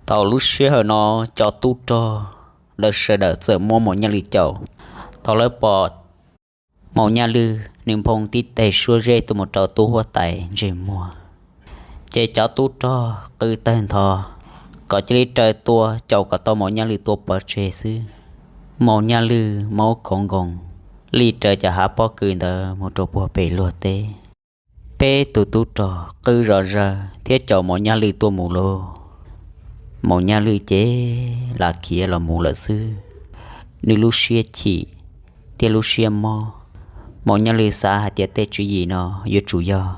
Thaum lub sij hawm no cov tub rog lawv sawv daws txawm muab Maum Nyaj Lwj caum. Thaum lawv pom Maum Nyaj Lwj, nws nphoo tib teg suab zeb tuaj mus rau tub huab tais ntsej muag, ces cov tub rog qw tawg ntho kom cia li raws tua, caum kom tau Maum Nyaj Lwj tua pov tseg xwb. Maum Nyaj Lwj mob khoov nkoos li raws cov hav pob kws ntawd mus rau puag pem luag teb. Peb tus tub rog qw zom zaws thiab caum Maum Nyaj Lwj tuaj mus lauj. Maum Nyaj Lwj ces lam khiav los mus lawm xwb. Nws lub siab chim thiab lub siab mob. Maum Nyaj Lwj xav hais tias tej tswv yim no yuav tsum yog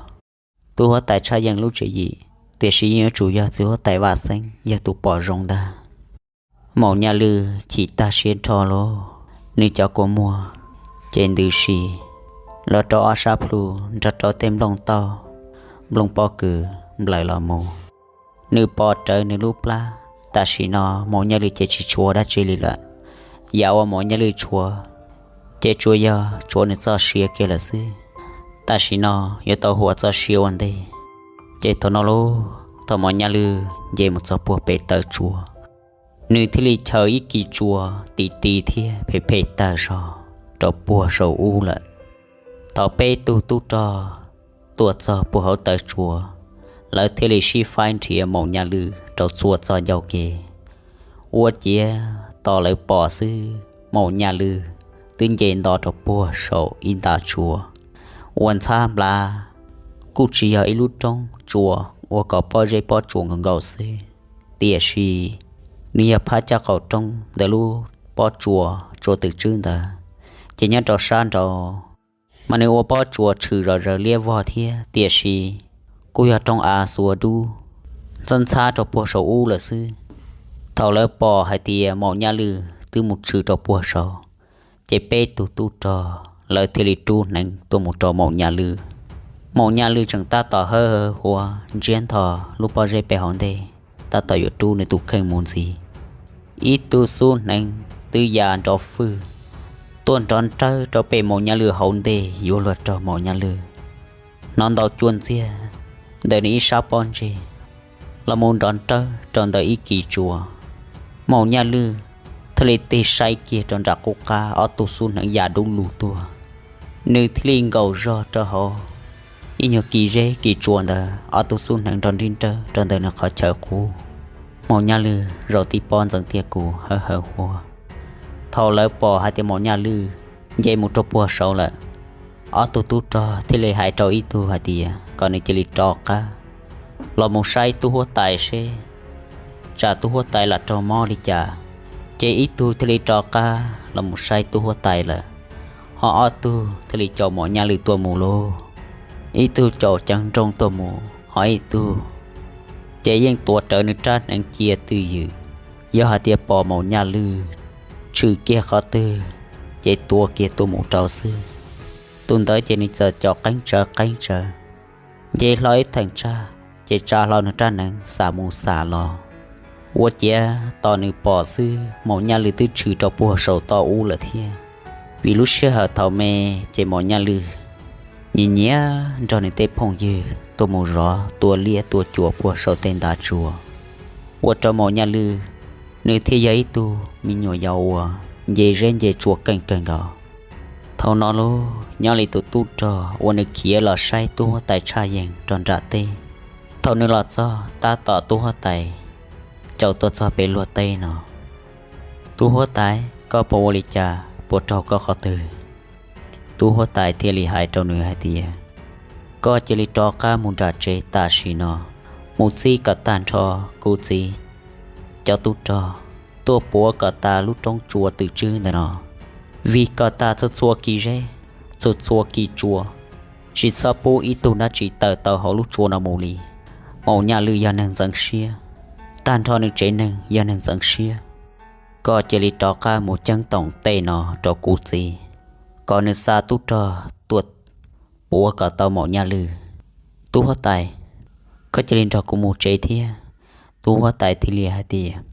tub huab tais Tshaj Yeej lub tswv yim, tiam sis yeej yuav tsum yog txiv huab tais Vaj Xeeb yog tus pom zoo ntag. Maum Nyaj Lwj chim tag siab nrho lauj, nws cov kua muag ces ntws si los rau ob sab plhu nrog rau tej nplooj tauj, nplooj pob kws nplawm los mus. Nws pom rawv nws lub plab. Tam sim no Maum Nyaj Lwj ces tsis tshuav dab tsi li lawm. Yam uas Maum Nyaj Lwj tshuav ces tsuas yog tshuav nws txoj sia kiag lawm xwb. Tam sim no yuav tau huam txoj sia ua ntej. Ces thaum no lauj, thaum Maum Nyaj Lwj nce mus txog puag pem taw tsua, nws thiaj li chaws ib kis tsua ti ti thiab phem phem tag zog rau puag saum ub lawm. Thaum peb tug tub rog tuaj txog puag hauv taw tsua, lawv thiaj li sib faib nrhiav Maum Nyaj Lwj rau txhua txoj ncauj kev. Ua ciav tos lawv pom xwb, Maum Nyaj Lwj twb nce nto rau puag saum ib nta tsua uas ntxhab nplav. Kuj tsis yog ib lub roob tsua uas kom pob zeb pob tsuas nkaus nkaus xwb, tiam sis nws yog phab caj qaum roob ntawm lub pob tsuas tsua twm tswb ntawd. Ces nyob rau sab nraud mas nws ua pob tsuas tshwm zom zaws liab vog thiab, tiam sis kuj yog roob av xuas dub ntxhab ntxhab rau puag saum ub lawm xwb. Thaum lawv pom hais tias Maum Nyaj Lwj twb mus tshwm rau puag saud, ces peb tug tub rog lawv thiaj li rub hneev tuaj mus rau Maum Nyaj Lwj. Maum Nyaj Lwj tseem tab tom hawb hawv huav ntsiab ntho lub pob zeb pem hauv ntej, tab tom yuav rub nws tus kheej mus ntxiv. Ib tug xub hneev twb ya nrov fwj tuaj nrov nrawb rau pem Maum Nyaj Lwj hauv ntej yuav luag raug Maum Nyaj Lwj hnov ntau cuaj ntxiag ntawm nws ib sab pob ntseg los mus nrov nrawb rau ntawm ib kis tsua. Maum Nyaj Lwj thiaj li tig saib kiag rau nram qub qab ob tug xub hneev ya dub lug tuaj. Nws thiaj li nkaum zog rau hauv ib nyuag kis zeb kis tsua ntawd, ob tug xub hneev nrov nrib nrawb rau ntawm nws qhov chaw qub. Maum Nyaj Lwj zaum tib pob ntxeev tiag kuv hawb hawv huav. Thaum lawv pom hais tias Maum Nyaj Lwj nce mus rau puag saud lawm, ob tug tub rog thiaj li hais rau ib tug hais tias kom nws cia li rov qab los mus saib tub huab tais seb tsam tub huab tais lam raug mob li cas. Ces ib tug thiaj li rov qab los mus saib tub huab tais lawm, ho ob tug thiaj li caum Maum Nyaj Lwj tuaj mus lauj. Ib tug caum ceev nrooj tuaj mus, ho ib tug ces yeej tuav rawv nws rab hneev cia twj ywm. Yog hais tias pom Maum Nyaj Lwj tshwm kiag qhov twg, ces tua kiag tuaj mus rau xwb. Tus ntawd ces nws txawm caum qeeb tsawv qeeb tsawv, nce hlo ib theem tsag, ces tsa hlo nws rab hneev xam mus xam los. Ua ciav tos nws pom xwb, Maum Nyaj Lwj twb tshwm rau puag saum toj ub lawm thiab. Vim lub sij hawm thaum me, ces Maum Nyaj Lwj nyiam nyiam nrog nws tej phooj ywg tuaj mus zov tua liab tua cua puag saum tej ntav tsua, ua rau Maum Nyaj Lwj nws thiaj yog ib tug me nyuam yaus uas nce zeb nce tsua keej kawg nkaus. Thaum no lauj, nyob li tus tub rog uas nws khiav los saib tub huab tais Tshaj Yeeg rau nram teb. Thaum nws los txog tab tom tub huab tais caum tuaj txog pem luag teb no, Tub huab tais, koj puas ua li cas, puas raug koj qhov twg? Tub huab tais thiaj li hais rau nws hais tias, koj cia li rov qab mus nram tsev tam sim no, mus txib kom tag nrho kuv txiv cov tub rog tuaj puav kom tas lub roob tsua twm tswb ntawm no, vij kom tas txhua txhua kis zeb, txhua txhua kis tsua, tsis txhob pub ib tug dab tsi tawm tau hauv lub tsua no mus li. Maum Nyaj Lwj yog neeg ntxeev siab, tag nrho nws tsev neeg yog neeg ntxeev siab. Koj cia li rov qab mus ceeb toom tej no rau kuv txiv, kom nws xa tub rog tuaj puav kom tau Maum Nyaj Lwj. Tub huab tais, koj cia li nrog kuv mus tsev thiab. Tub huab tais thiaj li hais tias,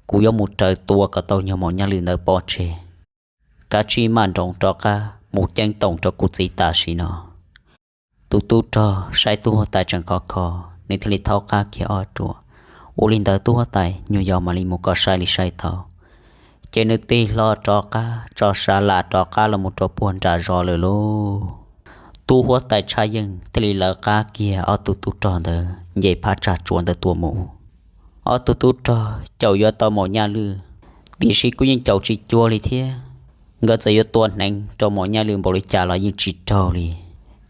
kuv yuav mus raws tua kom tau nyuag Maum Nyaj Lwj ntawd pov tseg. Kav tsij maj nroos rov qab mus ceeb toom rau kuv txiv tam sim no. Tus tub rog saib tub huab tais tseem khov kho, nws thiaj li thaub qab kiag ob ruam, Ua li ntawd tub huab tais nyuag yaus mam li mus kom sai li sai tau, ces nws tig hlo rov qab tso sav lam rov qab los mus rau puag nram zos lawm lauj. Tub huab tais Tshaj Yeej thiaj li lawv qab kiag ob tug tub rog ntawd nce phab tsag tsua ntawd tuaj mus. Ob tug tub rog caum yuav tau Maum Nyaj Lwj, tiam sis kuj yeej caum tsis cuag li thiab. Nkawd txawm yuav tua hneev rau Maum Nyaj Lwj npaum li cas los yeej tsis raug li.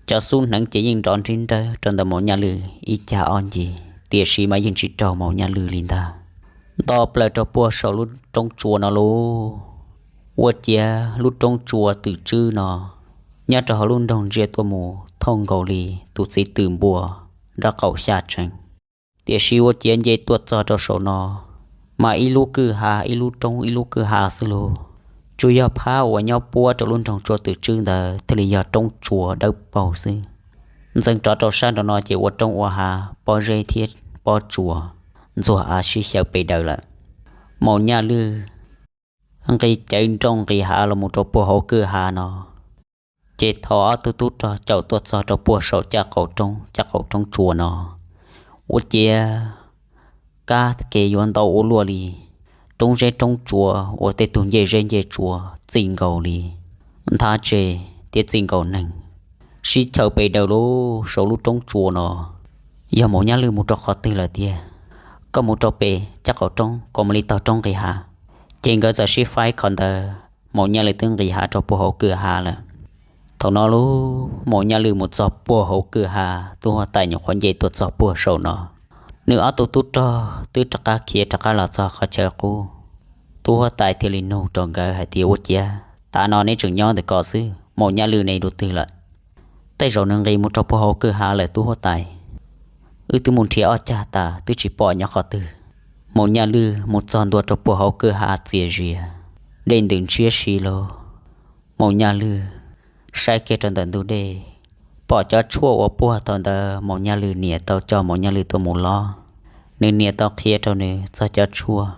Cov xub hneev ces yeej nrov nrib nrawb rau ntawm Maum Nyaj Lwj ib cag ob ncig, tiam sis mas yeej tsis raug Maum Nyaj Lwj li ntag. Nto plaws rau puag saum lub roob tsua no lauj. Ua ciav lub roob tsua twm tswb no nyob rau hauv lub nroog ntsia tuaj mus thooj nkaus li tus txiv twm npua nraub qaum xya tsees. Tiam sis ua ciav nce tuaj txog rau saum no, mas ib lub kwj ha ib lub roob ib lub kwj ha xwb lauj. Tsuas yog phab uas nyob puab rau lub nroog tsua twm tswb ntawd thiaj li yog roob tsua dawb paug xwb. Ntxeev rov rau sab nraum no ces ua roob ua hav pob zeb thiab pob tsuas ntxuag av sib xyaw pes daws lawm. Maum Nyaj Lwj nqis cawv nrooj nqis hav los mus rau puag hauv kwj ha no. Ces thaum ob tug tub rog caum tuaj txog rau puag saum caj qaum roob, caj qaum roob tsua no, ua ciav kab ke yuav ntau ua luaj li. Roob zeb roob tsua uas tej tug ncej zeb ncej tsua txij nkaus li nthab tse thiab txij nkaus neeg sib chaw pes daws lauj. Saum lub roob tsua no yog Maum Nyaj Lwj mus rau qhov twg lawm tiag? Koj mus rau pem caj qaum roob, koj mam li taug roob nqis hav. Ces nkawd txawm sib faib qhov ntawd, Maum Nyaj Lwj twb nqis hav rau puag hauv kwj ha lawm. Thaum no lub Maum Nyaj Lwj mus txog puag hauv kwj ha, tub huab tais nyuam qhuav nce tuaj txog puag saum no. Nws ob tug tub rog twb rov qab khiav rov qab los txog qhov chaw qub. Tub huab tais thiaj li nug rau nkawd hais tias, ua ciav tav no neb tseem nyob ntawm ko xwb, Maum Nyaj Lwj ne dua twg lawm? Tej zaum nws nqis mus rau puag hauv kwj ha lawm tub huab tais. Wb twb mus nrhiav ob cag tas twb tsis pom nyob qhov twg. Maum Nyaj Lwj mus txog ntua rau puag hauv kwj ha txias zias, dej ntws ntshiab si lauj. Maum Nyaj Lwj saib kiag rau ntawm ntug dej, pom cov tshuaj uas puag thaum ntawd Maum Nyaj Lwj niam tau coj Maum Nyaj Lwj tuaj mus lob. Nws niam tau qhia rau nws txog cov tshuaj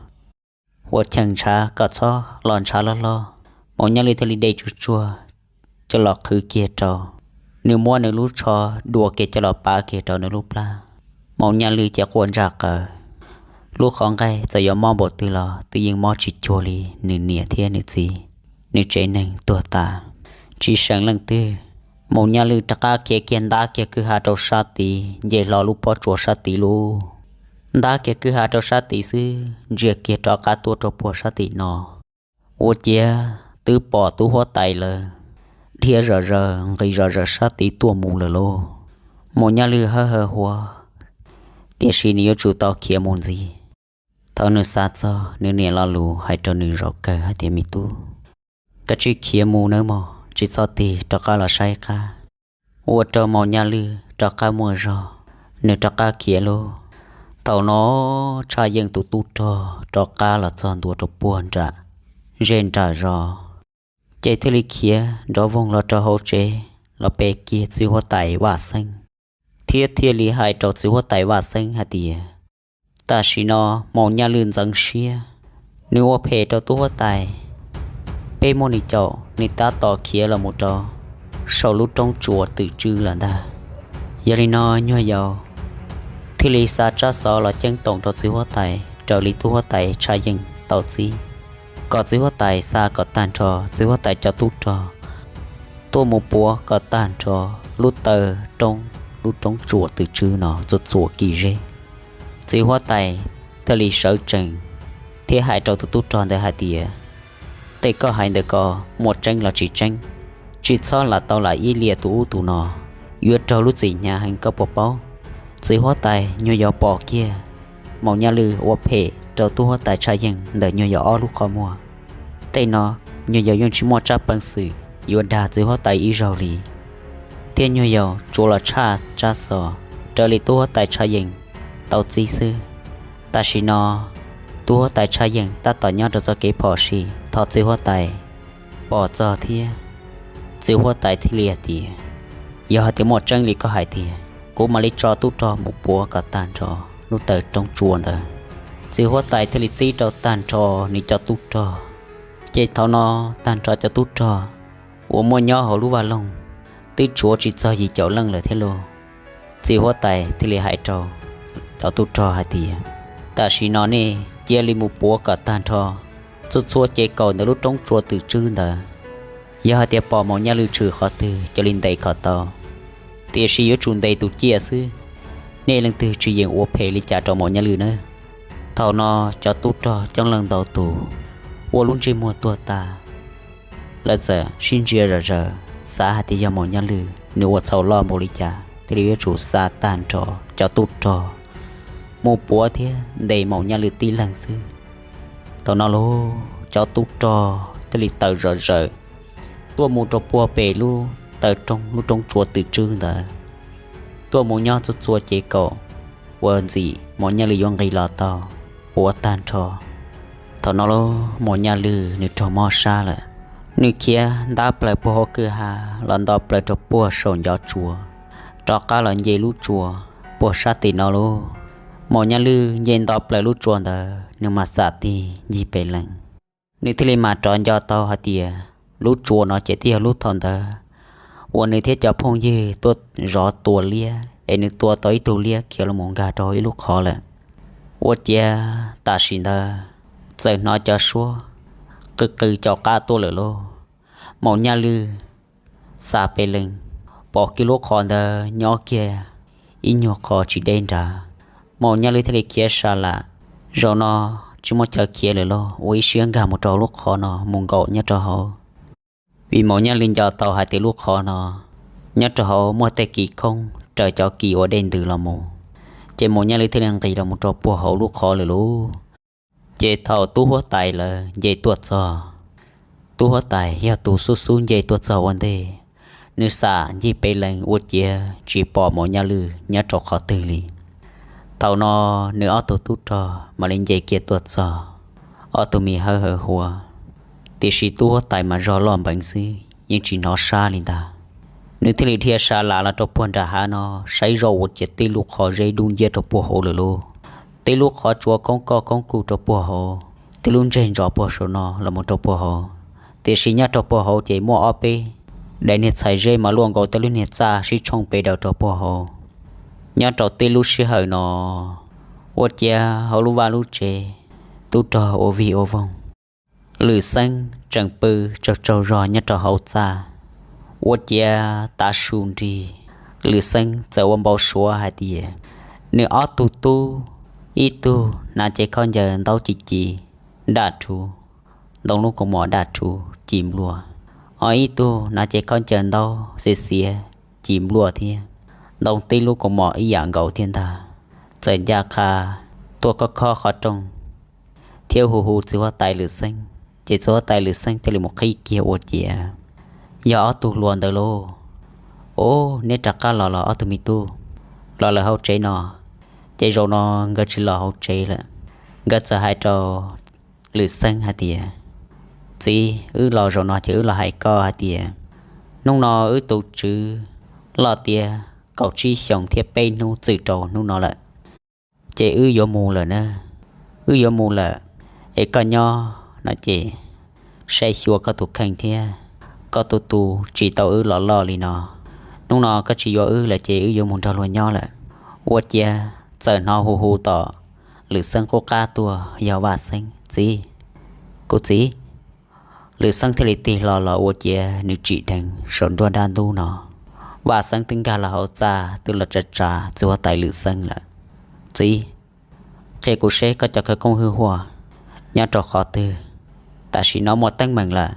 uas cheem ntshav kom txhob los ntshav loj hlob. Maum Nyaj Lwj thiaj li de tsuj tsuag coj los qhwv kiag rau. Nws muab nws lub tsho dua kiag coj los pav kiag rau nws lub plab. Maum Nyaj Lwj ces quaj ntsa qawv. Lub qhov nqaij txawm yuav mob npaum twg los twb yeej mob tsis cuag li nws niam thiab nws txiv, nws tsev neeg tuag tas tsis seem leej twg. Maum Nyaj Lwj rov qab khiav kiag ntab kiag kwj ha rau sab tid, nce hlo lub pob tsuas sab tid lauj. Ntab kiag kwj ha rau sab tid xwb ntsia kiag rov qab tuaj rau puag sab tim no, ua ciav twb pom tub huab tais lawv dhia zom zaws nqis zom zaws sab tid tuaj mus lawm lauj. Maum Nyaj Lwj hawb hawb huab, tiam sis nws yuav tsum tau khiav mus ntxiv. Thaum nws xav txog nws niam lo lus hais rau nws zaum kawg hais tias, me tub, koj tsis khiav mus nawb mog, tsis txhob tig, rov qab los saib qab. Ua rau Maum Nyaj Lwj rov qab muaj zog, nws rov qab khiav lauj. Thaum no Tshaj Yeej tus tub rog rov qab los txog ntua rau puag nram zej nram zos, ces thiaj li khiav nrov voog los rau hauv tsev los pe kiag txiv huab tais Vaj Xeeb, thiab thiaj li hais rau txiv huab tais Vaj Xeeb hais tias, tam sim no Maum Nyaj Lwj ntxeev siab, nws ua phem rau tub huab tais. Peb muab nws caum, nws tab tom khiav los mus rau saum lub roob tsua twm tswb lawm ntag. Yog li no nyuag yaus thiaj li xa tsab xov los ceeb toom rau txiv huab tais raws li tub huab tais Tshaj Yeej tau txib, kom txiv huab tais xa kom tag nrho txiv huab tais cov tub rog tuaj mus puav kom tag nrho lub taw roob, lub roob tsua twm tswb no txhua txhua kis zeb. Txiv huab tais thiaj li sawv tsees thiab hais rau tus tub rog ntawd hais tias, tej koj hais ntawd ko muaj tseeb los tsis tseeb, tsis txhob lam tau lam ib liam tus ub tus no, yuav raug lub txim hnyav heev koj puas paub? Txiv huab tais nyuag yaus pom kiag Maum Nyaj Lwj ua phem rau tub huab tais Tshaj Yeej ntawm nyuag yaus ob lub qhov muag. Tej no nyuag yaus yeej tsis muaj tsab peev xwm yuav dag txiv huab tais ib zaug li, thiab nyuag yaus tsuas los tshaj tsab xov raws li tub huab tais Tshaj Yeej tau txib xwb. Tam sim no tub huab tais Tshaj Yeej tab tom nyob rau txoj kev phom sij, thov txiv huab tais pom txog thiab. Txiv huab tais thiaj li hais tias, yog hais tias muaj tseeb li koj hais tiag, kuv mam li tso tub rog mus puav kom tag nrho lub taw roob tsua ntawd. Txiv huab tais thiaj li txib rau tag nrho nws cov tub rog. Ces thaum no tag nrho cov tub rog uas muaj nyob hauv lub vaj loog twb tshuav tsis txog yim caum leej lawm thiab lauj. Txiv huab tais thiaj li hais rau cov tub rog hais tias, Tam sim no nej cia li mus puav kom tag nrho txhua txhua ces kaum ntawm lub roob tsua twm tswb ntawd. Yog hais tias pom Maum Nyaj Lwj tshwm qhov twg cia li ntes kom tau, tiam sis yuav tsum ntes tus ciaj xwb. Nej leej twg tsis yeem ua phem li cas rau Maum Nyaj Lwj nawb. Thaum no cov tub rog coob leej ntau tus ua lub ntsej muag tuag tas. Lawv txawm sib ntsia zom zaws, xav hais tias yog Maum Nyaj Lwj nws ua txhaum loj npaum li cas thiaj li yuav tsum xa tag nrho cov tub rog mus puav thiab ntes Maum Nyaj Lwj tib leeg xwb. Thaum no los cov tub rog thiaj li tawm zom zaws tuaj mus rau puag pem lub taw roob, lub roob tsua twm tswb ntawd, tuaj mus nyob txhua txhua ces kaum uas ntxim Maum Nyaj Lwj yuav nqis los tau puav tag nrho. Thaum no los Maum Nyaj Lwj nws raug mob sab lawm, nws khiav ntab plaws puag hauv kwj ha los nto plaws rau puag saum ncov tsua, rov qab los nce lub tsua puag sab tim no lauj. Maum Nyaj Lwj nce nto plaws lub tsua ntawd nws mam xam tig ncig pem lees. Nws thiaj li mam rov nco tau hais tias lub tsua no ces twb yog lub thaum ntawd uas nws thiab cov phooj ywg tuaj zov tua liab es nws tua tau ib tug liab khiav los mus nkag rau hauv ib lub qhov lawm. Ua ciav tam sim ntawd txawm hnov cov suab qw qw caum qab tuaj lawm lauj. Maum Nyaj Lwj xa pem lees, pom kiag lub qhov ntawd nyob kiag ib nyuag qhov tsis deb nrad. Maum Nyaj Lwj thiaj li khiav sa lam, zaum no tsis muaj chaw khiav lawm lauj, ua ib siab nkag mus rau lub qhov no mus nkaum nyob rau hauv. Vim Maum Nyaj Lwj nco tau hais tias lub qhov no nyob rau hauv muaj tej kis khoob raws cov kis ua dej ntws los mus, ces Maum Nyaj Lwj thiaj li nqis los mus rau puag hauv lub qhov lawm lauj. Ces thaum tub huab tais lawv nce tuaj txog, tub huab tais yog tus xub xub nce tuaj txog ua ntej, nws xam ncig pem lees ua ciav tsis pom Maum Nyaj Lwj nyob rau qhov twg li. Thaum no nws ob tug tub rog mam li nce kiag tuaj txog, ob tug me hawb hawv huav, tiam sis tub huab tais mas zog loj npeev xwb yeej tsis hnov sab li ntag. Nws thiaj li dhia sa lam los rau puag nram hav no saib zoj ua ciav tib lub qhov zeb dub nciab rau puag hauv lawm lauj. Tib lub qhov tsua khoob koj khoob kuj rau puag hauv, tib lub ntseg ntsos puag saum no los mus rau puag hauv, tiam sis nyob rau puag hauv ces muaj ob peb daim niag txhais zeb mas luaj nkaus tej lub niag txaj sib tshooj pes daws rau puag hauv. Nyob rau tib lub sij hawm no ua ciav hauv lub vaj lub tsev tub rog ua vig ua voog. Lwm Xeeb tseem pw tsaug tsaug zog nyob rau hauv txaj, ua ciav tav su nrig, Lwm Xeeb txawm ua npau suav hais tias nws ob tug tub, ib tug hnav cev khaub ncaws ntaub ci ci daj rhuv, ntoo lub kaus mom daj rhuv ci nplua, ho ib tug hnav cev khaub ncaws ntaub xiav xiav ci nplua thiab, ntoo tib lub kaus mom ib yam nkaus thiab ntag. Txawm ncaj qha tuaj khob khob qhov rooj thiab hu hu txiv huab tais Lwm Xeeb, ces txiv huab tais Lwm Xeeb thiaj li mus qhib kiag ua ciav yog ob tug hluas ntawd lauj. Ub, neb rov qab los los ob tug me tub? Los lawm hauv tsev no. Ces zaum no nkawd tsis los hauv tsev lawm, nkawd txawm hais rau Lwm Xeeb hais tias, txiv, wb los zaum no ces wb los hais koj hais tias hnub no wb tus tswv loj tiav kaum tsib xyoos thiab peb hnub txwm rau hnub no lawm, ces wb yuav mus lawm na. Wb yuav mus lawm, es koj nyob no ces saib xyuas koj tus kheej thiab, koj tus tus tsis tau wb los loj li no. Hnub no koj tsis yuav wb lawm ces wb yuav mus nrog luag nyob lawm. Ua ciav txawm hnov hu hu tom Lwm Xeeb qub qab tuaj yog Vaj Xeeb, txiv, kuv txiv. Lwm Xeeb thiaj li tig hlo los ua ciav nws tsim dheev saum nruab dab ntub no. Vaj Xeeb twb nkag los hauv txaj twb los tsa tsa txiv huab tais Lwm Xeeb lawm. Txiv, qhia kuv seb koj cov khawv koob hwj huaj nyob rau qhov twg. Tam sim no muaj teeb meem lawm,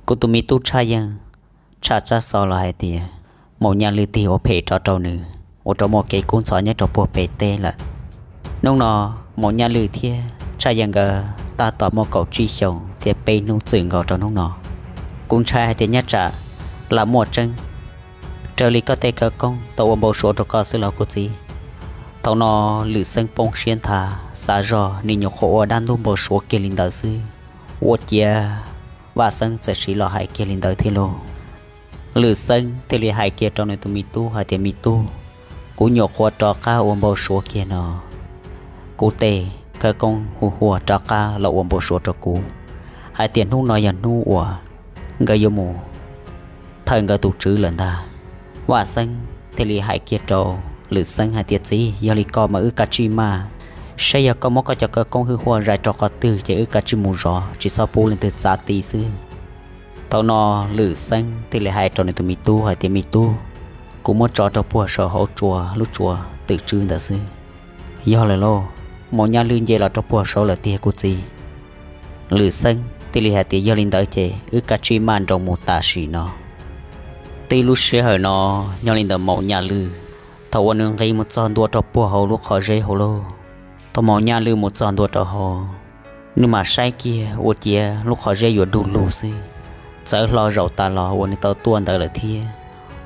kuv tus me tub Tshaj Yeej tshaj tsab xov los hais tias Maum Nyaj Lwj tig ua phem rov rau nws, ua rau muaj kev kub ntxhov nyob rau puag pem teb lawm. Hnub no Maum Nyaj Lwj thiab Tshaj Yeej nkawd tab tom muaj kaum tsib xyoos thiab peb hnub txwm nkaus rau hnub no. Kuv ntshai hais tias nyob tsam lam muaj tseeb raws li koj tej khawv koob tau ua npau suav rau koj xwb los kuv txiv. Thaum no Lwm Xeeb poob siab nthav, xav zoj nws nyuam qhuav ua dab ntub npau suav kiag li ntawd xwb, ua ciav Vaj Xeeb txawm siv los hais kiag li ntawd thiab lauj. Lwm Xeeb thiaj li hais kiag rau nws tus me tub hais tias, me tub, kuv nyuam qhuav rov qab ua npau suav kiag no, kuv tej khawv koob hu huaj rov qab los ua npau suav rau kuv hais tias hnub no yog hnub uas nkawd yuav mus thawj nkawd tus tswv lawm ntag. Vaj Xeeb thiaj li hais kiag rau Lwm Xeeb hais tias, txiv, yog li ko mas wb kav tsij maj Saib yog koj muab koj cov khawv koob hwj huaj zais rau qhov twg ces wb kav tsij mus zov, tsis txhob pub leej twg txav ti xwb. Thaum no Lwm Xeeb thiaj li hais rau nws tus me tub hais tias, Me tub, kuv muab tso rau puag saum hauv tsua lub tsua twm tswb ntawd xwb. Yog lawm lauj, Maum Nyaj Lwj nce los rau puag saud lawm tiag kuv txiv. Lwm Xeeb thiaj li hais tias, Yog li ntawd ces wb kav tsij maj nroos mus tam sim no. Tib lub sij hawm no, nyob li ntawd Maum Nyaj Lwj, thaum uas nws nqis mus txog ntua rau puag hauv lub qhov zeb hauv lauj, thaum Maum Nyaj Lwj mus txog ntua rau hauv, nws mam saib kiag ua ciav lub qhov zeb yuav dug lug xwb. Txawv hlo zaum tas los uas nws tau tuaj ntawd lawm thiab,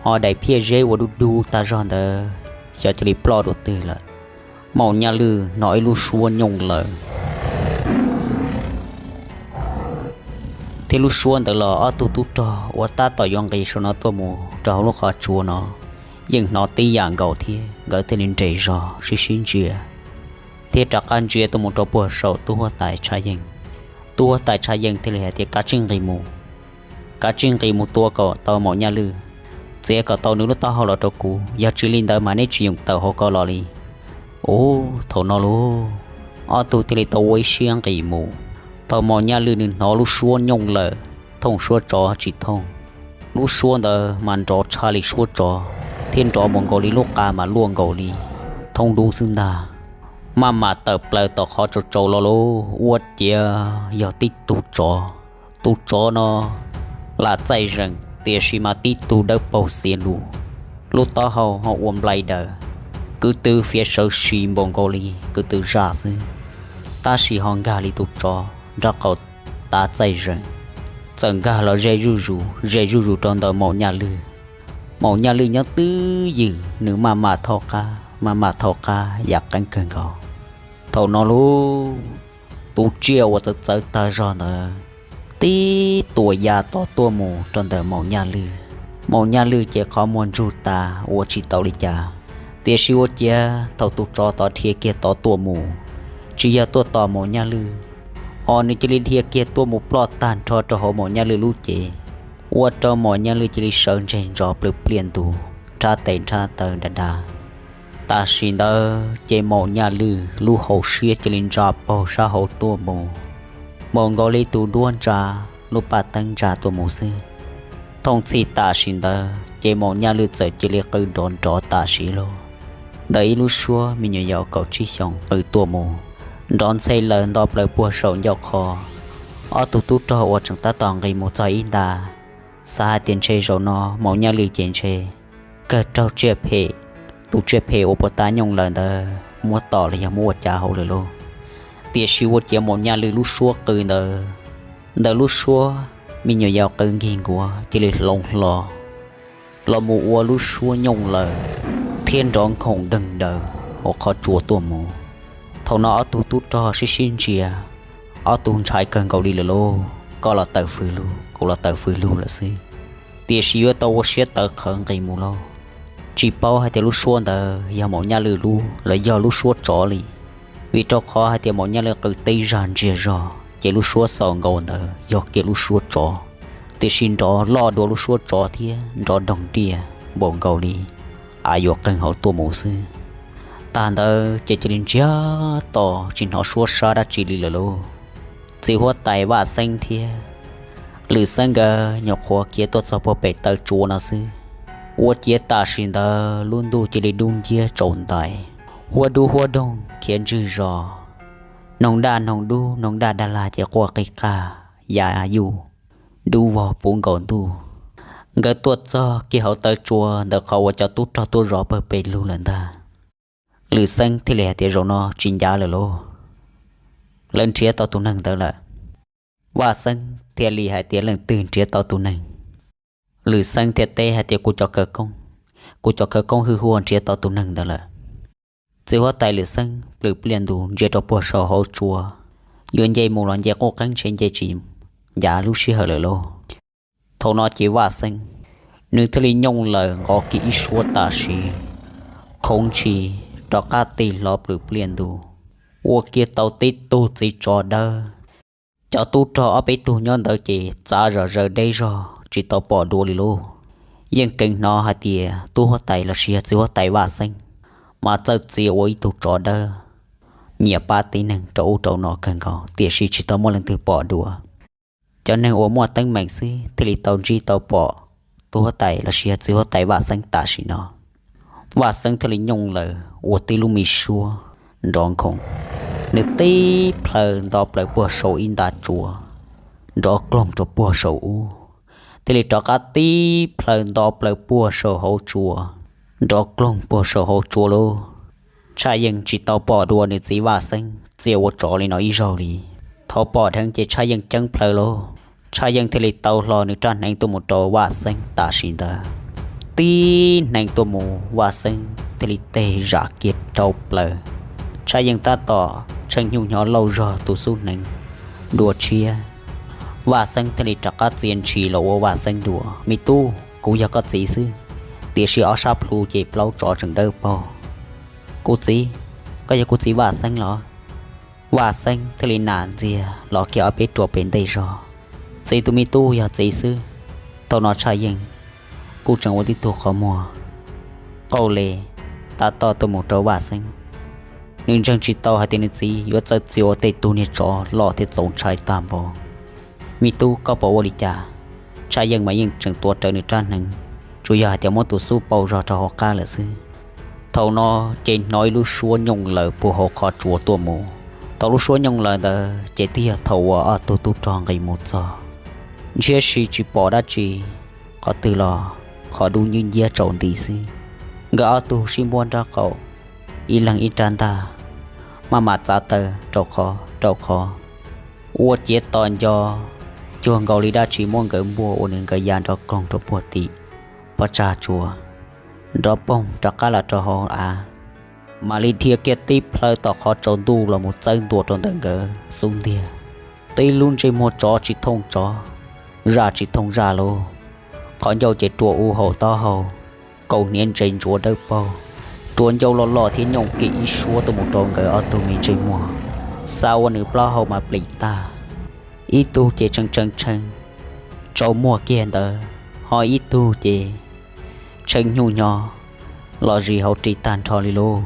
ho daim phiaj zeb uas dub dub tag zog ntawd xyov cia li ploj dua twg lawm. Maum Nyaj Lwj hnov ib lub suab nyooj lawm, thiab lub suab ntawd los ob tug tub rog uas tab tom yuav nqis saum no tuaj mus rau hauv lub qhov tsua no yeej hnov tib yam nkaus thiab, nkawd thiaj li nres zog sib sib ntsia thiab rov qab ntsia tuaj mus rau puag saum tub huab tais Tshaj Yeej. Tub huab tais Tshaj Yeej thiaj li hais tias, Kav tsij nqis mus, kav tsij nqis mus tua kom tau Maum Nyaj Lwj, txiav kom tau nws lub taub hau los rau kuv, yog tsis li ntawd mas neb tsis yoom tawm hauv ko los li. Ub, thaum no lauj, ob tug thiaj li tau ua ib siab nqis mus. Thaum Maum Nyaj Lwj nws hnov lub suab nyooj lawm, thooj suab tsov tsis thooj, lub suab ntawd mas nrov tshaj li suab tsov, thiab nrov mus nkaus li lub qa mas luaj nkaus li thoob dub xwb ntag. Maj mam tawm plaws tom qhov tsaus tsaus los lauj, ua ciav yog tib tug tsov. Tus tsov no lam txaij zeem tiam sis mas tib tug dawb paug xiav lus, lub taub hau ho ua nplai daws, kwv tw fiav sawv si npaum nkaus li kwv tw zaj xwb, tab sis ho nkag li tus tsov nraub qaum tav txaij zeem, txawm nkag los ze zuj zus ze zuj zus rau ntawm Maum Nyaj Lwj. Maum Nyaj Lwj nyob twj ywm, nws maj mam thaub qab maj mam thaub qab yam qeeb kawg nkaus. Thaum no lauj, tus tsiaj uas txawv txawv tag zog ntawd tib tuam ya tod tuaj mus rau ntawm Maum Nyaj Lwj. Maum Nyaj Lwj ces qhov muag ntsug tas ua tsis tau li cas, tiam sis ua ciav thaum tus tsov tod dhia kiag tod tuaj mus, tsis yog tuaj tos Maum Nyaj Lwj, ho nws cia li dhia kiag tuaj mus ploj tag nrho rau hauv Maum Nyaj Lwj lub cev, ua rau Maum Nyaj Lwj cia li sawv ntseg ntsos plws pliaj ntug, nrhab tes nrhab taw dav dav. Tam sim ntawd ces Maum Nyaj Lwj lub hauv siab cia li ntsa paug sab hauv tuaj mus, npaum nkaus li tus duab ntsa lub paj teeb ntsa tuaj mus xwb. Thooj txhij tam sim ntawd ces Maum Nyaj Lwj txawm cia li qw nrov nrov tam sim lauj. Ntawm ib lub suab me nyuam yaus kaum tsib xyoos qw tuaj mus, nrov ntxhe laws nto plaws puag saum ncauj qhov. Ob tug tub rog uas tseem tab tom nqis mus txog ib nta, xav hais tias ntshe zaum no Maum Nyaj Lwj ces ntshe kawg raug tsiaj phem, tus tsiaj phem uas puag ta nyooj lawm ntawd muab tom los yog muab ua cas hauv lawm lauj. Tiam sis ua ciav Maum Nyaj Lwj lub suab qw ntawd, ntawm lub suab me nyuam yaus qw nkig nkuav cia li hloov hlo los mus ua lub suab nyooj laws thiab nrov nkhoom deeg daws hauv qhov tsua tuaj mus. Thaum no ob tug tub rog sib sib ntsia, ob tug ntshai kawg nkaus li lawm lauj, koj los tawm fws lug kuv los tawm fws lug lawm xwb, tiam sis yuav tau ua siab tawv qhawv nqis mus lauj. Tsis paub hais tias lub suab ntawd yog Maum Nyaj Lwj lub los yog lub suab tsov li, vim rau qhov hais tias Maum Nyaj Lwj qw tib zag ntsiag zog ces lub suab xaus nkaus ntawd yog kiag lub suab tsov, tiam sis nrov loj dua lub suab tsov thiab nrov doog diaj npaum nkaus li av yuav qeeg hauv tuaj mus xwb. Tag ntawd ces cia li ntsiag to tsis hnov suab sab dab tsi li lawm lauj. Txiv huab tais Vaj Xeeb thiab Lwm Xeeb nkawd nyuam qhuav khiav tuaj txog puag pem taw tsua no xwb, ua ciav tam sim ntawd lub ntuj cia li dub nciab tsaus ntais, huab dub huab doog khiav ntswg zos, noog daj noog dub noog daj dag lag ces quaj qig qag, ya yuj dub vog puv nkaus ntuj. Nkawd tuaj txog kiag hauv taw tsua ntawm qhov uas cov tub rog tuaj zov pawg pes lug lawm ntag. Lwm Xeeb thiaj li hais tias, Zaum no tsis ncav lawm lauj, lawv nrhiav tau tus neeg ntawd lawm. Vaj Xeeb thiaj li hais tias, Leej twg nrhiav tau tus neeg? Lwm Xeeb thiaj teb hais tias, Kuv cov khawv koob, kuv cov khawv koob hwj huaj nrhiav tau tus neeg ntawd lawm. Txiv huab tais Lwm Xeeb plws pliaj ntus ntsia rau puag saum hauv tsua, yuav nce mus los nce quj qeeb ntshe nce tsis ncav lub sij hawm lawm lauj. Thaum no ces Vaj Xeeb nws thiaj li nyooj laws nqov kiag ib suab tam sim, khoov ntshis rov qab tig hlo plws pliaj ntus, ua kiag tau tib tug txiv tsov dawb. Cov tub rog ob peb tug nyob ntawd ces txav zom zaws deb zog tsis tau pom dua li lauj. Yeej kheev hnov hais tias tub huab tais lossis yog txiv huab tais Vaj Xeeb mas txawj txia ua ib tug tsov dawb, nyiam pab tib neeg rau ub rau no kawg nkaus, tiam sis tsis tau muaj leej twg pom dua. Cov neeg uas muaj teeb meem xwb thiaj li tau ntsib tau pom tus huab tais los sis yog txiv huab tais Vaj Xeeb tam sim no. Vaj Xeeb thiaj li nyooj laws ua tib lub me suab nrov nkhoos, nws tib plhaw nto plaws puag saum ib nta tsua, nrov kloog rau puag saum ub, thiaj li rov qab tib plhaw nto plaws puag saum hauv tsua, nrov kloog puag saum hauv tsua lauj. Tshaj Yeej tsis tau pom dua nws txiv Vaj Xeeb txia ua tsov li no ib zaug li. Thaum pom dheev ces Tshaj Yeej ceeb plhaw lauj. Tshaj Yeej thiaj li tau hlo nws rab hneev tuaj mus rau Vaj Xeeb tam sim ntawd, tib hneev tuaj mus Vaj Xeeb thiaj li teg zam kiag rau plaws. Tshaj Yeej tab tom tshee nyuj hnyo lauj zog tus xub hneev dua tshiab. Vaj Xeeb thiaj li rov qab txia ntshis los ua Vaj Xeeb dua, me tub, kuv yog koj txiv xwb. Tiam sis ob sab plhu ces plaub tsov tseem dawb paug. Kuv txiv, koj yog kuv txiv Vaj Xeeb los? Vaj Xeeb thiaj li nam ntxiag los kiag ob peb ruam pem ntej zog. Txiv, tus me tub yog txiv xwb. Thaum no Tshaj Yeej kuj tseem ua tib tug qhov muag qauj le tab tom tuaj mus rau Vaj Xeeb. Nws ntseeg tsis tau hais tias nws txiv yuav txawj txia ua tej tug niag tsov loj thiab txaus ntshai tag npaum. Me tub, koj pom ua li cas? Tshaj Yeej mas yeej tseem tuav rawv nws rab hneev, tsuas yog hais tias muab tus xub pauj zog rau hauv qab lawm xwb. Thaum no ces hnov ib lub suab nyooj laws puag hauv qhov tsua tuaj mus. Thaum lub suab nyooj laws ntawd ces twb yog thaum uas ob tug tub rog nqis mus txog. Ntshiab si tsis pom dab tsi, qhov twg los qhov dub nciab nciab tsaus nti xwb. Nkawd ob tug sib npuab nraub qaum, ib leeg ib rab ntaj, maj mam txav taw rau qhov rau qhov. Ua ciav tos nco cuag nkaus li dab tsi muab nkawd npuaj ua nws nkawd ya nrov koog rau puag tim pob tsag tsua, nrov poog rov qab los rau hauv av, mam li dhia kiag tib plhaw tom qhov tsaus ntuj los mus txawb ntua rau ntawm nkawd xub ntiag. Tib lub ntsej muag tsov tsis thooj tsov, zaj tsis thooj zaj lauj. Qhov ncauj ces rua u haum taub hau, kaus hniav ntse ntsuav dawb paug, rua ncauj loj loj thiab nyooj kiag ib suab tuaj mus rau nkawd ob tug me ntsej muag, xa ua nws plaub hau mas plim tag. Ib tug ces tshee tshee tshee tsaus muag kiag ntawd, ho ib tug ces tshee nyuj nyo los zis hauv ris tag nrho li lauj.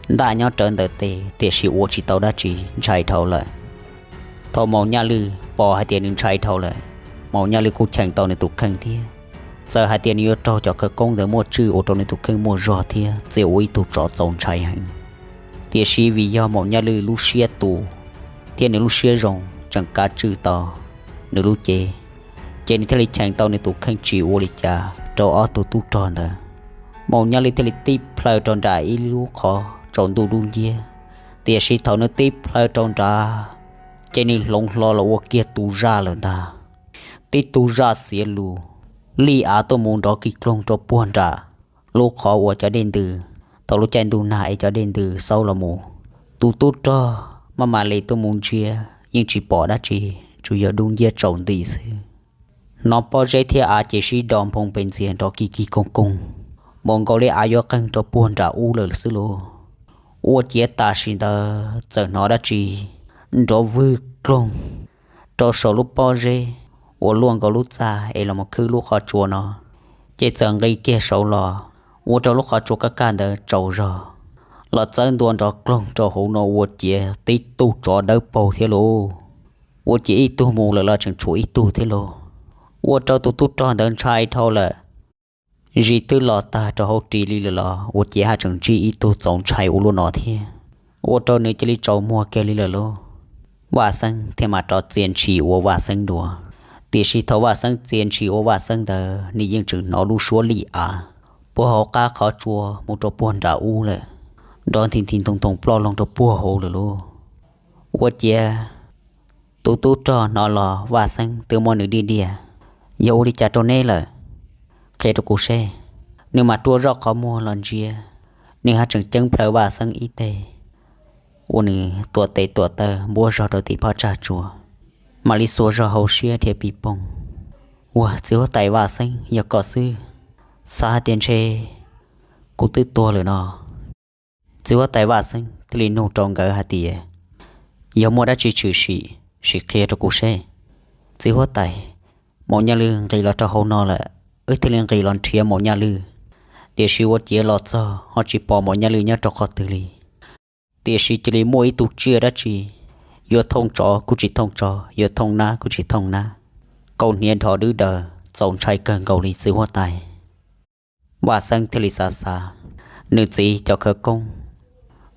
Ntaj nyob rawv ntawm tes tiam sis ua tsis tau dab tsi, ntshai dhau lawm. Thaum Maum Nyaj Lwj pom hais tias nws ntshai dhau lawm, Maum Nyaj Lwj kuj cheem tau nws tus kheej thiab. Txawm hais tias nws yuav raug cov khawv koob ntawd muaj tswj ua rau nws tus kheej muaj zog thiab txia ua ib tug tsov txaus ntshai heev, tiam sis vim yog Maum Nyaj Lwj lub siab tus thiab nws lub siab zoo tseem kav tswj tau nws lub cev, ces nws thiaj li cheem tau nws tus kheej tsis ua li cas rau ob tug tub rog ntawd. Maum Nyaj Lwj thiaj li tib plhaw rau nram ib lub qhov tsaus ntuj dub nciab, tiam sis thaum nws tib plhaw rau nrad, ces nws hloov hlo los ua kiag tus zaj lawm ntag. Tib tug zaj xiav lus lij av tuaj mus nrov kig kloog rau puag nram lub qhov uas cov dej ntws, thaum lub caij ntuj nag es cov dej ntws xaub los mus. Tus tub rog maj mam li tuaj mus ntsia yeej tsis pom dab tsi, tsuas yog dub nciab tsaus nti xwb. Hnov pob zeb thiab av ces sib do nphoo pes ntxias nrov kig kig koog koog, npaum nkaus li av yuav qeeg rau puag nram ub lawm xwb lauj. Ua ciav tam sim ntawd txawm hnov dab tsi nrov vwg kloog rau saum lub pob zeb uas luaj nkaus lub txaj es los mus khwb lub qhov tsua no, ces txawm nqis kiag saud los, ua rau lub qhov tsua kaj kaj ntawd tsaus zog, los txawb ntua nrov kloog rau hauv no ua ciav tib tug tsov dawb paug thiab lauj. Ua ciav ib tug mus lawm los tseem tshuav ib tug thiab lauj. Ua rau tus tub rog ntawd ntshai dhau lawm, zis twb los tag rau hauv ris li lawm los ua ciav haj tseem ntsib ib tug txaus ntshai ua luaj no thiab. Ua rau nws cia li tsaus muag kiag li lawm lauj. Vaj Xeeb thiaj mam rov txia ntshis ua Vaj Xeeb dua. Tiam sis thaum Vaj Xeeb txia ntshis ua Vaj Xeeb ntawd nws yeej tseem hnov lub suab lij av puag hauv qab qhov tsua mus rau puag nram ub lawm, nrov nthi nthi ntoo ntoo ploj loo rau puag hauv lawm lauj. Ua ciav tus tub rog hnov los Vaj Xeeb twb muab nws diaj diaj. Yog ua li cas rau neb lawm? Qhia rau kuv seb. Nws mam rua zoj qhov muag los ntsia, nws haj tseem ceeb plhaw Vaj Xeeb ib teg, ua nws tuam tes tuam taw npuab zog rau tim phab tsag tsua, mam li xuas zog hauv siab dhia pis poog. Ua, txiv huab tais Vaj Xeeb, yog koj xwb, xav hais tias ntshe kuv twb tuag lawm no. Txiv huab tais Vaj Xeeb thiaj li nug rau nkawd hais tias, yog muaj dab tsi tshwm sim, sim qhia rau kuv seb. Txiv huab tais, Maum Nyaj Lwj nqis los rau hauv no lawm, wb thiaj li nqis los nrhiav Maum Nyaj Lwj, tiam sis ua ciav los txog ho tsis pom Maum Nyaj Lwj nyob rau qhov twg li. tiam sis cia li muaj ib tug tsiaj dab tsi yuav thooj tsov kuj tsis thooj tsov, yuav thooj nab kuj tsis thooj nab, kaus hniav dhos dwb daws txaus ntshai kawg nkaus li txiv huab tais. Vaj Xeeb thiaj li xav xav, nws txiv cov khawv koob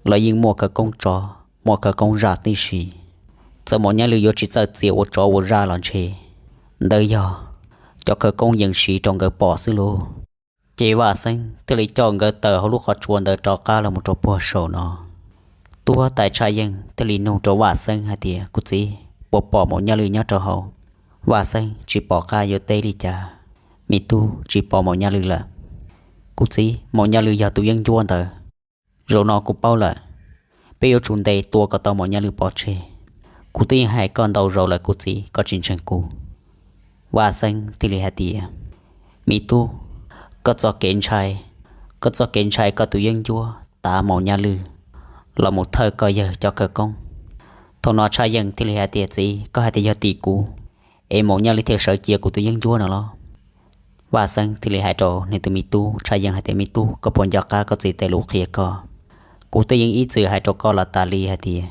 los yeej muaj khawv koob tsov, muaj khawv koob zaj tib si. Txawm Maum Nyaj Lwj yuav tsis txawj txia ua tsov ua zaj los ntshe, ntawd yog cov khawv koob yees siv rau nkawd pom xwb lauj. Ces Vaj Xeeb thiaj li coj nkawd tawm hauv lub qhov tsua ntawd rov qab los mus rau puag saum no. Tub huab tais Tshaj Yeej thiaj li nug rau Vaj Xeeb hais tias, kuv txiv, puas pom Maum Nyaj Lwj nyob rau hauv? Vaj Xeeb, tsis pom qab yuav teb li cas, me tub, tsis pom Maum Nyaj Lwj lawm. Kuv txiv, Maum Nyaj Lwj yog tus yeeb ncuab ntawd. Zaum no kuv paub lawm, peb yuav tsum ntes tua kom tau Maum Nyaj Lwj pov tseg. Kuv twb yeej hais koj ntau zaus lawm kuv txiv, koj tsis ntseeg kuv. Vaj Xeeb thiaj li hais tias, me tub, koj txoj kev ntshai, koj txoj kev ntshai koj tus yeeb ncuab tav Maum Nyaj Lwj los mus thawj koj yawg cov khawv koob. Thaum no Tshaj Yeej thiaj li hais tias, txiv, koj hais tias yog tim kuv es Maum Nyaj Lwj thiaj sawv cia kuv tus yeeb ncuab no los? Vaj Xeeb thiaj li hais rau nws tus me tub Tshaj Yeej hais tias, me tub, koj puas nco qab koj txiv tej lus qhia koj? Kuv twb yeej ib txwm hais rau koj los tas li hais tias,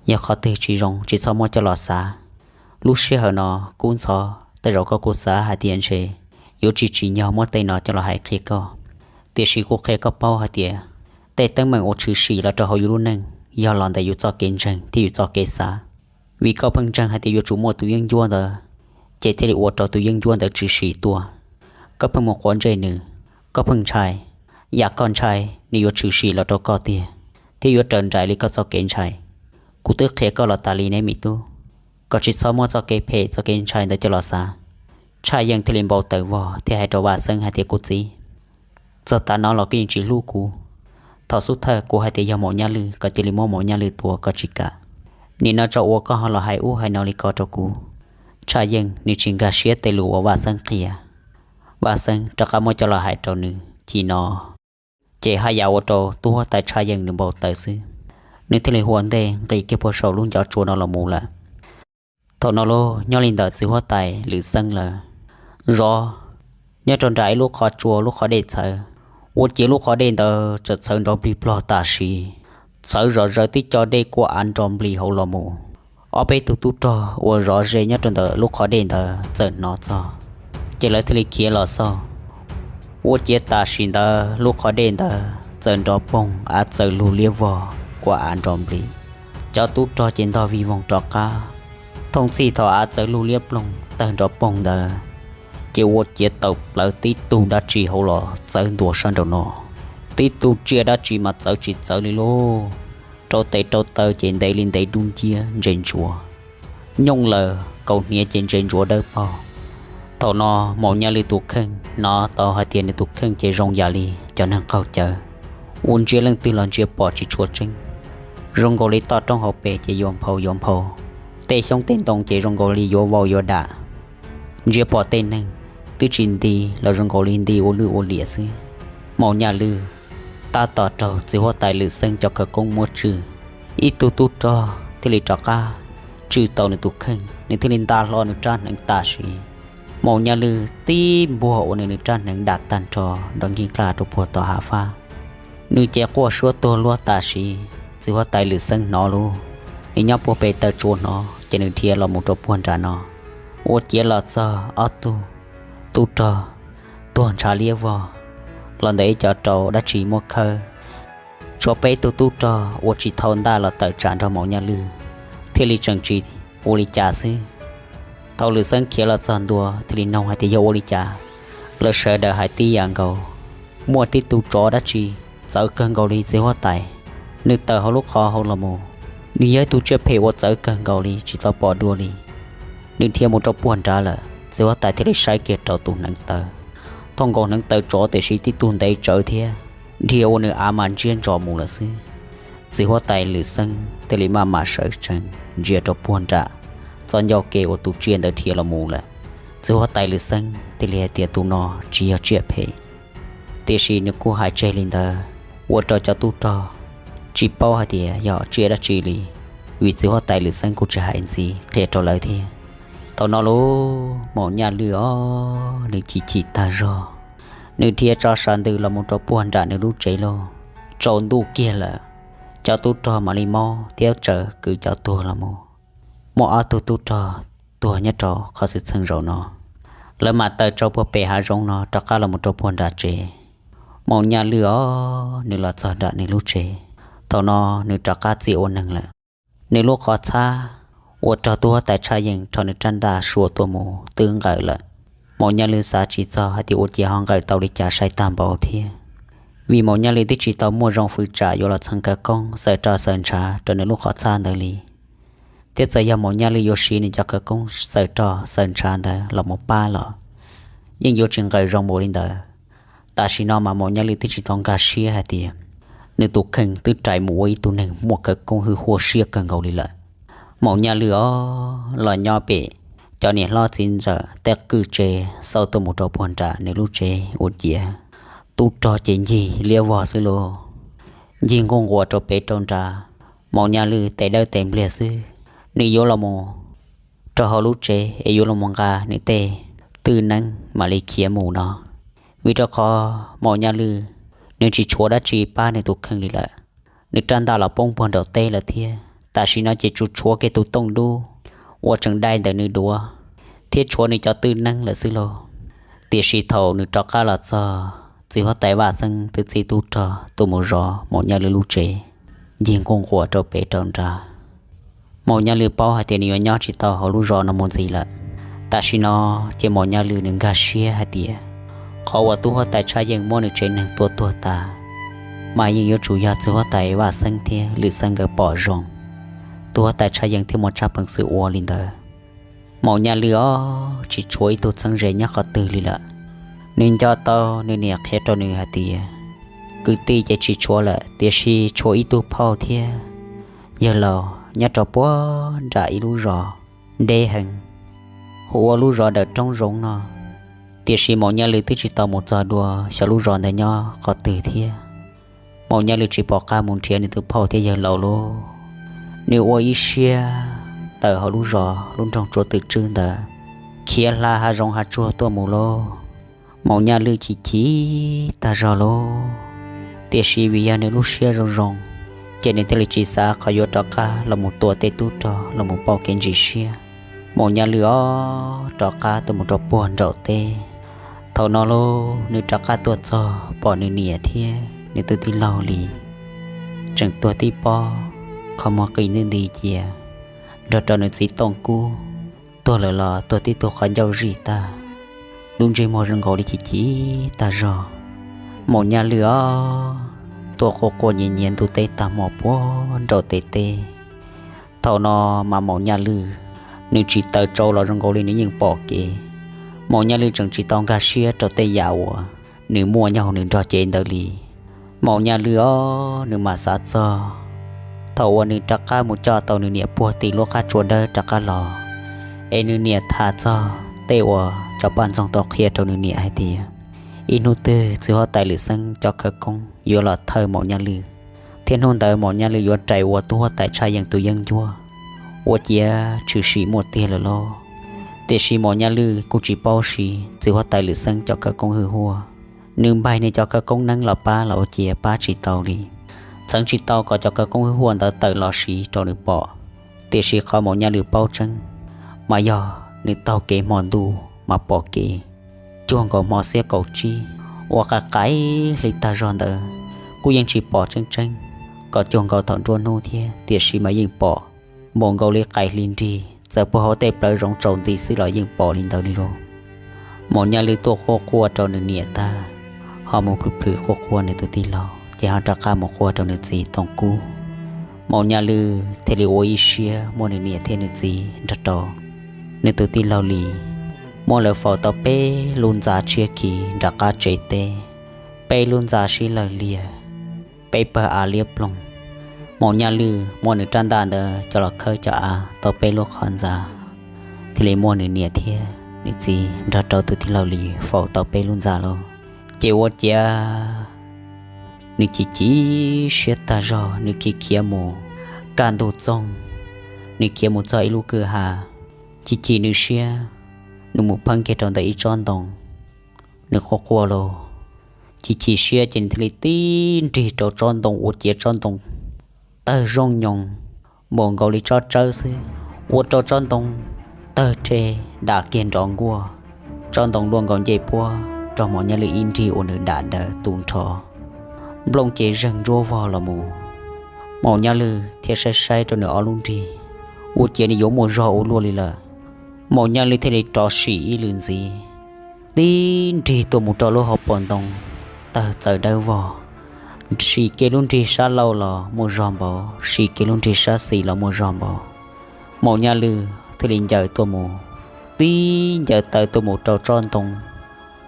yog qhov twg tsis zoo tsis txhob muab coj los xav. Lub sij hawm no kub ntxhov, tej zaum koj kuj xav hais tias ntshe yuav tsis tsim nyog muab tej no coj los hais qhia koj. Tiam sis kuv qhia koj paub hais tias tej teeb meem uas tshwm sim los rau hauv yus lub neej yog los ntawm yus txoj kev ntseeg thiab yus txoj kev xav. Vim koj pheej ntseeg hais tias yuav tsum muaj tus yeeb ncuab ntawd, ces thiaj li ua rau tus yeeb ncuab ntawd tshwm sim tuaj. Koj pheej mus quav ntsej nws, koj pheej ntshai, yam koj ntshai nws yuav tshwm sim los rau koj tiag, thiab yuav raws nraim li koj txoj kev ntshai. Kuv twb qhia koj los tas li ne me tub, koj tsis txhob muab txoj kev phem txoj kev ntshai ntawd coj los xav. Tshaj Yeej thiaj li npau taws vog thiab hais rau Vaj Xeeb hais tias, kuv txiv, txog tav no los koj yeej tsis hlub kuv. Thaum xub thawj kuv hais tias yog Maum Nyaj Lwj, koj cia li muab Maum Nyaj Lwj tua, koj tsis kam. Nim no tso ua koj ho los hais ub hais no li ko rau kuv. Tshaj Yeej nws tsis nkag siab tej lus uas Vaj Xeeb qhia. Vaj Xeeb rov qab muab coj los hais rau nws chim no, ces haj yam ua rau tub huab tais Tshaj Yeej nws npau taws xwb. Nws thiaj li hua ntej nqis kiag puag saum lub ncov tsua no los mus lawm. Thaum no los nyob li ntawm txiv huab tais Lwm Xeeb lawm, zov nyob rau nram ib lub qhov tsua lub qhov dej txhawv, ua ciav lub qhov dej ntawd txawm txhawv nrov nplig plog tam sim, txhawv zom zaws tib co dej kuj av nrov nplig hauv los mus. Ob peb tug tub rog uas zov ze nyob rau ntawm lub qhov dej ntawd txawm hnov txog, ces lawv thiaj li khiav los xauj. Ua ciav tam sim ntawd lub qhov dej ntawd txawm nrov poog av txawm lug liab vog kuj av nrov nplig. Cov tub rog ces ntog vij voog rov qab. Thooj txhij thaum av txawm lug liab ploog tawg nrov poog ntawd, ces ua ciav tawm plawv tib tug dab tsi hauv los txawv ntua sab nraum no. Tib tug tsiaj dab tsi mas txawv tsis txawv li lauj, rau tes rau taw ces ntev li ntev dub nciab ntse ntsuav, nyooj lawm kaus hniav ces ntse ntsuav dawb paug. Thaum no Maum Nyaj Lwj tus kheej hnov tau hais tias nws tus kheej ces zoo yam li cov neeg qaug cawv, ua ntsia leej twg los ntsia pom tsis tshua tseeb, zoo nkaus li toj roob hauv pes ces yuav nphau yuav nphau, tej xyoob tej ntoo ces zoo nkaus li yuav vau yuav dam. Ntsia pom tej neeg twb tsis nti los zoo nkaus li nti ua lwj ua liam xwb. Maum Nyaj Lwj tab tom raug txiv huab tais Lwm Xeeb cov khawv koob muab tswj, ib tug tub rog thiaj li rov qab tswj tau nws tus kheej, nws thiaj li nta hlo nws rab hneev tam sim. Maum Nyaj Lwj tib npuag ua nws nws rab hneev dam tag nrho nrov nkig nqaj rau puag tom hav fab. Nws ces quaj suab tuag luag tam sim, txiv huab tais Lwm Xeeb hnov lauj, nws nyob puag pem taw tsua hnov ces nws dhia los mus rau puag nram no. Ua ciav los txog ob tug tub rog tuag ntshav liab vog los ntawm ib co rau dab tsi muab khawb. Tshuav peb tug tub rog ua tsis thau ntaj los tawm tsam nrog Maum Nyaj Lwj, thiaj li tseem tsis ua li cas xwb. Thaum Lwm Xeeb khiav los txog ntua thiaj li noog hais tias yog ua li cas, lawv sawv daws hais tib yam nkaus, muaj tib tug tsov dab tsi txawv kawg nkaus li txiv huab tais, nws tawm hauv lub qhov hauv los mus, nws yog ib tug tsiaj phem uas txawv kawg nkaus li tsis tau pom dua li. Nws dhia mus rau puag nrad lawm, txiv huab tais thiaj li saib kiag rau tus hneev taw, thooj nkaus hneev taw tsov tiam sis tib tug ntev tsawv thiab, dhia ua nws av mas ntsiab ntsos mus lawm xwb. Txiv huab tais Lwm Xeeb thiaj li maj mam sawv tsees ntsia rau puag nram txoj ncauj ke uas tus tsiaj ntawd dhia los mus lawm. Txiv huab tais Lwm Xeeb thiaj li hais tias tus no tsis yog tsiaj phem. Tiam sis nws kuj hais tseg li ntawd, ua rau cov tub rog tsis paub hais tias yog tsiaj dab tsi li, vim txiv huab tais Lwm Xeeb kuj tsis hais ntxiv qhia rau lawv thiab. Thaum no lauj, Maum Nyaj Lwj os, nws chim chim tag zog, nws dhia tso sam ntws los mus rau puag nram nws lub tsev lauj. Tsaus ntuj kiag lawm, cov tub rog mam li maub thiab tsaws kwv cov tuag los mus. Muaj ob tug tub rog tuag nyob rau qhov xwm txheej zaum no, lawv mam tawm tsau puag pem hav zoov no rov qab los mus rau puag nram tsev. Maum Nyaj Lwj os, nws los txog nram nws lub tsev, thaum no nws rov qab txia ua neeg lawm. Nws lub qhov txhab uas raug tub huab tais Tshaj Yeej rho nws rab ntaj sua tuaj mus twb nqawm lawm. Maum Nyaj Lwj xav tsis txog hais tias ua ciav ho nqawm tau li cas sai tag npaum thiab, vim Maum Nyaj Lwj twb tsis tau muaj zoo fwv tsam yuav los txheev khawv koob xaws roj xaws ntshav rau nws lub qhov txhab ntawd li. Thiab txawm yog Maum Nyaj Lwj yuav siv nws cov khawv koob xaws roj xaws ntshav ntawd los mus pab los yeej yuav tsis nqawm zoo mus li ntawd. Tam sim no mas Maum Nyaj Lwj twb tsis tau nkag siab hais tias nws tus kheej twb rais mus ua ib tug neeg muaj khawv koob hwj huaj siab kawg nkaus li lawm. Maum Nyaj Lwj os, los nyob pem cov niam hlob txiv ntxawm tej qwj tsev xauj tuaj mus rau puag nram nws lub tsev ua ciav tub rog ces ncig liab vog xwb lauj, ncig nquj nquas rau pem rau nrad. Maum Nyaj Lwj tes dawb tes npliag xwb, nws yuav los mus rau hauv lub tsev es yuav los mus nqa nws tej twj neeb mam li khiav mus no, vim rau qhov Maum Nyaj Lwj nws tsis tshuav dab tsi pab nws tus kheej li lawm. Nws rab ntaj los poob puag nraum teb lawm thiab, tam sim no ces tsuas tshuav kiag tus tooj dub uas tseem dai ntawm nws duav thiab tshuav nws cov twj neeb lawm xwb lauj. Tiam sis thaum nws rov qab los txog, txiv huab tais Vaj Xeeb twb txib tub rog tuaj mus zov Maum Nyaj Lwj lub tsev, ncig nquj nquas rau pem rau nrad. Maum Nyaj Lwj paub hais tias nws yuav nyob tsis tau hauv lub zos no mus ntxiv lawm. Tam sim no ces Maum Nyaj Lwj nws nkag siab hais tias qhov uas tub huab tais Tshaj Yeej muab nws tsev neeg tua tuag tas mas yeej yuav tsum yog txiv huab tais Vaj Xeeb thiab Lwm Xeeb nkawd pom zoo, tub huab tais Tshaj Yeej thiaj muaj tsab peev xwm ua li ntawd. Maum Nyaj Lwj os, tsis tshuav ib tug txheeb ze nyob qhov twg li lawm. Nws nco tau nws niam qhia rau nws hais tias kwv tij ces tsis tshuav lawm, tiam sis tshuav ib tug phauj thiab yawg laus nyob rau puag nram ib lub zos deb heev, hu ua lub zos Dawm Roob Zoov no. Tiam sis Maum Nyaj Lwj twb tsis tau mus txog dua xyov lub zos ntawd nyob qhov twg thiab. Maum Nyaj Lwj tsis pom qab mus nrhiav nws tus phauj thiab yawg laus lauj. Nws ua ib siab tawm hauv lub zos lub nroog Tsuav Twm Tswb ntawd khiav hla hav zoov hav tsuag tuaj mus lauj. Maum Nyaj Lwj chim chim tag zog lauj, tiam sis vim yog nws lub siab zoo zoo, ces nws thiaj li tsis xav qhov yuav rov qab los mus tua tej tub rog los mus pauj kev ntsis siab. Maum Nyaj Lwj os, rov qab tuaj mus rau puag nraum teb. Thaum no lauj, nws rov qab tuaj txog pom nws niam thiab nws tus tij laug Lis tseem tuag tib pob, qhov muag qis nti nti cia, nrog rau nws txiv Tooj Kub tuag lawm los tuag tib tug qhov ncauj zij tag, lub ntsej muag zoo nkaus li chim chim tag zog. Maum Nyaj Lwj os, tuaj quaj quaj nyiav nyiav ntuj teb tag hmo puag nraum tes teb. Thaum no mas Maum Nyaj Lwj nws tsis taws tsau los zoo nkaus li nws yeej pom kev. Maum Nyaj Lwj tseem tsis tau nkag siab rau tej yam uas nws muaj nyob hauv nws nrog cev ntawd li. Maum Nyaj Lwj os, nws mam xav txog thaum uas nws rov qab mus coj tau nws niam puag tim lub qab tsua dawb rov qab los, es nws niam tham txog tej uas cov poj ntxoog tau qhia rau nws niam hais tias ib hnub twg txiv huab tais Lwm Xeeb cov khawv koob yuav los thawj Maum Nyaj Lwj, thiab hnub ntawd Maum Nyaj Lwj yuav rais ua tub huab tais Tshaj Yeej tus yeeb ncuab, ua ciav tshwm sim muaj tiag lawm lauj. Tiam sis Maum Nyaj Lwj kuj tsis paub siv txiv huab tais Lwm Xeeb cov khawv koob hwj huaj. Nws npaig nws cov khawv koob neeb los pab los ua ciav pab tsis tau li, txheev tsis tau kom cov khawv koob hwj huaj ntawd tawm los siv rau nws pom. Tiam sis qhov Maum Nyaj Lwj paub tseeb mas yog nws taug kev hmo ntuj mas pom kev cuag nkaus hmo xiab kaum tsib uas qais qais hli tag zog ntawd, kuj yeej tsis pom tseeb tseeb kom cuag nkaus thaum nruab hnub thiab, tiam sis mas yeej pom npaum nkaus li qais hli nrig, txawm puag hauv tej plawv zoov tsaus nti xwb los yeej pom li ntawd li lauj. Maum Nyaj Lwj tuaj quaj quaj rau nws niam tag, ho mus plhws plhws quaj quaj nws tus tij laug, ces ho rov qab mus quaj rau nws txiv Tooj Kub. Maum Nyaj Lwj thiaj li ua ib siab muab nws niam thiab nws txiv nrog rau nws tus tij laug Lis, muab lawv faus tau peb lub ntxa tshiab khiv nram qab tsev teb, peb lub ntxa sib lawg liag, peb pawg av liab ploog. Maum Nyaj Lwj muab nws rab ntaj ntawd coj los khawb cov av tau peb lub qhov ntxa, thiaj li muab nws niam thiab nws txiv nrog rau tus tij laug Lis faus tau peb lub ntxa lauj. Ces ua ciav nws chim chim siab tag zog, nws khiav khiav mus, kaj ntug txoog, nws khiav mus txog ib lub kwj ha, chim chim nws siab, nws mus pheeb kiag rau ntawm ib tsob ntoo, nws quaj quaj lauj. Chim chim siab ces nws thiaj li tib nrig rau tsob ntoo ua ciav tsob ntoo tawg zoo nyoos, npaum nkaus li tsob tsawb xwb, ua rau tsob ntoo tawg rhe dam kiag nrov nkuaj. Tsob ntoo luaj nkaus ncej puab rau Maum Nyaj Lwj ib nrig uas nws dam daws tu nrho, nplooj ces zeeg ntsuab vog los mus. Maum Nyaj Lwj thiaj saib saib rau nws ob lub nrig, ua ciav nws yuav muaj zog ua luaj li lawm. Maum Nyaj Lwj thiaj li rov sim ib lwm ntxiv, tib nrig tuaj mus rau lub hauv paus ntoo, tawg txawv dawb vog. Sim kiag lub nrig sab laug los muaj zog npaum, sim kiag lub nrig sab xis los muaj zog npaum. Maum Nyaj Lwj thiaj li ncaws tuaj mus, tib ncaws taw tuaj mus rau tsob ntoo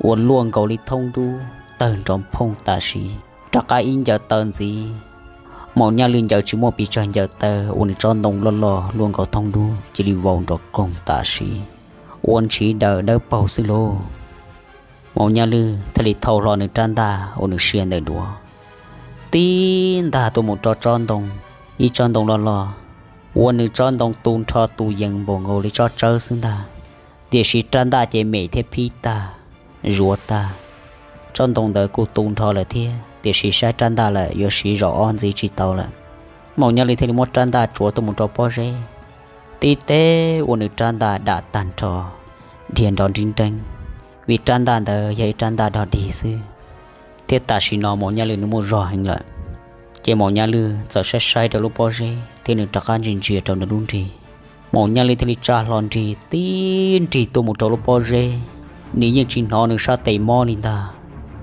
uas luaj nkaus li thoob dub tawg nrov phooj tam sim. Rov qab ib ncaws taw ntxiv, Maum Nyaj Lwj ncaws tsis muaj pes tsawg ncaws taw uas nws tsob ntoo loj loj luaj nkaus thoob dub cia li vau nrov koog tam sim, ua ntshiv daws dawb paug xwb lauj. Maum Nyaj Lwj thiaj li thau hlo nws rab ntaj uas nws sia ntawm duav, tib ntaj tuaj mus rau tsob ntoo, ib tsob ntoo loj loj, ua nws tsob ntoo tu nrho tu yees npaum nkaus li tsob tsawb xwb ntag. Tiam sis rab ntaj ces mem thiab phib tag, zuav tag. Tsob ntoo ntawd kuj tu nrho lawm thiab, tiam sis saib rab ntaj lawm yuav siv zaum ob ntxiv tsis tau lawm. Maum Nyaj Lwj thiaj li muab rab ntaj tsuav tuaj mus rau pob zeb, tib teb ua nws rab ntaj dam tag nrho, dhia nrov nrib nreeb, vim rab ntaj ntawd yog ib rab ntaj dog dig xwb. Thiab tam sim no Maum Nyaj Lwj nws muaj zog heev lawm, ces Maum Nyaj Lwj txawm saib saib rau lub pob zeb thiab nws rov qab ntsia ntsia rau nws lub nrig. Maum Nyaj Lwj thiaj li tsa hlo nrig tib nrig tuaj mus rau lub pob zeb. Nws yeej tsis hnov nws sab tes mob li ntag,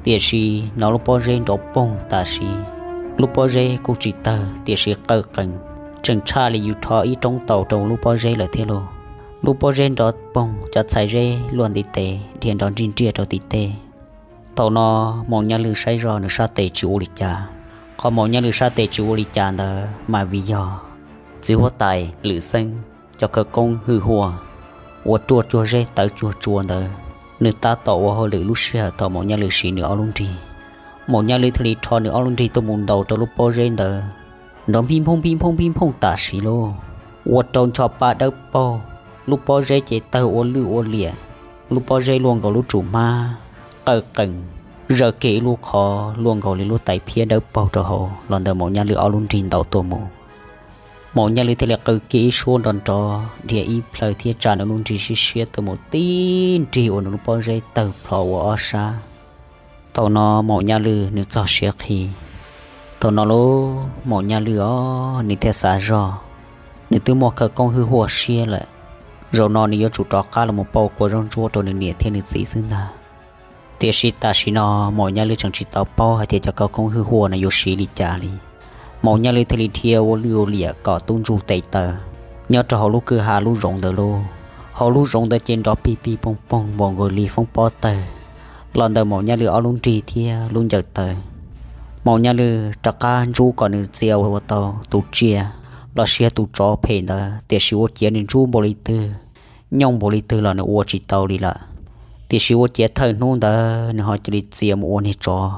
tiam sis hnov lub pob zeb nrov poog tam sim. Lub pob zeb kuj tsis tawg tiam sis qawj qees, tseem tshaj li yus rho ib roob taus rau lub pob zeb lawm thiab lauj. Lub pob zeb nrov poog, cov txhais zeb luaj ntiv tes dhia nrov nriaj nriaj rau tim tej. Thaum no Maum Nyaj Lwj saib zoj nws sab tes tsis ua li cas. Qhov Maum Nyaj Lwj sab tes tsis ua li cas ntawd mas vim yog txiv huab tais Lwm Xeeb cov khawv koob hwj huaj uas ruaj cuag zeb tawv cuag tsua ntawd, nws tab tom ua hauj lwm lub sij hawm thaum Maum Nyaj Lwj siv nws ob lub nrig. Maum Nyaj Lwj thiaj li rho nws ob lub nrig tuaj mus ntaus rau lub pob zeb ntawd, nrov nphij nphooj nphij nphooj nphij nphooj tam sim lauj, ua rau ncho pa dawb paug. Lub pob zeb ces tawg ua lwj ua liam, lub pob zeb luaj nkaus lub tsum hmab, qawj qees, zaws kiag ib lub qhov luaj nkaus li lub tais phiab dawb paug rau hauv los ntawm Maum Nyaj Lwj ob lub nrig ntaus tuaj mus. Maum Nyaj Lwj thiaj li qw kiag ib suab nrov nrov dhia ib plhaw thiab tsa nws lub nrig siab siab tuaj mus tib nrig uas nws lub pob zeb tawg plho ua ob sab. Thaum no Maum Nyaj Lwj nws txog siav qhi. Thaum no lauj Maum Nyaj Lwj os nws thiaj xav zog, nws twb muaj khawv koob hwj huaj siab lawm, zaum no nws yuav tsum rov qab los mus pauj kua zaub ntsuab rau nws niam thiab nws txiv xwb ntag. Tiam sis tam sim no Maum Nyaj Lwj tseem tsis tau paub hais tias cov khawv koob hwj huaj no yuav siv li cas li. Maum Nyaj Lwj thiaj li dhia ua lwj ua liam kom tub ntsuj tes taw nyob rau hauv lub kwj ha lub zoov ntawd lauj. Hauv lub zoov ntawd ces nrov pig pig poog poog npaum nkaus li foob pob tawg los ntawm Maum Nyaj Lwj ob lub nrig thiab lub ncaws taw. Maum Nyaj Lwj rov qab ntsub kom nws txia ua tau tus tsiaj los sis yog tus tsov phem ntawd, tiam sis ua ciav nws ntsub npaum li twg, nyooj npaum li twg los nws ua tsis tau li lawm. Tiam sis ua ciav thawj hnub ntawd nws ho cia li txia mus ua niag tsov,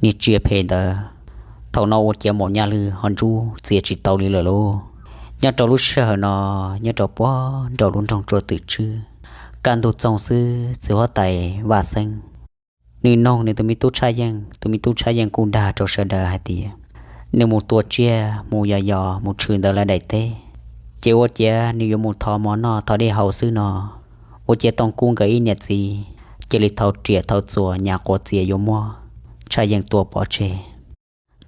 niag tsiaj phem ntawd. Thaum no ua ciav Maum Nyaj Lwj ho ntsub txia tsis tau li lawm lauj. Nyob rau lub sij hawm no, nyob rau puag nraum lub nroog Tsua Twm Tswb, kaj ntug txoog xwb txiv huab tais Vaj Xeeb nws noog nws tus me tub Tshaj Yeej, tus me tub Tshaj Yeej kuj dag rau sawv daws hais tias nws mus tua tsiaj mus yos yos mus tshwm ntawm lawv daim teb, ces ua ciav nws yuav mus thov mov noj thov dej haus xwb no. Ua ciav Tooj Kub nkawd ib niam txiv cia li thau riam thau txuas nyas quav txias yuav muab Tshaj Yeej tua pov tseg.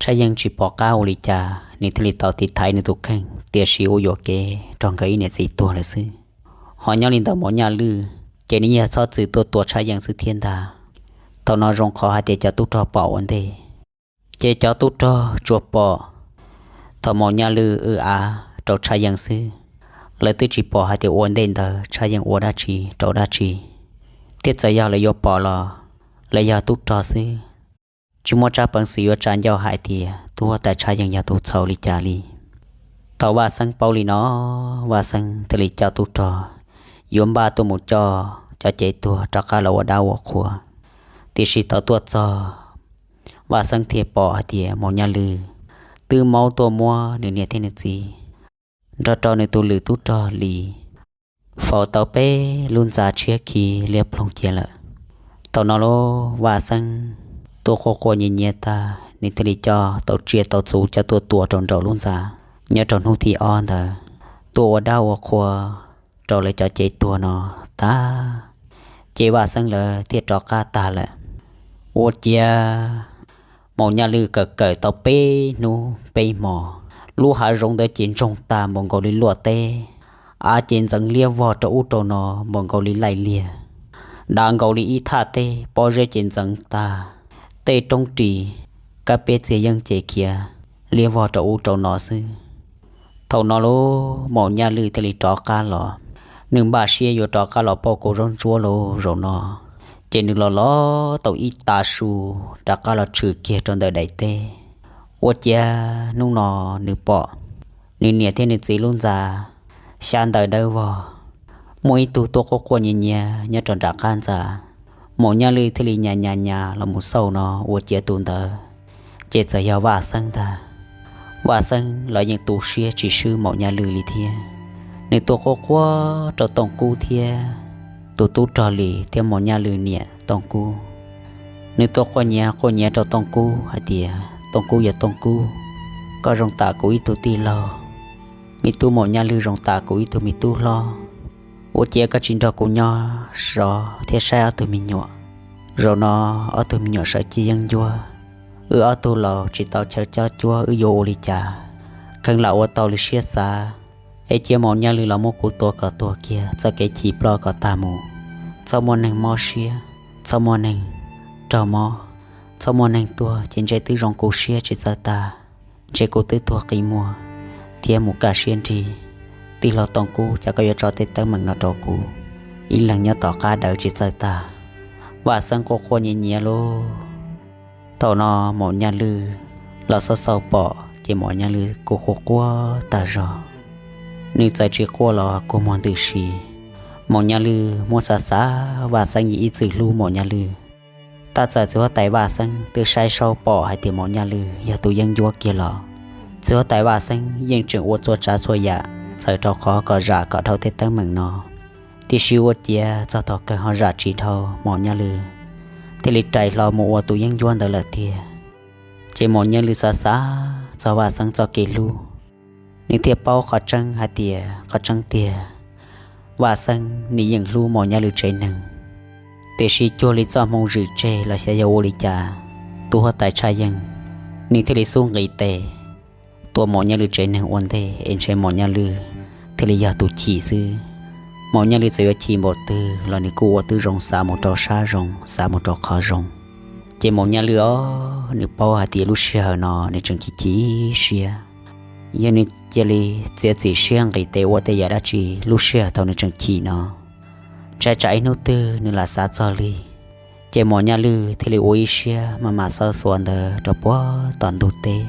Tshaj Yeej tsis pom qab ua li cas, nws thiaj li tau tiv thaiv nws tus kheej, tiam sis ua yuam kev rau nkawd ib niam txiv tuag lawm xwb. Ho nyob li ntawm Maum Nyaj Lwj, ces nws yog txhob txwm tuaj tua Tshaj Yeej xwb thiab ntag. Thaum no zoo qhov hais tias cov tub rog pom ua ntej, ces cov tub rog tsuas pom thaum Maum Nyaj Lwj w av rau Tshaj Yeej xwb, lawv twb tsis pom hais tias ua ntej ntawd Tshaj Yeej ua dab tsi rau dab tsi. Thiab txawm yog lawv yuav pom los lawv yog tub rog xwb, tsis muaj tsab peev xwm yuav tsa ncauj hais tias tus huab tais Tshaj Yeej yog tus txhaum li cas li. Thaum Vaj Xeeb paub li no, Vaj Xeeb thiaj li coj tub rog yuav npaj tuaj mus coj cov cev tuag rov qab los ua dab ua qhua. Tiam sis thaum tuaj txog, Vaj Xeeb thiaj pom hais tias Maum Nyaj Lwj twb maub tuaj muab nws niam thiab nws txiv nrog rau nws tus lwm tub rog Lis faus tau peb lub ntxa tshiab khi liab ploog cia lawm. Thaum no lauj, Vaj Xeeb tuaj quaj quaj nyiav nyiav tag, nws thiaj li coj tau tsiaj tau txhu coj tuaj tua rau nraum lub ntxa. Nyob rau hnub thib ob ntawd, tuaj ua dab ua qhua rau lawv cov cev tuag no tag, ces Vaj Xeeb lawv thiaj rov qab tag lawm. Ua ciav Maum Nyaj Lwj kawm kawm tau peb hnub peb hmo, lub hav zoov ntawd ces ntsoog tas npaum nkaus li luaj teb, av ces ntxeev liab vog rau ub rau no npaum nkaus li laij liag, dav nkaus li ib thaj teb, pob zeb ces ntxeev tag, tej roob ris kab peb txiag yeeb ces khiav liab vog rau ub rau no xwb. Thaum no lub Maum Nyaj Lwj thiaj li rov qab los, nws npaj siab yuav rov qab los pauj kuv zaub ntsuab lawm zaum no. Ces nws los los tau ib tav su rov qab los tshwm kiag rau ntawm daim teb. Ua ciav hnub no nws pom nws niam thiab nws txiv lub ntxa xyab ntawv dawb vog, muaj ib tug tuaj quaj quaj nyiav nyiav nyob rau nram qab ntxa. Maum Nyaj Lwj thiaj li nyas nyas nyas los mus xauj no, ua ciav tus ntawd ces txawm yog Vaj Xeeb ntag. Vaj Xeeb los yeej tu siab tsis swb Maum Nyaj Lwj li thiab. Nws tuaj quaj quaj rau Tooj Kub thiab tus tub Rog Lis thiab Maum Nyaj Lwj niam Tooj Kub. Nws tuaj quaj nyiav quaj nyiav rau Tooj Kub hais tias, Tooj Kub, yog Tooj Kub, koj zoo tam kuv ib tug tij laug. Me tub Maum Nyaj Lwj zoo tam kuv ib tug me tub hlob. Ua ciav koj tsis nrog kuv nyob zov thiab saib ob tug me nyuam. Zaum no ob tug me nyuam sawv cia yeeb ncuab, wb ob tug laus tsis tau chaw cob cuab, wb yuav ua li cas? Kheev lam ua tau li siab xav, es cia Maum Nyaj Lwj los muab kuv tua kom tuag kiag, txoj kev chim ploj kom tag mus. Txhob muaj neeg mob siab, txhob muaj neeg raug mob, txhob muaj neeg tuag ces ntshe twb zoo kuv siab tsis txawj tag. Ntshe kuv twb tuag qi muag thiab mus kaj siab nrig. Tij laug Tooj Kub, cas koj yuav tso tej teeb meem no rau kuv? Ib leeg nyob tom qab daws tsis txawj tag. Vaj Xeeb quaj quaj nyiav nyiav lauj. Thaum no Maum Nyaj Lwj los xauj xauj pom ces Maum Nyaj Lwj kuj quaj quaj tag zog. Nws txawm tsis quaj los kua muag ntws si. Maum Nyaj Lwj muab xav xav, Vaj Xeeb yeej ib txwm hlub Maum Nyaj Lwj. Tab txawm txiv huab tais Vaj Xeeb twb saib saub pom hais tias Maum Nyaj Lwj yog tus yeeb ncuab kiag los, txiv huab tais Vaj Xeeb yeej tseem ua txhua tsav txhua yam txawm rau qhov kom zam kom dhau tej teeb meem no. Tiam sis ua ciav txog thaum kawg ho zam tsis dhau Maum Nyaj Lwj, thiaj li rais hlo mus ua tus yeeb ncuab ntawd lawm tiag. Ces Maum Nyaj Lwj xav xav txog Vaj Xeeb txoj kev hlub, nws thiaj paub qhov tseeb hais tias qhov tseeb tiag, Vaj Xeeb nws yeej hlub Maum Nyaj Lwj tsev neeg. Tiam sis cuag li txoj hmoo zwm tseg los xyov yog ua li cas, tus huab tais Tshaj Yeej nws thiaj li xub nqis tes tua Maum Nyaj Lwj tsev neeg ua ntej, es ntshe Maum Nyaj Lwj thiaj li yog tus chim xwb. Maum Nyaj Lwj txawm yuav chim npaum twg los nws kuj ua tib zoo xav mus rau sab zoo, xav mus rau qhov zoo. Ces Maum Nyaj Lwj os, nws paub hais tias lub sij hawm no nws tseem chim chim siab. Yog nws cia li txiav txim siab nqis tes ua tej yam dab tsi lub sij hawm thaum nws tseem chim no, ntshai tsam ib hnub twg nws lam xav txog li. Ces Maum Nyaj Lwj thiaj li ua ib siab maj mam xawb xuas ntawd rau puag tom ntug teb,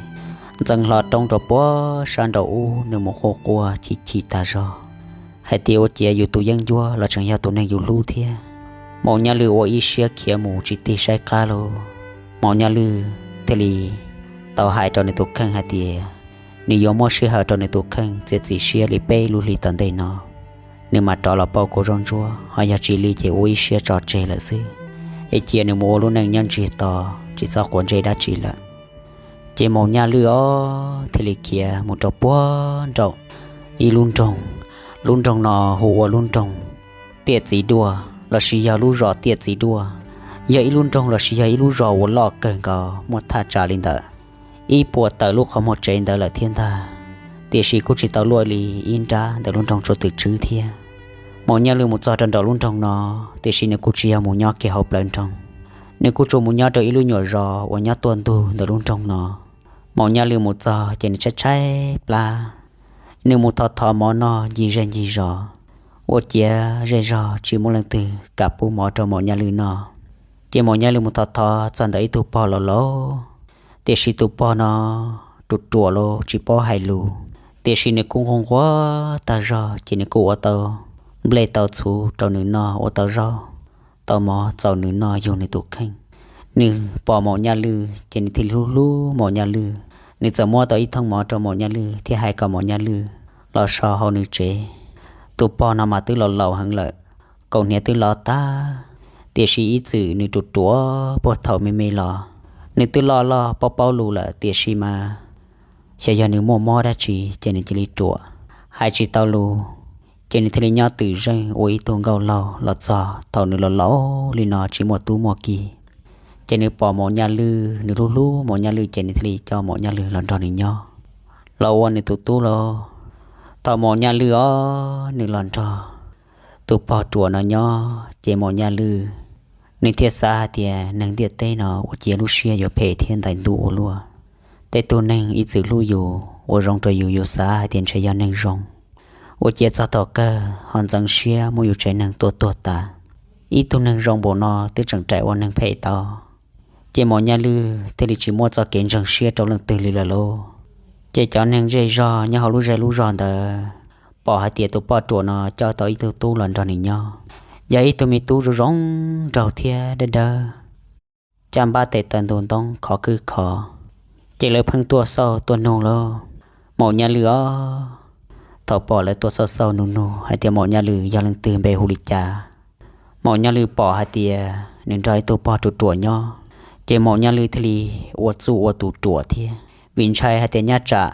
ntxeev hlo roob rau puag sab nraum ub, nws mus quaj quaj chim chim tag zog hais tias ua ciav yus tus yeeb ncuab los tseem yog tus neeg yus hlub thiab. Maum Nyaj Lwj ua ib siab khiav mus tsis tig saib qab lauj. Maum Nyaj Lwj thiaj li tau hais rau nws tus kheej hais tias nws yuav muab sij hawm rau nws tus kheej txiav txim siab li peb lub hlis tom ntej no, nws mam rov los pauj kuv zaub ntsuab, ho yog tsis li ces ua ib siab tso tseg lawm xwb, es cia nws mus ua lub neej nyob ntsiag to, tsis txhob quav ntsej dab tsi lawm. Ces Maum Nyaj Lwj os thiaj li khiav mus rau puag nraum ib lub nroog. Lub nroog no hu ua lub nroog Tiaj Txiv Duaj lossis yog lub zos Tiaj Txiv Duaj. Yog ib lub nroog lossis yog ib lub zos uas loj kawg nkaus, muaj thaj tsam li ntawm ib puas tawm lub qhov muag tsev ntawd lawm thiab ntag. Tiam sis kuj tsis tau luaj li ib nrab ntawm lub nroog Tsua Twm Tswb thiab. Maum Nyaj Lwj mus txog rau nraum lub nroog no, tiam sis nws kuj tsis yog mus nyob kiag hauv plawv nroog, nws kuj tsuas mus nyob rau ib lub nyuam zos uas nyob tuaj ntug ntawm lub nroog no. Maum Nyaj Lwj mus txog ces nws tshaib tshaib plab, nws mus thov thov mov noj ncig zej ncig zos, ua ciav zej zog tsis muaj leej twg kam pub mov rau Maum Nyaj Lwj noj. Ces Maum Nyaj Lwj mus thov thov txog ntawm ib tug pog laus laus, tiam sis tus pog no ruam ruam los tsis paub hais lus, tiam sis nws kuj nquag nquag tag zog, ces nws kuj ua tau nplej tau txhuv rau nws noj, ua tau zaub tau mov txaus nws noj yug nws tus kheej. Nws pom Maum Nyaj Lwj ces nws thiaj hlub hlub Maum Nyaj Lwj. Nws txawm muab tau ib thooj mov rau Maum Nyaj Lwj thiab hais kom Maum Nyaj Lwj los so hauv nws tsev. Tus pog no mas twb los laus heev lawm, kaus hniav twb lov tag, tiam sis ib txwm nws ruam ruam puag thaum me me los, Nws twb loj loj paub paub lus lawm tiam sis mas xyov yog nws muaj mob dab tsi ces nws cia li ruam, hais tsis tau lus. Ces nws thiaj li nyob twm zeej ua ib tug nkauj laug los txog thaum nws los laus li no tsis muaj tub muaj ki. Ces nws pom Maum Nyaj Lwj, nws hlub hlub Maum Nyaj Lwj ces nws thiaj li coj Maum Nyaj Lwj los nrog nws nyob, los ua nws tus tub lauj. Thaum Maum Nyaj Lwj os nws los nrog tus pog ruam no nyob ces Maum Nyaj Lwj nws thiaj xav hais tias neeg ntiaj teb no ua ciav lub siab yuav phem thiab ntais ntuj ua luaj. Tej tug neeg ib txwm hlub yus ua zoo rau yus, yus xav hais tias ntshe yog neeg zoo, ua ciav txog thaum kawg ho ntxeev siab muab yus tsev neeg tua tuag tas. Ib tug neeg zoo npaum no twb tseem rais ua neeg phem tau. Ces Maum Nyaj Lwj thiaj li tsis muaj txoj kev ntseeg siab rau leej twg li lawm lauj. Ces cov neeg zej zog nyob hauv lub zej lub zog ntawd pom hais tias tus poj ruam no coj tau ib tug tub los nrog nws nyob, yog ib tug me tub zoo zoo nraug thiab dawb dawb, caj npab tes taw ntug ntoob khov khwb khov. Ces lawv pheej tuaj xauj tuaj nug lauj. Maum Nyaj Lwj os, thaum pom lawv tuaj xauj xauj nug nug hais tias Maum Nyaj Lwj yog leej twg npe hu li cas, Maum Nyaj Lwj pom hais tias nws nrog ib tug pog ruam ruam nyob, ces Maum Nyaj Lwj thiaj li ua txuj ua tus ruam thiab, vim ntshai hais tias nyaj tsam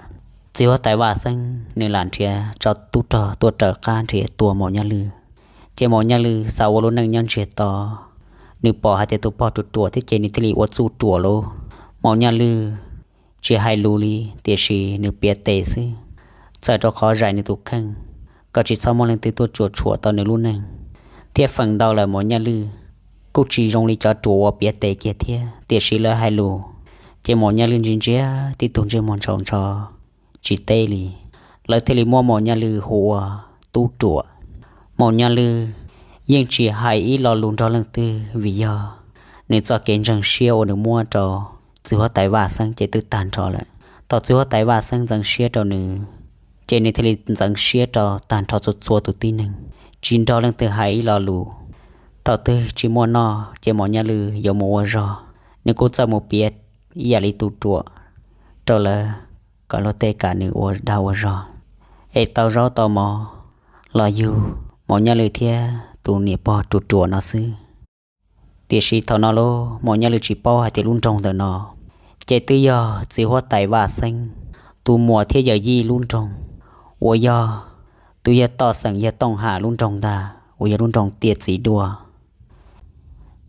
txiv huab tais Vaj Xeeb nws lam nrhiav tso tub rog tuaj raws qab nrhiav tua Maum Nyaj Lwj. Ces Maum Nyaj Lwj xav ua lub neej nyob ntsiag to, nws pom hais tias tus pog ruam ruam thiab ces nws thiaj li ua txuj ruam lauj. Maum Nyaj Lwj tsis hais lus li tiam sis nws piav tes xwb, txawm rau qhov zais nws tus kheej kom tsis txhob muaj leej twg tuaj cuam tshuam tau nws lub neej. Thiab feem ntau lawm Maum Nyaj Lwj kuj tsis zoo li cov ruam uas piav tes kiag thiab, tiam sis lawv hais lus ces Maum Nyaj Lwj ntsia ntsia tib tug ntsej muag ntshaus ntsho tsis teb li. Lawv thiaj li muab Maum Nyaj Lwj hu ua tub ruam. Maum Nyaj Lwj yeej tsis hais ib lo lus nrog leej twg vim yog nws txoj kev ntseeg siab uas nws muab rau txiv huab tais Vaj Xeeb ces twb tag nrho lawm. Thaum txiv huab tais Vaj Xeeb ntxeev siab rau nws, ces nws thiaj li ntxeev siab rau tag nrho txhua txhua tus tib neeg, tsis nrog leej twg hais ib lo lus. Thaum twg tsis muaj noj ces Maum Nyaj Lwj yuav mus ua zog, nws kuj txawj mus piav ib yam li tus ruam rau lawv kom luag tej kam nws ua dag ua zog, es tau zaub tau mov los yug Maum Nyaj Lwj thiab tus niam pog ruam ruam no xwb. Tiam sis thaum no lauj, Maum Nyaj Lwj tsis paub hais tias lub nroog ntawm no ces twb yog txiv huab tais Vaj Xeeb tus muam thiab yawm yij lub nroog, uas yog tus yawg Toj Xeem yawg Tooj Ham lub nroog ntag, uas yog lub nroog tiaj txiv dua.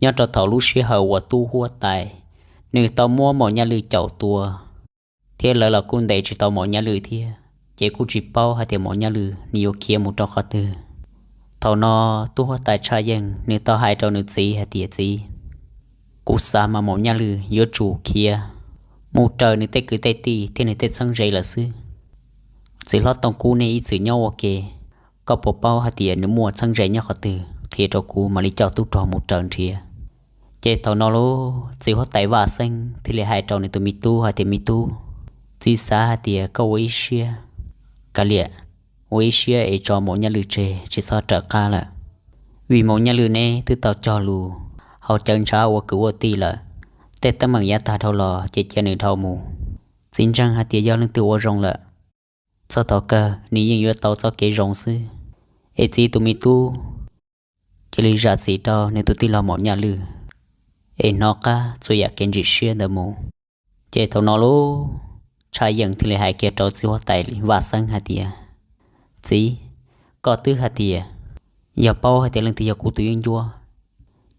Nyob rau thaum lub sij hawm uas tub huab tais nws tau muab Maum Nyaj Lwj caum tua, thiab lawv los kuj ntes tsis tau Maum Nyaj Lwj thiab, ces kuj tsis paub hais tias Maum Nyaj Lwj nws yuav khiav mus rau qhov twg. Thaum no tub huab tais Tshaj Yeej nws tau hais rau nws txiv hais tias, Txiv, kuv xav mas Maum Nyaj Lwj yuav tsum khiav mus raws nws tej kwv tej tij thiab nws tej txheeb ze lawm xwb. Txiv hlob Tooj Kub nej ib txwm nyob ua ke, koj puas paub hais tias nws muaj txheeb ze nyob qhov twg qhia rau kuv mam li coj tub rog mus raws nrhiav. Ces thaum no lauj, txiv huab tais Vaj Xeeb thiaj li hais rau nws tus me tub hais tias, Me tub, txiv xav hais tias koj ua ib siab, kav liam, ua ib siab es tso Maum Nyaj Lwj tseg tsis txhob raws qab lawm, vim Maum Nyaj Lwj neb twb tau cog lus haus cawv ntshav ua kwv ua tij lawm, tej teeb meem yav tag dhau los ces cia nws dhau mus. Txiv ntseeg hais tias yog leej twg ua zoo lawm, txog thaum kawg nws yeej yuav tau txoj kev zoo xwb. Es txiv tus me tub cia li zam txim rau nws tus tij laug Maum Nyaj Lwj, es hnov qab txhua yam kev ntsim siab ntawd mus. Ces thaum no lauj, Tshaj Yeej thiaj li hais kiag rau txiv huab tais Vaj Xeeb hais tias, Txiv, koj twb hais tias yog paub hais tias leej twg yog kuv tus yeeb ncuab,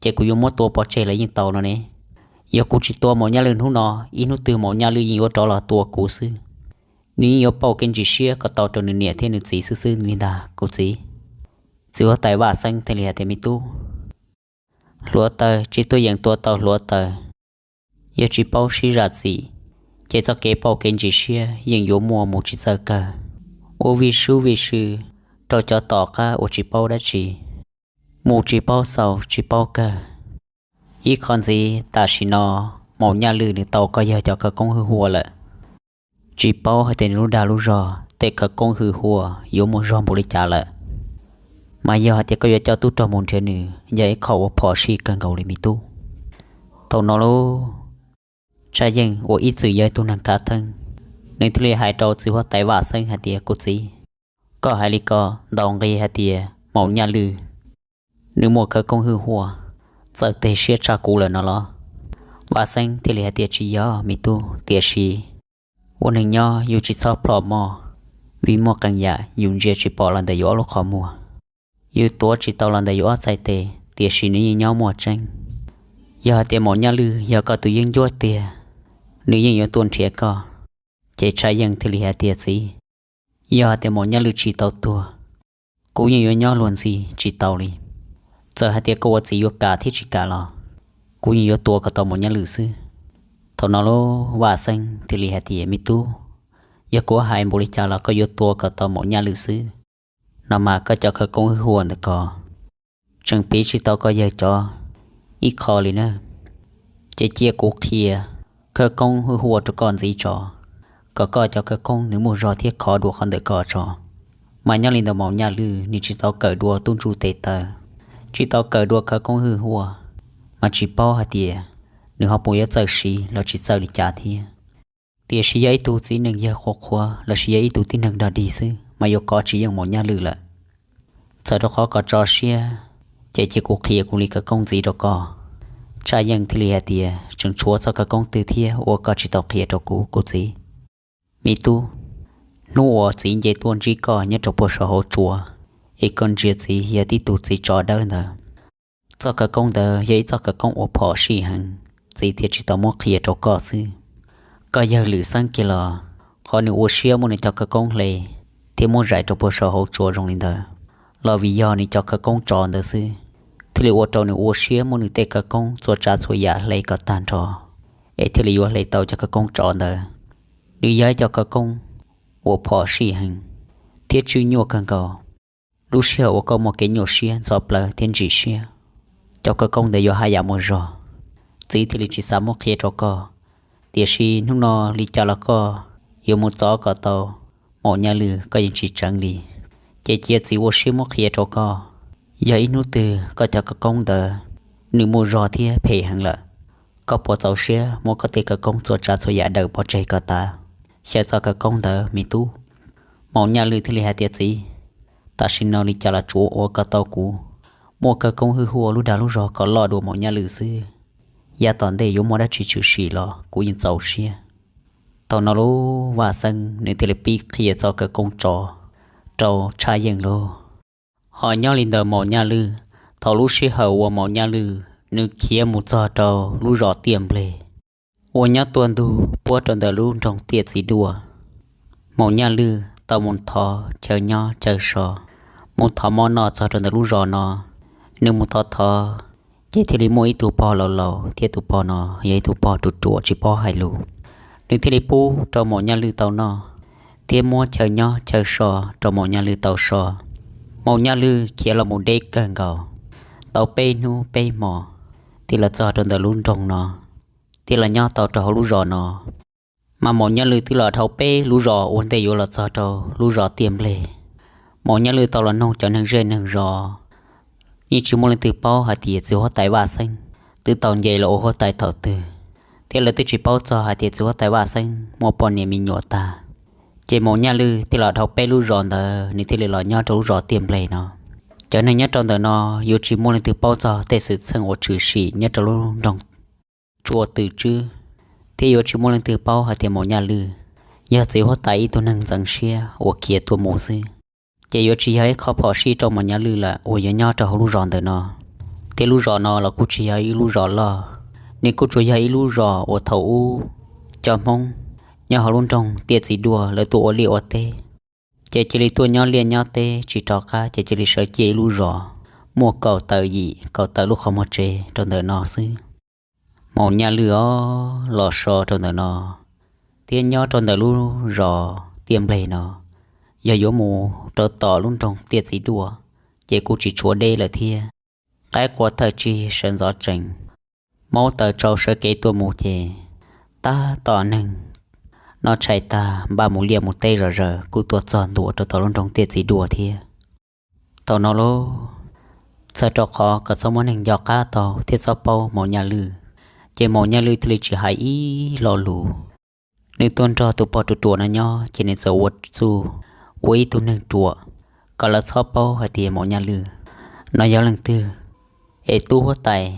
ces kuv yuav muab tua pov tseg los yeej tau no ne. Yog kuv tsis tua Maum Nyaj Lwj hnub no, ib hnub twg Maum Nyaj Lwj yeej yuav rov los tua kuv xwb. Nws yeej yuav pauj kev ntsim siab kom tau rau nws niam thiab nws txiv xwb xwb li ntag kuv txiv. Txiv huab tais Vaj Xeeb thiaj li hais tias, Me tub, hluav taws tsis tuaj yeem tua tau hluav taws. Yog tsis paub sib zam txim, ces txoj kev pauj kev ntsim siab yeej yuav muaj mus tsis txawj kawg. Ua vij sub vij sw rau cov tom qab uas tsis paub dab tsi, mus tsis paub xaus tsis paub kawg. Ib qho ntxiv tam sim no, Maum Nyaj Lwj nws tau koj yawg cov khawv koob hwj huam lawm. Tsis paub hais tias nws lub dag lub zog tej khawv koob hwj huam yuav muaj zog npaum li cas lawm. Mas yog hais tias koj yuav coj tub rog mus nrhiav nws yog ib qho uas phom sij kawg nkaus li me tub. Thaum no lauj, Tshaj Yeej uas ib txwm yog ib tug neeg khav theeb, nws thiaj li hais rau txiv huab tais Vaj Xeeb hais tias, Kuv txiv, koj hais li ko ntaus nqi hais tias Maum Nyaj Lwj nws muaj khawv koob hwj huam txawj teg siab tshaj kuv lawm no los? Vaj Xeeb thiaj li hais tias, Tsis yog, me tub, tiam sis ua neeg nyob yus tsis txhob plhom moj, vim muaj qee yam yus ntsia tsis pom los ntawm yus ob lub qhov muag. Yus tuav tsis tau los ntawm yus ob txhais tes, tiam sis nws yeej nyob muaj tseeb. Yog hais tias Maum Nyaj Lwj yog koj tus yeeb ncuab tiag, nws yeej yuav tuaj nrhiav koj. Ces Tshaj Yeej thiaj li hais tias, Txiv, yog hais tias Maum Nyaj Lwj tsis tau tuag, kuv yeej yuav nyob luag ntxhi tsis tau li. Txawm hais tias koj ua txiv yuav kam thiab tsis kam los kuv yeej yuav tua kom tau Maum Nyaj Lwj xwb. Thaum no lub Vaj Xeeb thiaj li hais tias, Me tub, yog kuv hais npaum li cas los koj yuav tua kom tau Maum Nyaj Lwj xwb. No mas koj cov khawv koob hwj huam ntawm ko tseem piv tsis tau koj yawg cov ib qho li na. Ces cia kuv qhia khawv koob hwj huam rau koj ntxiv tso, kom koj cov khawv koob nws muaj zog thiab khov dua qhov ntawm ko tso. Mas nyob li ntawm Maum Nyaj Lwj nws tsis tau kawm dua tub ntsuj tes taw, tsis tau kawm dua khawv koob hwj huam, mas tsis paub hais tias nws ho puas yuav txawj siv los tsis txawj li cas thiab. Tiam sis yog ib tug txiv neej yawg qhuav qhuav lossis yog ib tug tib neeg dog dig xwb mas yuav kov tsis yeej Maum Nyaj Lwj lawm. Txawm rau qhov kom tso siab, ces cia kuv qhia kuv li khawv koob ntxiv rau koj. Tshaj Yeej thiaj li hais tias, Tseem tshuav txoj khawv koob twg thiab uas koj tsis tau qhia rau kuv, kuv txiv? Me tub, hnub uas txiv nce tuaj ntsib koj nyob rau puag saum hauv tsua, es koj ntsia txiv yog tib tug txiv tsov dawb ntawd. Txoj khawv koob ntawd yog ib txoj khawv koob uas phom sij heev, txiv thiaj tsis tau muab qhia rau koj xwb. Koj yawg Lwm Xeeb kiag los, qhov nws ua siab muab nws cov khawv koob hle thiab muab zais rau puag saum hauv tsua zoo li ntawd, los vim yog nws cov khawv koob tsov ntawd xwb, thiaj li ua rau nws ua siab muab nws tej khawv koob txhua tsav txhua yam hle kom tag nrho, es thiaj li yuav hle tau cov khawv koob tsov ntawd. Nws yog ib cov khawv koob uas phom sij heev thiab tswj nyuaj kawg nkaus. Lub sij hawm uas koj muaj kev nyuaj siab ntxhov plawv thiab ntsim siab, cov khawv koob ntawd yuav haj yam muaj zog. Txiv thiaj li tsis xav muab qhia rau koj, tiam sis hnub no li cas los koj yuav mus txov kom tau Maum Nyaj Lwj koj yeej tsis tseev li. Ces cia txiv ua siab muab qhia rau koj. Yog ib hnub twg koj cov khawv koob ntawd nws muaj zog thiab phem heev lawm, koj puas txaus siab muab koj tej khawv koob txhua tsav txhua yam daws pov tseg kom tas? Xyaw txoj khawv koob ntawd, me tub. Maum Nyaj Lwj thiaj li hais tias, Txiv, tam sim no li cas los tsuav ua kom tau kuv muaj khawv koob hwj huam lub dag lub zog kom loj dua Maum Nyaj Lwj xwb. Yav tom ntej yuav muaj dab tsi tshwm sim los kuv yeej txaus siab. Thaum no lub Vaj Xeeb nws thiaj li pib qhia txoj khawv koob tsov rau Tshaj Yeej lauj. Ho nyob li ntawm Maum Nyaj Lwj, thaum lub sij hawm uas Maum Nyaj Lwj nws khiav mus txog rau lub zos Tiaj Npleg uas nyob tuaj ntug puab rau ntawm lub nroog Tiaj Txiv Duaj, Maum Nyaj Lwj tau mus thov chaw nyob chaw so, mus thov mov noj txog rau ntawm lub zos no. Nws mus thov thov, ces thiaj li muaj ib tug pog laus laus, thiab tus pog no yog ib tug pog ruam ruam tsis paub hais lus. Nws thiaj li pub rau Maum Nyaj Lwj tau noj, thiab muab chaw nyob chaw so rau Maum Nyaj Lwj tau so. Maum Nyaj Lwj khiav los mus deb kawg nkaus, tau peb hnub peb hmo, thiaj los txog rau ntawm lub nroog no, thiaj los nyob tau rau hauv lub zos no. Mas Maum Nyaj Lwj twb los dhau peb lub zos ua ntej yuav los txog rau lub zos Tiaj Npleg. Maum Nyaj Lwj tau los noog cov neeg zej neeg zos, yeej tsis muaj leej twg paub hais tias txiv huab tais Vaj Xeeb twb tau nce los ua huab tais thaum twg, thiab lawv twb tsis paub txog hais tias txiv huab tais Vaj Xeeb muaj poj niam me nyuam tag. Ces Maum Nyaj Lwj thiaj los dhau peb lub zos ntawd, nws thiaj li los nyob rau lub zos Tiaj Npleg no. Cov neeg nyob rau ntawm no yuav tsis muaj leej twg paub txog tej xwm txheej uas tshwm sim nyob rau lub nroog Tsua Twm Tswb, thiab yuav tsis muaj leej twg paub hais tias Maum Nyaj Lwj yog txiv huab tais ib tug neeg ntxeev siab uas khiav tuaj mus xwb. Ces yuav tsis yog ib qho phom sij rau Maum Nyaj Lwj lawm uas yuav nyob rau hauv lub zos ntawm no. Thiab lub zos no los kuj tsis yog ib lub zos loj, nws kuj tsuas yog ib lub zos uas thaum ub cov Hmoob nyob hauv lub nroog Tiaj Txiv Duaj lawv tuaj ua liaj ua teb, ces cia li tuaj nyob liaj nyob teb tsis rov qab, ces cia li sawv ciaj ib lub zos muaj kaum tawm yim kaum tawm lub qhov muag tsev rau ntawm no xwb. Maum Nyaj Lwj os los so rau ntawm no, thiab nyob rau ntawm lub zos Tiaj Npleg no, yog yuav mus rau tom lub nroog Tiaj Txiv Duaj, ces kuj tsis tshuav deb lawm thiab. Qaib qua thawj tsig sawv ntxov tsees, maub taws tsau sawv kev tuaj mus ces tab tom neeg noj tshais tag npaj mus liaj mus teb zom zaws kuj tuaj txog ntua rau tom lub nroog Tiaj Txiv Duaj thiab. Thaum no lauj, txhawm rau qhov kom txhob muaj neeg nco qab tau thiab txhob paub Maum Nyaj Lwj, ces Maum Nyaj Lwj thiaj li tsis hais ib lo lus. Nws tuaj nrog tus pog ruam ruam no nyob ces nws txawm ua txuj ua ib tug neeg ruam, kom lawv txhob paub hais tias Maum Nyaj Lwj no yog leej twg. Es tub huab tais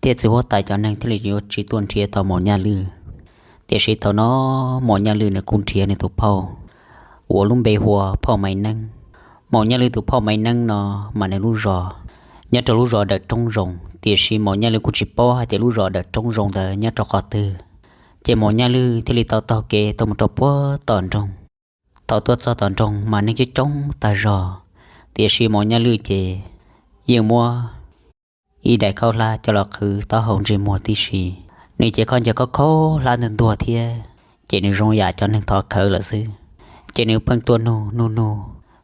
thiab txiv huab tais cov neeg thiaj li yuav tsis tuaj nrhiav tau Maum Nyaj Lwj. Tiam sis thaum no Maum Nyaj Lwj nws kuj nrhiav nws tus phauj uas lub npe hu ua Phauj Maiv Neeb. Maum Nyaj Lwj tus phauj Maiv Neeb no mas nws lub zos nyob rau lub zos Dawm Roob Zoo, tiam sis Maum Nyaj Lwj kuj tsis paub hais tias lub zos Dawm Roob Zoo ntawd nyob rau qhov twg. Ces Maum Nyaj Lwj thiaj li tau taug kev tuaj mus rau puag tom nroog. Thaum tuaj txog tom nroog mas neeg coob coob tag zog, tiam sis Maum Nyaj Lwj ces yeej muab ib daim khaub hlab coj los qhwv taub hau ntsej muag tib si. Nws ces khaub ncaws khaub khaub hlab ntuag ntuag thiab, ces nws zoo yam cov neeg thov khawv lawm xwb. Ces nws pheej tuaj nug nug nug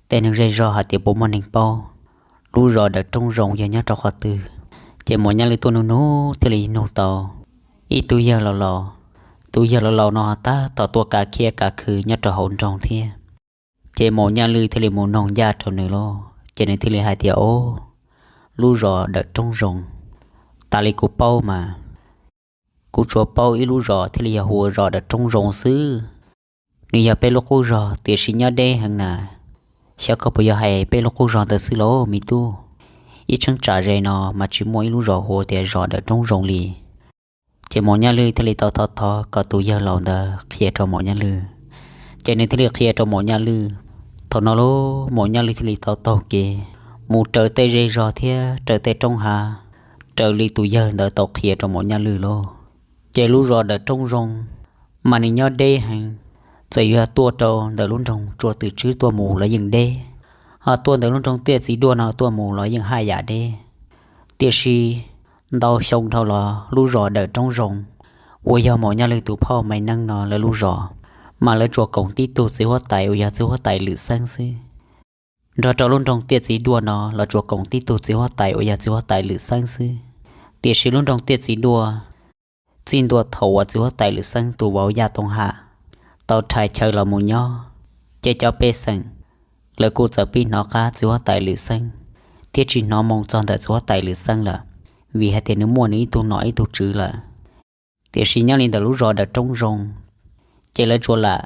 tej neeg zej zog hais tias puas muaj neeg paub lub zos Dawm Roob Zoo yog nyob rau qhov twg. Ces Maum Nyaj Lwj tuaj nug nug thiaj li nug tau ib tug yawg laus laus. Tus yawg laus laus no tab tom tuaj kav khiab kav khw nyob rau hauv nroog thiab. Ces Maum Nyaj Lwj thiaj li mus noog ncaj rau nws lauj, ces nws thiaj li hais tias, Au, lub zos Dawm Roob Zoo, tas li kuv paub mas kuv tsuas paub ib lub zos thiaj li yog hu ua zos Dawm Roob Zoo xwb. Nws yog peb lub qub zos tiam sis nyob deb heev na. Xyov koj puas yog hais peb lub qub zos ntawd xwb lauj me tub? Ib cheeb tsam ze no mas tsis muaj ib lub zos hu tias zos Dawm Roob Zoo li. Ces Maum Nyaj Lwj thiaj li tau thov thov kom tus yawg laus ntawd qhia rau Maum Nyaj Lwj. Ces nws thiaj li qhia rau Maum Nyaj Lwj. Thaum no lauj, Maum Nyaj Lwj thiaj li tau taug kev mus raws tej zej zog thiab raws tej roob hav, raws li tus yawg ntawd tau qhia rau Maum Nyaj Lwj lauj. Ces lub zos Dawm Roob Zoo mas nws nyob deb heev. Txawm yog tuaj rau ntawm lub nroog Tsua Twm Tswb tuaj mus los yeej deb, ho tuaj ntawm lub nroog Tiaj Txiv Duaj no tuaj mus los yeej haj yam deb. Tiam sis ntau xyoo dhau los lub zos Dawm Roob Zoo uas yog Maum Nyaj Lwj tus phauj Maiv Neeb no lawv lub zos, mas lawv tsuas koom tib tug txiv huab tais uas yog txiv huab tais Lwm Xeeb xwb. Nrog rau lub nroog Tiaj Txiv Duaj no los tsuas koom tib tug txiv huab tais uas yog txiv huab tais Lwm Xeeb xwb. Tiam sis lub nroog Tiaj Txiv Duaj, txij ntua thaum uas txiv huab tais Lwm Xeeb tus vauv Yaj Tooj Ham tau rhais chaw los mus nyob, ces cov pej xeem lawv kuj txawm pib hnov qab txiv huab tais Lwm Xeeb, thiab tsis hnov moo txog ntawm txiv huab tais Lwm Xeeb lawm, vim hais tias nws muaj nws ib tug nom ib tug tswv lawm. Tiam sis nyob li ntawm lub zos Dawm Roob Zoo, ces lawv tsuas lam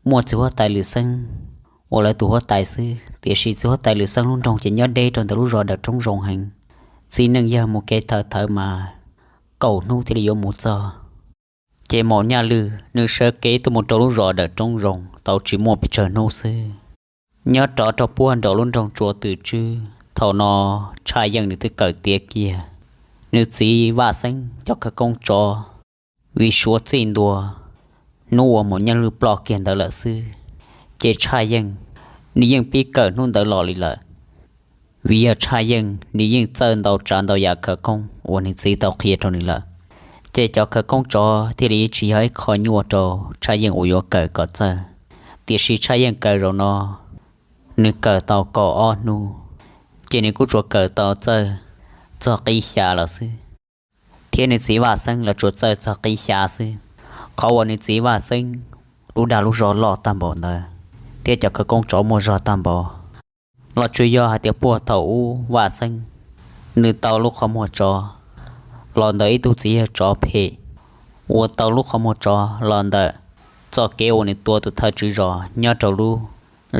muaj txiv huab tais Lwm Xeeb ua lawv tus huab tais xwb. Tiam sis txiv huab tais Lwm Xeeb lub nroog ces nyob deb rau ntawm lub zos Dawm Roob Zoo heev, txiv neej yawg mus kev thawv thawv mas kaum hnub thiaj li yuav mus txog. Ces Maum Nyaj Lwj nws sawv kev tuaj mus rau lub zos Dawm Roob Zoo tau tsis muaj pes tsawg hnub xwb, nyob rov rau puag nraum lub nroog Tsua Twm Tswb. Thaum no Tshaj Yeej nws twb kawm tiav kiag nws txiv Vaj Xeeb cov khawv koob tsov, vim suav txij ntua hnub uas Maum Nyaj Lwj ploj kiag ntawd lawm xwb. Ces Tshaj Yeej nws yeej pib kawm hnub ntawd los li lawm, vim yog Tshaj Yeej nws yeej txawj ntau tsav ntau yam khawv koob uas nws txiv tau qhia rau nws lawm. Ces cov khawv koob tsov thiaj li tsis yog ib qho nyuaj rau Tshaj Yeej uas yuav kawm kom txawj. Tiam sis Tshaj Yeej kawm zaum no, nws kawm tau kaum ob hnub, ces nws kuj tsuas kawm tau txawj txog qib xya lawm xwb, thiab nws txiv Vaj Xeeb los tsuas txawj txog qib xya xwb. Qhov uas nws txiv Vaj Xeeb lub dag lub zog loj tag npaum ntawd, thiab cov khawv koob tsov muaj zog tag npaum, los tsuas yog hais tias puag thaum ub Vaj Xeeb nws tau lub qhov muag tsov los ntawm ib tug txiv yawg tsov phem, uas tau lub qhov muag tsov los ntawm txoj kev uas nws tua tus thawj tswj zos nyob rau lub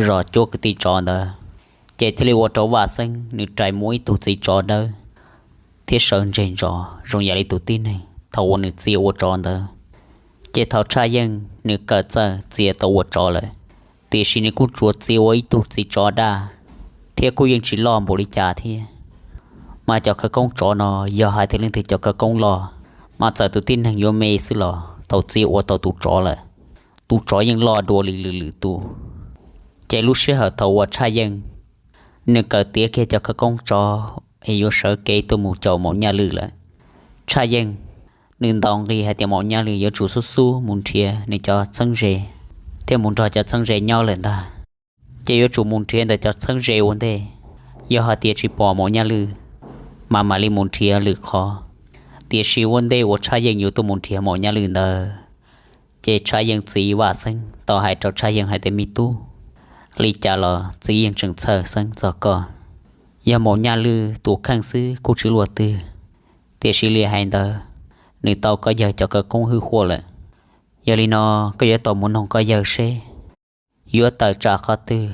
zos cuab kwv tij tsov ntawd, ces thiaj li ua rau Vaj Xeeb nws rais muaj ib tug txiv tsov dawb thiab sawv ntseg ntsos zoo yam li tus tib neeg thaum uas nws txiv ua tsov ntawd. Ces thaum Tshaj Yeej nws kawm txawj txia tau ua tsov lawm, tiam sis nws kuj tsuas txia ua ib tug txiv tsov daj, thiab kuj yeej tsis loj npaum li cas thiab. Mas cov khawv koob tsov no, yog hais tias leej twg cov khawv koob loj, mas txawm tus tib neeg yuav me xwb los thaum txia ua tau tus tsov lawm, tus tsov yeej loj dua li lwm lwm tus. Ces lub sij hawm thaum uas Tshaj Yeej nws kawm tiav kiag cov khawv koob tsov es yuav sawv kev tuaj mus caum Maum Nyaj Lwj lawm, Tshaj Yeej nws ntaus nqi hais tias Maum Nyaj Lwj yuav tsum xub xub mus nrhiav nws cov txheeb ze, thiab mus nrog cov txheeb ze nyob lawm ntag. Ces yuav tsum mus nrhiav ntawm cov txheeb ze ua ntej, yog hais tias tsis pom Maum Nyaj Lwj, mas mam li mus nrhiav lwm qhov. Tiam sis ua ntej uas Tshaj Yeej yuav tuaj mus nrhiav Maum Nyaj Lwj ntawd, ces Tshaj Yeej txiv Vaj Xeeb tau hais rau Tshaj Yeej hais tias, me tub, li cas los txiv yeej tseem txhawj xeeb txog koj. Yog Maum Nyaj Lwj tus kheej xwb kuj tsis luaj twg, tiam sis li hais ntawd, nws tau koj yawg cov khawv koob hwj huaj lawm. Yog li no, koj yuav tau mus noog koj yawg seb yuav tawm tsam qhov twg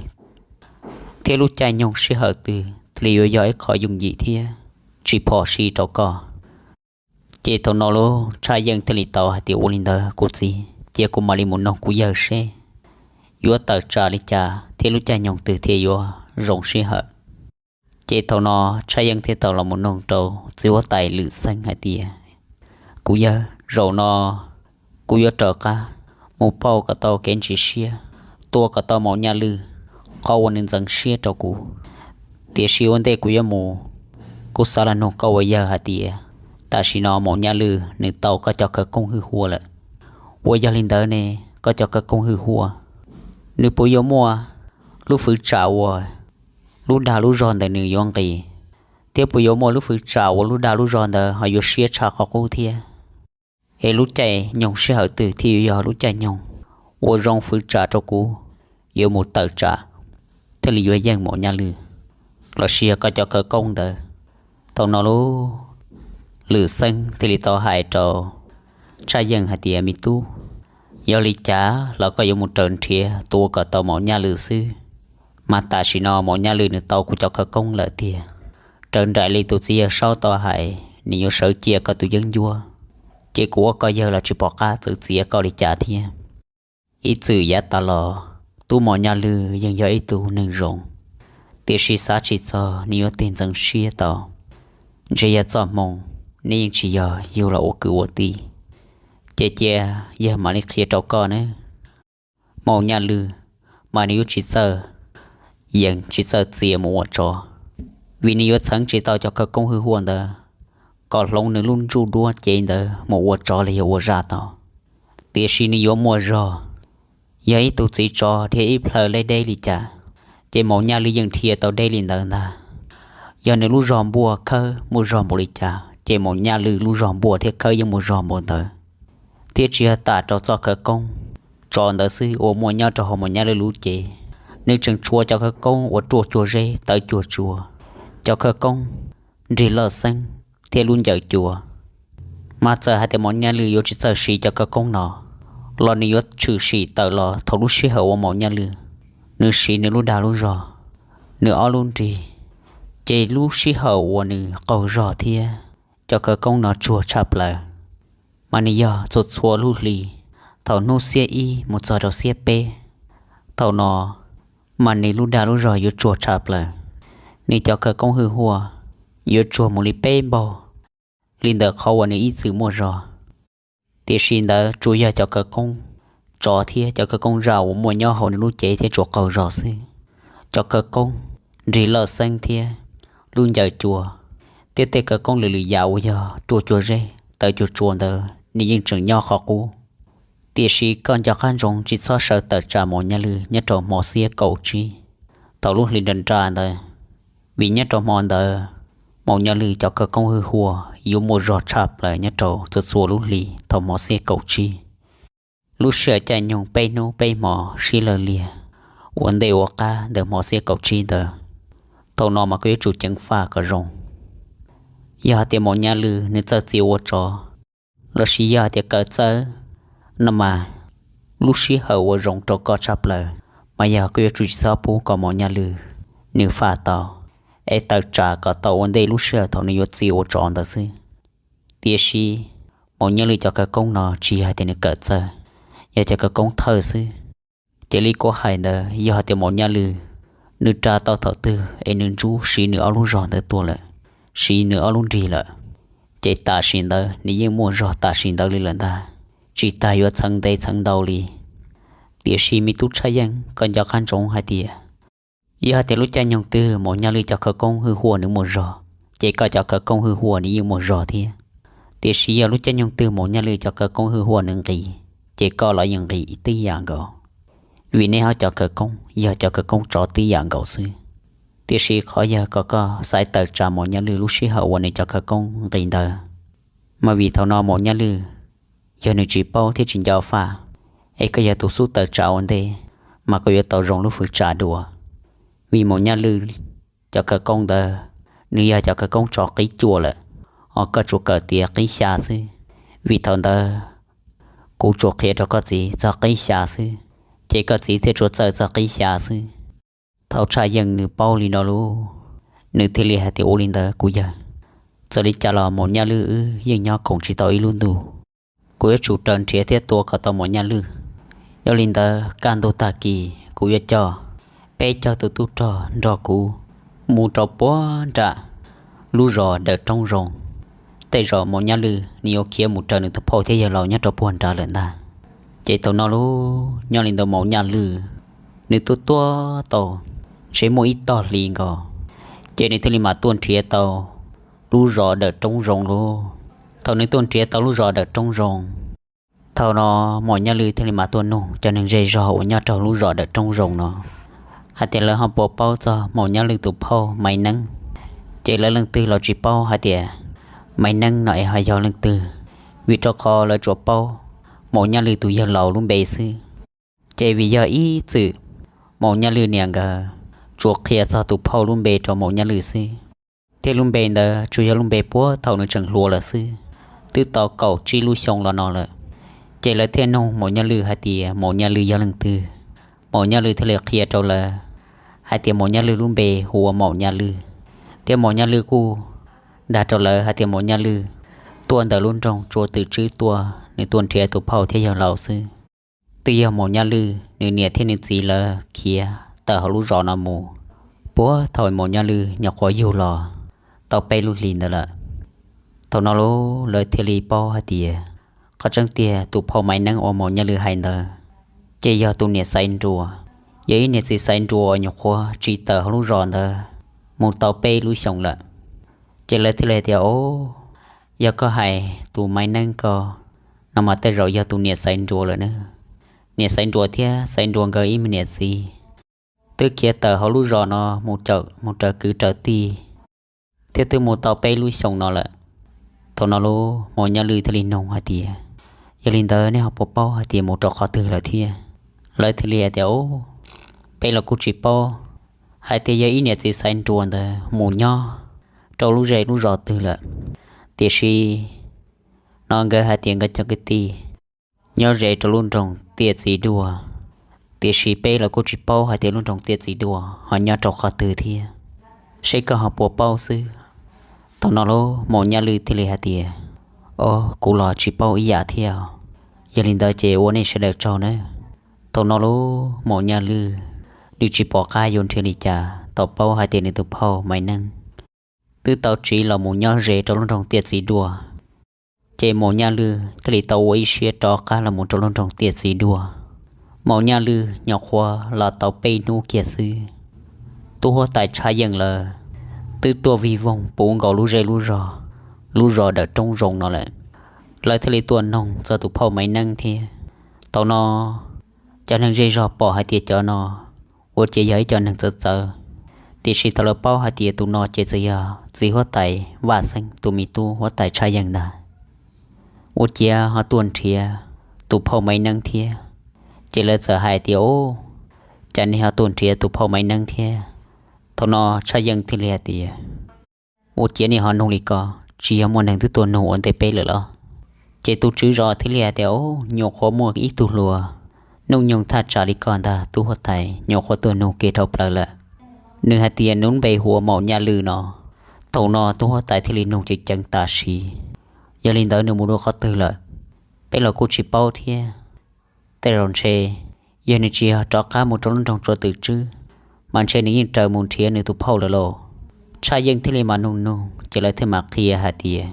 thiab lub caij nyoog sij hawm twg thiaj li yuav yog ib qho yooj yim thiab tsis phom sij rau koj. Ces thaum no lub Tshaj Yeej thiaj li tau hais tias, Ua li ntawd kuv txiv, cia kuv mam li mus noog kuv yawg seb yuav tawm tsam li cas thiab lub caij nyoog twg thiaj yuav zoo sij hawm. Ces thaum no Tshaj Yeej thiaj tau los mus noog rau txiv huab tais Lwm Xeeb hais tias, Kuv yawg, zaum no kuv yuav raws qab mus pauj kom tau kev ntsis siab, tua kom tau Maum Nyaj Lwj qhov uas nws ntxeev siab rau kuv. Tiam sis ua ntej kuv yuav mus, kuv xav los nug koj ua yawg hais tias, tam sim no Maum Nyaj Lwj nws tau koj cov khawv koob hwj huaj lawm. Uas yog li ntawd ne, koj cov khawv koob hwj huaj, nws puas yuav muaj lub fwv tsam uas lub dag lub zog ntawd nws yuav nqis, thiab puas yuav muaj lub fwv tsam uas lub dag lub zog ntawd ho yuav siab tshaj qhov qub thiab? Es lub caij nyoog sij hawm twg thiaj yuav yog lub caij nyoog uas zoo fwv tsam rau kuv yuav mus tawm tsam thiaj li yuav yeej Maum Nyaj Lwj, los sis yog koj cov khawv koob ntawd? Thaum no lub Lwm Xeeb thiaj li tau hais rau Tshaj Yeej hais tias, Me tub, yog li cas los koj yuav mus raws nrhiav tua kom tau Maum Nyaj Lwj xwb? Mas tam sim no Maum Nyaj Lwj nws tau kuv cov khawv koob lawm tiag. Raws nraim li tus txiv yawg Saub tau hais, nws yuav sawv cia koj tus yeeb ncuab, ces kuv ua koj yawg los tsis pom qab txwv txiav koj li cas thiab. Ib txwm yav tas los, tub Maum Nyaj Lwj yeej yog ib tug neeg zoo, tiam sis xav tsis txog nws yuav tig ntxeev siab tau. Ntshe yog txoj hmoo, neb yeej tsis yog yug los ua kwv ua tij, ces cia yawg mam li qhia rau koj nawb. Maum Nyaj Lwj mas nws yuav tsis txawj yees tsis txawj txias mus ua tsov, vim nws yuav txheev tsis tau cov khawv koob hwj huaj ntawd kom hloov nws lub nruj duab cev ntawd mus ua tsov los yog ua zaj tau. Tiam sis nws yuav muaj zog, yog ib tug txiv tsov dhia ib plhaw deb deb li cas, ces Maum Nyaj Lwj yeej dhia tau deb li ntawd ntag. Yog nws lub zog npuaj khawb muaj zog npaum li cas, ces Maum Nyaj Lwj lub zog npuaj thiab khawb yeej muaj zog npaum ntawd. Thiab tsis yog tas rau txoj khawv koob tsov ntawd xwb uas muaj nyob rau hauv Maum Nyaj Lwj lub cev, nws tseem tshuav cov khawv koob uas ruaj cuag zeb tawv cuag tsua, cov khawv koob nrig lawj xeeb thiab lub ncaws cua. Mas txawm hais tias Maum Nyaj Lwj yuav tsis txawj siv cov khawv koob no, los nws yuav tshwm sim tawm los thaum lub sij hawm uas Maum Nyaj Lwj nws siv nws lub dag lub zog, nws ob lub nrig, ces lub sij hawm uas nws qaug zog thiab cov khawv koob no tsuag tshaj plaws. Mas nws yog txhua txhua lub hli, thaum hnub xiab ib mus txog rau xiab peb, thaum no mas nws lub dag lub zog yuav tsuag tshaj plaws, nws cov khawv koob hwj huaj yuav tsuag mus li peb npaug li ntawm qhov uas nws ib txwm muaj zog. Tiam sis ntawd tsuas yog cov khawv koob tsov thiab cov khawv koob zaj uas muaj nyob hauv nws lub cev thiab tsuas qaug zog xwb. Cov khawv koob nrig lawj xeeb thiab lub ncaws cua, thiab tej khawv koob lwm lwm yam uas yog ruaj cuag zeb tawv cuag tsua ntawd nws yeej tseem nyob qhov qub. Tiam sis koj nco qab ntsoov tsis txhob sawv tawm tsam Maum Nyaj Lwj nyob rau hmo xiab kaum tsib thaum lub hli nra nra ntawd, vim nyob rau hmo ntawd Maum Nyaj Lwj cov khawv koob hwj huaj yuav muaj zog tshaj plaws nyob rau txhua txhua lub hli thaum hmo xiab kaum tsib. Lub sij hawm caij nyoog peb hnub peb hmo sib law liag ua ntej ua qab ntawm hmo xiab kaum tsib ntawd, thaum no mas koj yuav tsum ceev faj kom zoo. Yog hais tias Maum Nyaj Lwj nws txawj txia ua tsov, los sis yog hais tias kawm txawj no mas lub sij hawm uas zoo rau koj tshaj plaws mas yog koj yuav tsum tsis txhob pub kom Maum Nyaj Lwj nws faj tau, es tawm tsam kom tau ua ntej lub sij hawm thaum nws yuav txia ua tsov ntawd xwb. Tiam sis Maum Nyaj Lwj cov khawv koob no tsis yog hais tias nws kawm txawj, yog cov khawv koob thawj xwb. Ces li kuv hais ntawd, yog hais tias Maum Nyaj Lwj nws ras tau thaum twg es nws ntsub siv nws ob lub zog ntawd tuaj lawm, siv nws ob lub nrig lawm, ces tam sim ntawd nws yeej muaj zog tam sim ntawd li lawm ntag, tsis tas yuav txheev ntev txheev ntau li. Tiam sis me tub Tshaj Yeej, koj nco qab ntsoov hais tias, yog hais tias lub caij nyoog twg Maum Nyaj Lwj cov khawv koob hwj huaj nws muaj zog, ces koj cov khawv koob hwj huaj nws yeej muaj zog thiab. Tiam sis yog lub caij nyoog twg Maum Nyaj Lwj cov khawv koob hwj huaj nws nqis, ces koj los yeej nqis tib yam nkaus, vim nej ob cov khawv koob yog cov khawv koob tsov tib yam nkaus xwb. Tiam sis qhov yog kom koj xaiv tawm tsam Maum Nyaj Lwj lub sij hawm uas nws cov khawv koob nqis ntawd, mas vim thaum no Maum Nyaj Lwj yog nws tsis paub thiab tsis nco faj, es koj yog tus xub tawm tsam ua ntej, mas koj yuav tau zoo lub fwv tsam dua. Vim Maum Nyaj Lwj cov khawv koob ntawd, nws yog cov khawv koob tsov qib cuaj lawm, ho koj tsuas kawm tiav qib xya xwb. Vim thaum ntawd kuv tsuas qhia rau koj txiv txog qib xya xwb, ces koj txiv thiaj tsuas txawj txog qib xya xwb. Thaum Tshaj Yeej nws paub li no lauj, nws thiaj li hais tias, Ua li ntawd kuv yawg, Txawm li cas los Maum Nyaj Lwj wb yeej nyob koom tsis tau ib lub ntuj. Kuv yuav tsum raws nrhiav thiab tua kom tau Maum Nyaj Lwj. Yog li ntawd kaj ntug tag kis kuv yuav coj peb caug tus tub rog nrog kuv mus rau puag nram lub zos Dawm Roob Zoo. Tej zaum Maum Nyaj Lwj nws yuav khiav mus raws nws tus phauj thiab yawg laus nyob rau puag nrad lawm ntag. Ces thaum no lauj, nyob li ntawd Maum Nyaj Lwj nws tuaj tuaj tau ntshe muaj ib tog hli nkaus, ces nws thiaj li mam tuaj nrhiav tau lub zos Dawm Roob Zoo lauj. Thaum nws tuaj nrhiav tau lub zos Dawm Roob Zoo, thaum no Maum Nyaj Lwj thiaj li mam tuaj nug cov neeg zej zog uas nyob rau lub zos Dawm Roob Zoo no hais tias lawv ho puas paub txog Maum Nyaj Lwj tus phauj Maiv Neeb. Ces lawv leej twg los tsis paub hais tias Maiv Neeb no es ho yog leej twg, vim rau qhov lawv tsuas paub Maum Nyaj Lwj tus yawg laus lub npe xwb. Ces vim yog ib txwm Maum Nyaj Lwj niam nkawd tsuas qhia txog tus phauj lub npe rau Maum Nyaj Lwj xwb, thiab lub npe ntawd tsuas yog lub npe puag thaum nws tseem hluas lawm xwb, twb tau kaum tsib lub xyoo los no lawm. Ces lawv thiaj nug Maum Nyaj Lwj hais tias Maum Nyaj Lwj yog leej twg. Maum Nyaj Lwj thiaj li qhia rau lawv hais tias Maum Nyaj Lwj lub npe hu ua Maum Nyaj Lwj, thiab Maum Nyaj Lwj kuj dag rau lawv hais tias Maum Nyaj Lwj tuaj ntawm lub nroog Tsua Twm Tswb tuaj, nws tuaj nrhiav tus phauj thiab yawg laus xwb. Twb yog Maum Nyaj Lwj nws niam thiab nws txiv lawv khiav tawm hauv lub zos no mus puag thaum Maum Nyaj Lwj nyuam qhuav yug los tau peb lub hlis ntawd lawm. Thaum no lauj, lawv thiaj li paub hais tias qhov tseeb tiag tus phauj Maiv Neeb uas Maum Nyaj Lwj hais ntawd ces yog tus niam Xaiv Nruas, yog ib niam txiv Xaiv Nruas uas nyuam qhuav tsiv tawm hauv lub zos ntawd mus tau peb lub xyoos lawm. Ces lawv thiaj li hais tias, Au, yog koj hais tus Maiv Neeb ko no mas tej zaum yog tus niam Xaiv Nruas lawm nawb. Niam Xaiv Nruas thiab Xaiv Nruas nkawd ib me niam txiv twb khiav tawm hauv lub zos no mus raws kwv raws tij, thiab twb mus tau peb lub xyoos no lawm. Thaum no lauj, Maum Nyaj Lwj thiaj li nug hais tias, Yog li ntawd nej ho puas paub hais tias mus rau qhov twg lawm thiab? Lawv thiaj li hais tias, Au, peb los kuj tsis paub hais tias yog ib niam txiv Xaiv Nruas ntawd mus nyob rau lub zej lub zos twg lawm, tiam sis no nkawd hais tias nkawd cov kwv tij nyob ze rau lub nroog Tiaj Txiv Duaj, tiam sis peb los kuj tsis paub hais tias lub nroog Tiaj Txiv Duaj ho nyob rau qhov twg thiab, seb koj ho puas paub xwb. Thaum no lauj, Maum Nyaj Lwj thiaj li hais tias, Au, kuv los tsis paub ib yam thiab, yog li ntawd ces ua nej sawv daws tsaug nawb. Thaum no lauj, Maum Nyaj Lwj nws tsis pom qab yuav nrhiav li cas tau paub hais tias nws tus phauj Maiv Neeb twb tau tsiv los mus nyob ze rau lub nroog Tiaj Txiv Duaj. Ces Maum Nyaj Lwj thiaj li tau ua ib siab rov qab los mus rau lub nroog Tiaj Txiv Duaj. Maum Nyaj Lwj nyuam qhuav los tau peb hnub kiag xwb, tub huab tais Tshaj Yeej lawv twb tuaj vij voog puv nkaus lub zej lub zog, lub zos Dawm Roob Zoo no lawm. Lawv thiaj li tuaj noog txog tus phauj Maiv Neeb thiab. Thaum no cov neeg zej zog pom hais tias cov no ua ciav yog ib co neeg txawv txawv, tiam sis thaum lawv paub hais tias tus no ces txawm yog txiv huab tais Vaj Xeeb tus me tub huab tais Tshaj Yeej ntag, ua ciav ho tuaj nrhiav tus phauj Maiv Neeb thiab. Ces lawv txawm hais tias, Au, cas nej ho tuaj nrhiav tus phauj Maiv Neeb thiab? Thaum no Tshaj Yeej thiaj li hais tias, Ua ciav nej ho nug li ko, tsis yog muaj neeg twb tuaj nug ua ntej peb lawm los? Ces tus tswv zos thiaj li hais tias, Au, nyuam qhuav muaj ib tug hluas hnub nyoog thaj tsam li ko ntag tub huab tais, nyuam qhuav tuaj nug kev dhau plaws lawm. Nws hais tias nws lub npe hu ua Maum Nyaj Lwj no. Thaum no tub huab tais thiaj li nug ceev ceev tam sim, Yog li ntawd nws mus rau qhov twg lawm? Peb los kuj tsis paub thiab. Tej zaum ntshe yog nws tsis yog rov qab mus rau lub nroog Tsua Twm Tswb, mas ntshe nws yeej raws mus nrhiav nws tus phauj lawm lauj. Tshaj Yeej thiaj li mam nug nug ces lawv thiaj mam qhia hais tias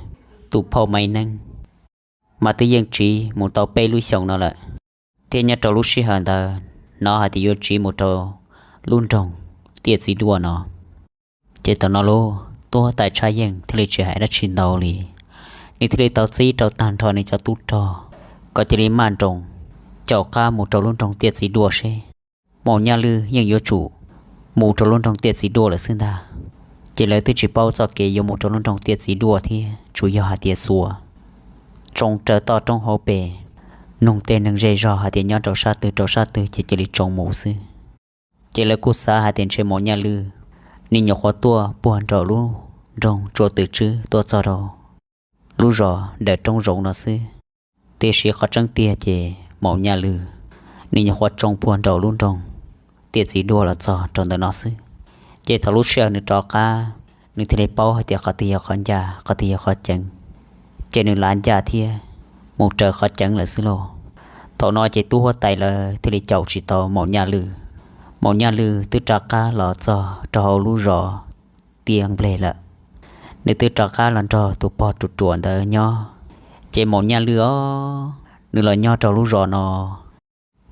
tus phauj Maiv Neeb mas twb yeej tsiv mus tau peb lub xyoos no lawm, thiab nyob rau lub sij hawm ntawd hnov hais tias yuav tsiv mus rau lub nroog Tiaj Txiv Duaj no. Ces thaum no lauj, tub huab tais Tshaj Yeej thiaj li tsis hais dab tsi ntau li, nws thiaj li tau txib rau tag nrho nws cov tub rog kom cia li maj nroos caum qab mus rau lub nroog Tiaj Txiv Duaj seb. Maum Nyaj Lwj yeej yuav tsum mus rau lub nroog Tiaj Txiv Duaj lawm xwb ntag. Ces lawv twb tsis paub txoj kev yuav mus rau lub nroog Tiaj Txiv Duaj thiab, tsuas yog hais tias xuas tsoo raws toj roob hauv pes, nug tej neeg zej zog hais tias nyob rau sab twg rau sab twg ces cia li tsoo mus xwb. Ces lawv kuj xav hais tias ntshe Maum Nyaj Lwj nws nyuam qhuav tuaj puag nraum lub nroog Tsua Twm Tswb tuaj txog rau lub zos Dawm Roob Zoov no xwb. Tiam sis qhov tseeb tiag ces Maum Nyaj Lwj nws nyuam qhuav tsoo puag nraum lub nroog Tiaj Txiv Duaj los txog rau ntawm no xwb. Ces thaum lub sij hawm nws rov qab nws thiaj li paub hais tias qhov twg yog qhov ncaj, qhov twg yog qhov ceev. Ces nws lav ncaj thiab mus raws qhov ceev lawm xwb lauj. Thaum no ces tub huab tais lawv thiaj li caum tsis tau Maum Nyaj Lwm. Maum Nyaj Lwm twb rov qab los txog rau hauv lub zos Tiaj Npleg lawm. Nws twb rov qab los nrog tus pog ruam ruam ntawd nyob. Ces Maum Nyaj Lwm os, nws los nyob rau lub zos no,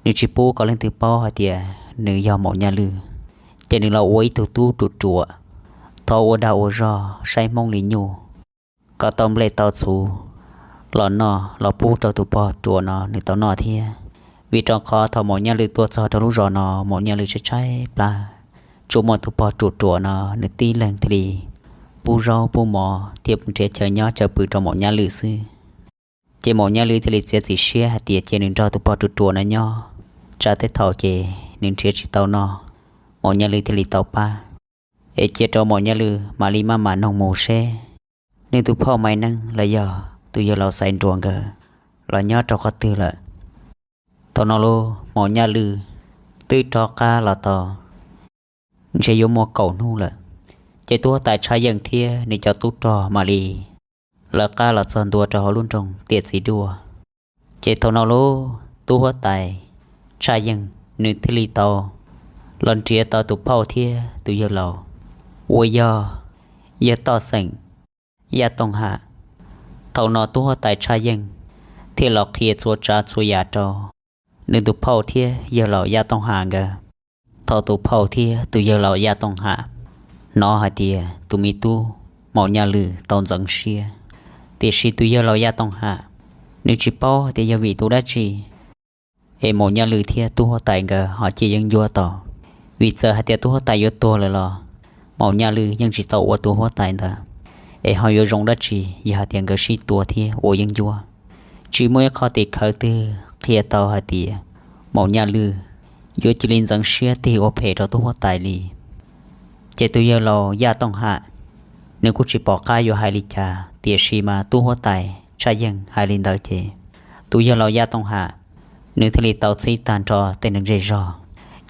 nws tsis pub kom leej twg paub hais tias nws yog Maum Nyaj Lwm. Ces nws los ua ib tug tub ruam ruam, thov ua dag ua zog saib Hmoob li nyuj, kom tau nplej tau txhuv los noj los pub rau tus pog ruam no nws tau noj thiab. Vim rau qhov thaum Maum Nyaj Lwm tuaj txog rau lub zos no, Maum Nyaj Lwm tshaib tshaib plab, tsuas muaj tus pog ruam ruam no nws tib leeg thiaj li pub zaub pub mov thiab nrhiav chaw nyob chaw pw rau Maum Nyaj Lwm xwb. Ces Maum Nyaj Lwm thiaj li txiav txim siab hais tias cia nws nrog tus pog ruam ruam no nyob, tsam tej thaum ces nws nrhiav tsis tau noj, Maum Nyaj Lwm thiaj li tau pab, es cia rau Maum Nyaj Lwm mam li maj mam noog mus seb nws tus phauj Maiv Neeb los yog tus yawg laus Xaiv Nruas nkawd los nyob rau qhov twg lawm. Thaum no lauj, Maum Nyaj Lwm twb rov qab los tau ntshe yuav muaj kaum hnub lawm. Ces tub huab tais Tshaj Yeej thiab nws cov tub rog mam li lawv qab los txog ntua rau hauv lub nroog Tiaj Txiv Duaj. Ces thaum no lauj, tub huab tais Tshaj Yeej nws thiaj li tau los nrhiav tau tus phauj thiab tus yawg laus uas yog yawg Toj Xeem Yaj Tooj Ham. Thaum no tub huab tais Tshaj Yeej thiaj los qhia txhua tsav txhua yam rau nws tus phauj thiab yawg laus Yaj Tooj Ham nkawd. Thaum tus phauj thiab tus yawg laus Yaj Tooj Ham hnov hais tias tus me tub Maum Nyaj Lwm tau ntxeev siab, tiam sis tus yawg laus Yaj Tooj Ham nws tsis paub hais tias yog vim tus dab tsi es Maum Nyaj Lwm thiab tub huab tais nkawd ho cia yeeb ncuab tau. Vim txawm hais tias tub huab tais yuav tuag lawm los Maum Nyaj Lwm yeej tsis tau ua tus huab tais ntawd, es ho yuav zoo dab tsi yog hais tias nkawd sib tua thiab ua yeeb ncuab. Tsis muaj ib qho tim khawv twg qhia tau hais tias Maum Nyaj Lwm yuav cia li ntxeev siab tig ua phem rau tub huab tais li. Ces tus yawg laus Yaj Tooj Ham nws kuj tsis pom qab yuav hais li cas, tiam sis mas tub huab tais Tshaj Yeej hais li ntawd ces tus yawg laus Yaj Tooj Ham nws thiaj li tau txhib tag nrho tej neeg zej zog.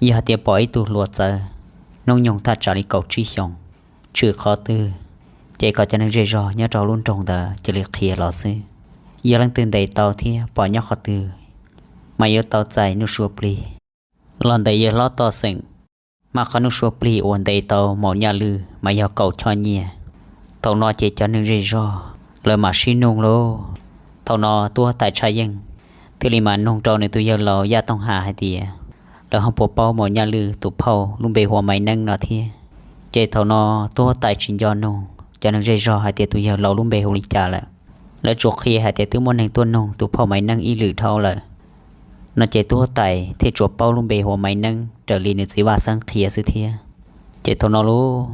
Yog hais tias pom ib tug hluas txawv hnub nyoog thaj tsam li kaum tsib xyoos, tshwm qhov twg, ces kom cov neeg zej zog nyob rau lub nroog ntawd cia li qhia los xwb. Yog leej twg ntes tau thiab pom nyob qhov twg, mas yuav tau txais nuj sua plig los ntawm yawg hlob Toj Xeem. Mas qhov nuj sua plig uas ntes tau Maum Nyaj Lwm mas yog kaum choj nyiaj. Thaum no ces cov neeg zej zog lawv mam sib nug lauj. Thaum no tub huab tais Tshaj Yeej thiaj li mam nug rau nws tus yawg laus Yaj Tooj Ham hais tias lawv ho puas paub Maum Nyaj Lwm tus phauj lub npe hu ua Maiv Neeb no thiab. Ces thaum no tub huab tais tsis nco nug cov neeg zej zog hais tias tus yawg laus lub npe hu li cas lawm. Lawv tsuas qhia hais tias twb muaj neeg tuaj nug tus phauj Maiv Neeb ib lwm dhau lawm no, ces tub huab tais thiaj tsuas paub lub npe hu ua Maiv Neeb raws li nws txiv Vaj Xeeb qhia xwb thiab. Ces thaum no lauj,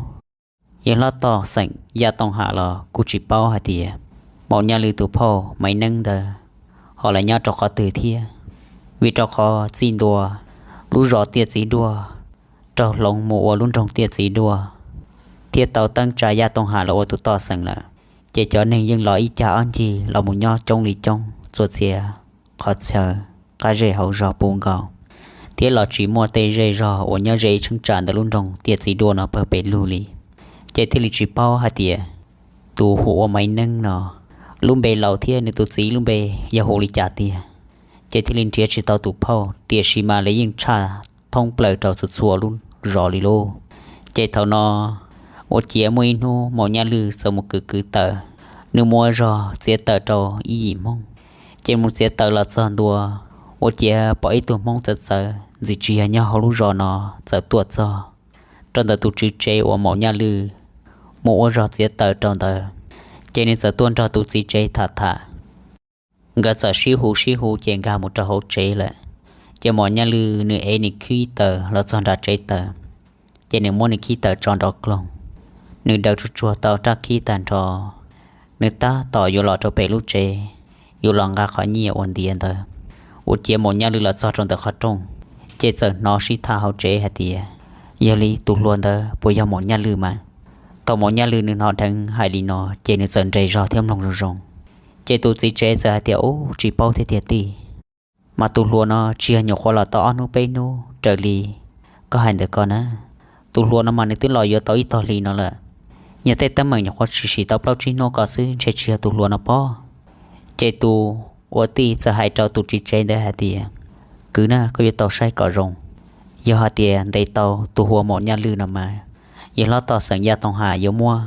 yawg hlob Toj Xeem Yaj Tooj Ham los kuj tsis paub hais tias Maum Nyaj Lwm tus phauj Maiv Neeb ntawd ho los nyob rau qhov twg thiab. Vim rau qhov txij ntua lub zos Tiaj Txiv Duaj raug hloov mus ua lub nroog Tiaj Txiv Duaj, thiab tau teeb tsa Yaj Tooj Ham los ua tus Toj Xeem lawm, ces cov neeg yeej los ib cag ob ncig los mus nyob coob li coob txhua txhia qhov chaw qab zej hauv zos puv nkaus, thiab los tsis muaj tej zej zog uas nyob ze ib cheeb tsam ntawm lub nroog Tiaj Txiv Duaj no pawg pes lug li. Ces thiaj li tsis paub hais tias tus hu ua Maiv Neeb no lub npe laus thiab nws tus txiv lub npe yog hu li cas tiag. Ces thiaj li nrhiav tsis tau tus phauj, tiam sis mas lawv yeej tshaj thoob plaws rau txhua txhua lub zos li lauj. Ces thaum no ua ciav muaj ib hnub Maum Nyaj Lwm txawm mus kwv kwv tawm, nws mus ua zog txiav tawm rau ib yim Hmoob. Ces mus txiav tawm los txog ntua, ua ciav pom ib tug Hmoob txawv txawv ntxim tsis yog nyob hauv lub zos no txawm tuaj txog rau ntawm tus tswv tsev uas Maum Nyaj Lwm mus ua zog txiav tawm rau ntawd. Ces nws txawm tuaj nrog tus txiv tsev tham tham. Nkawd txawm sib hu sib hu ces nkag mus rau hauv tsev lawm. Ces Maum Nyaj Lwm nws ev nws khib taws los txog nram tsev taws, ces nws muab nws khib taws tso nrov kloog, nws daws tsuag tsuag tau rab khib tag nrho, nws tab tom yuav los rau pem lub tsev, yuav los nqa qhov nyiaj uas ntiav ntawd. Ua ciav Maum Nyaj Lwm los txog rau ntawm qhov rooj, ces txawm hnov sib tham hauv tsev hais tias, yog li tus hluas ntawd puas yog Maum Nyaj Lwm mas? Thaum Maum Nyaj Lwm nws hnov dheev hais li no ces nws txawm nres zog thiab mloog zoo zoo. Ces tus txiv tsev txawm hais tias, ub, tsis paub thiab tiag tij, mas tus hluas no tsis yog nyuam qhuav los tau ob hnub peb hnub raws li koj hais ntawd ko na. Tus hluas no mas nws twb los yuav tau ib tog hlis no lawm. Yog tej teeb meem nyuam qhuav tshwm sim tau plaub tsib hnub ko xwb ntshe tsis yog tus hluas no pob. Ces tus ua tij txawm hais rau tus txiv tsev ntawd hais tias, kwv na, koj yuav tau saib kom zoo. Yog hais tias ntes tau tus hluas Maum Nyaj Lwj no mas, yawg hlob Toj Xeem Yaj Tooj Ham yuav muab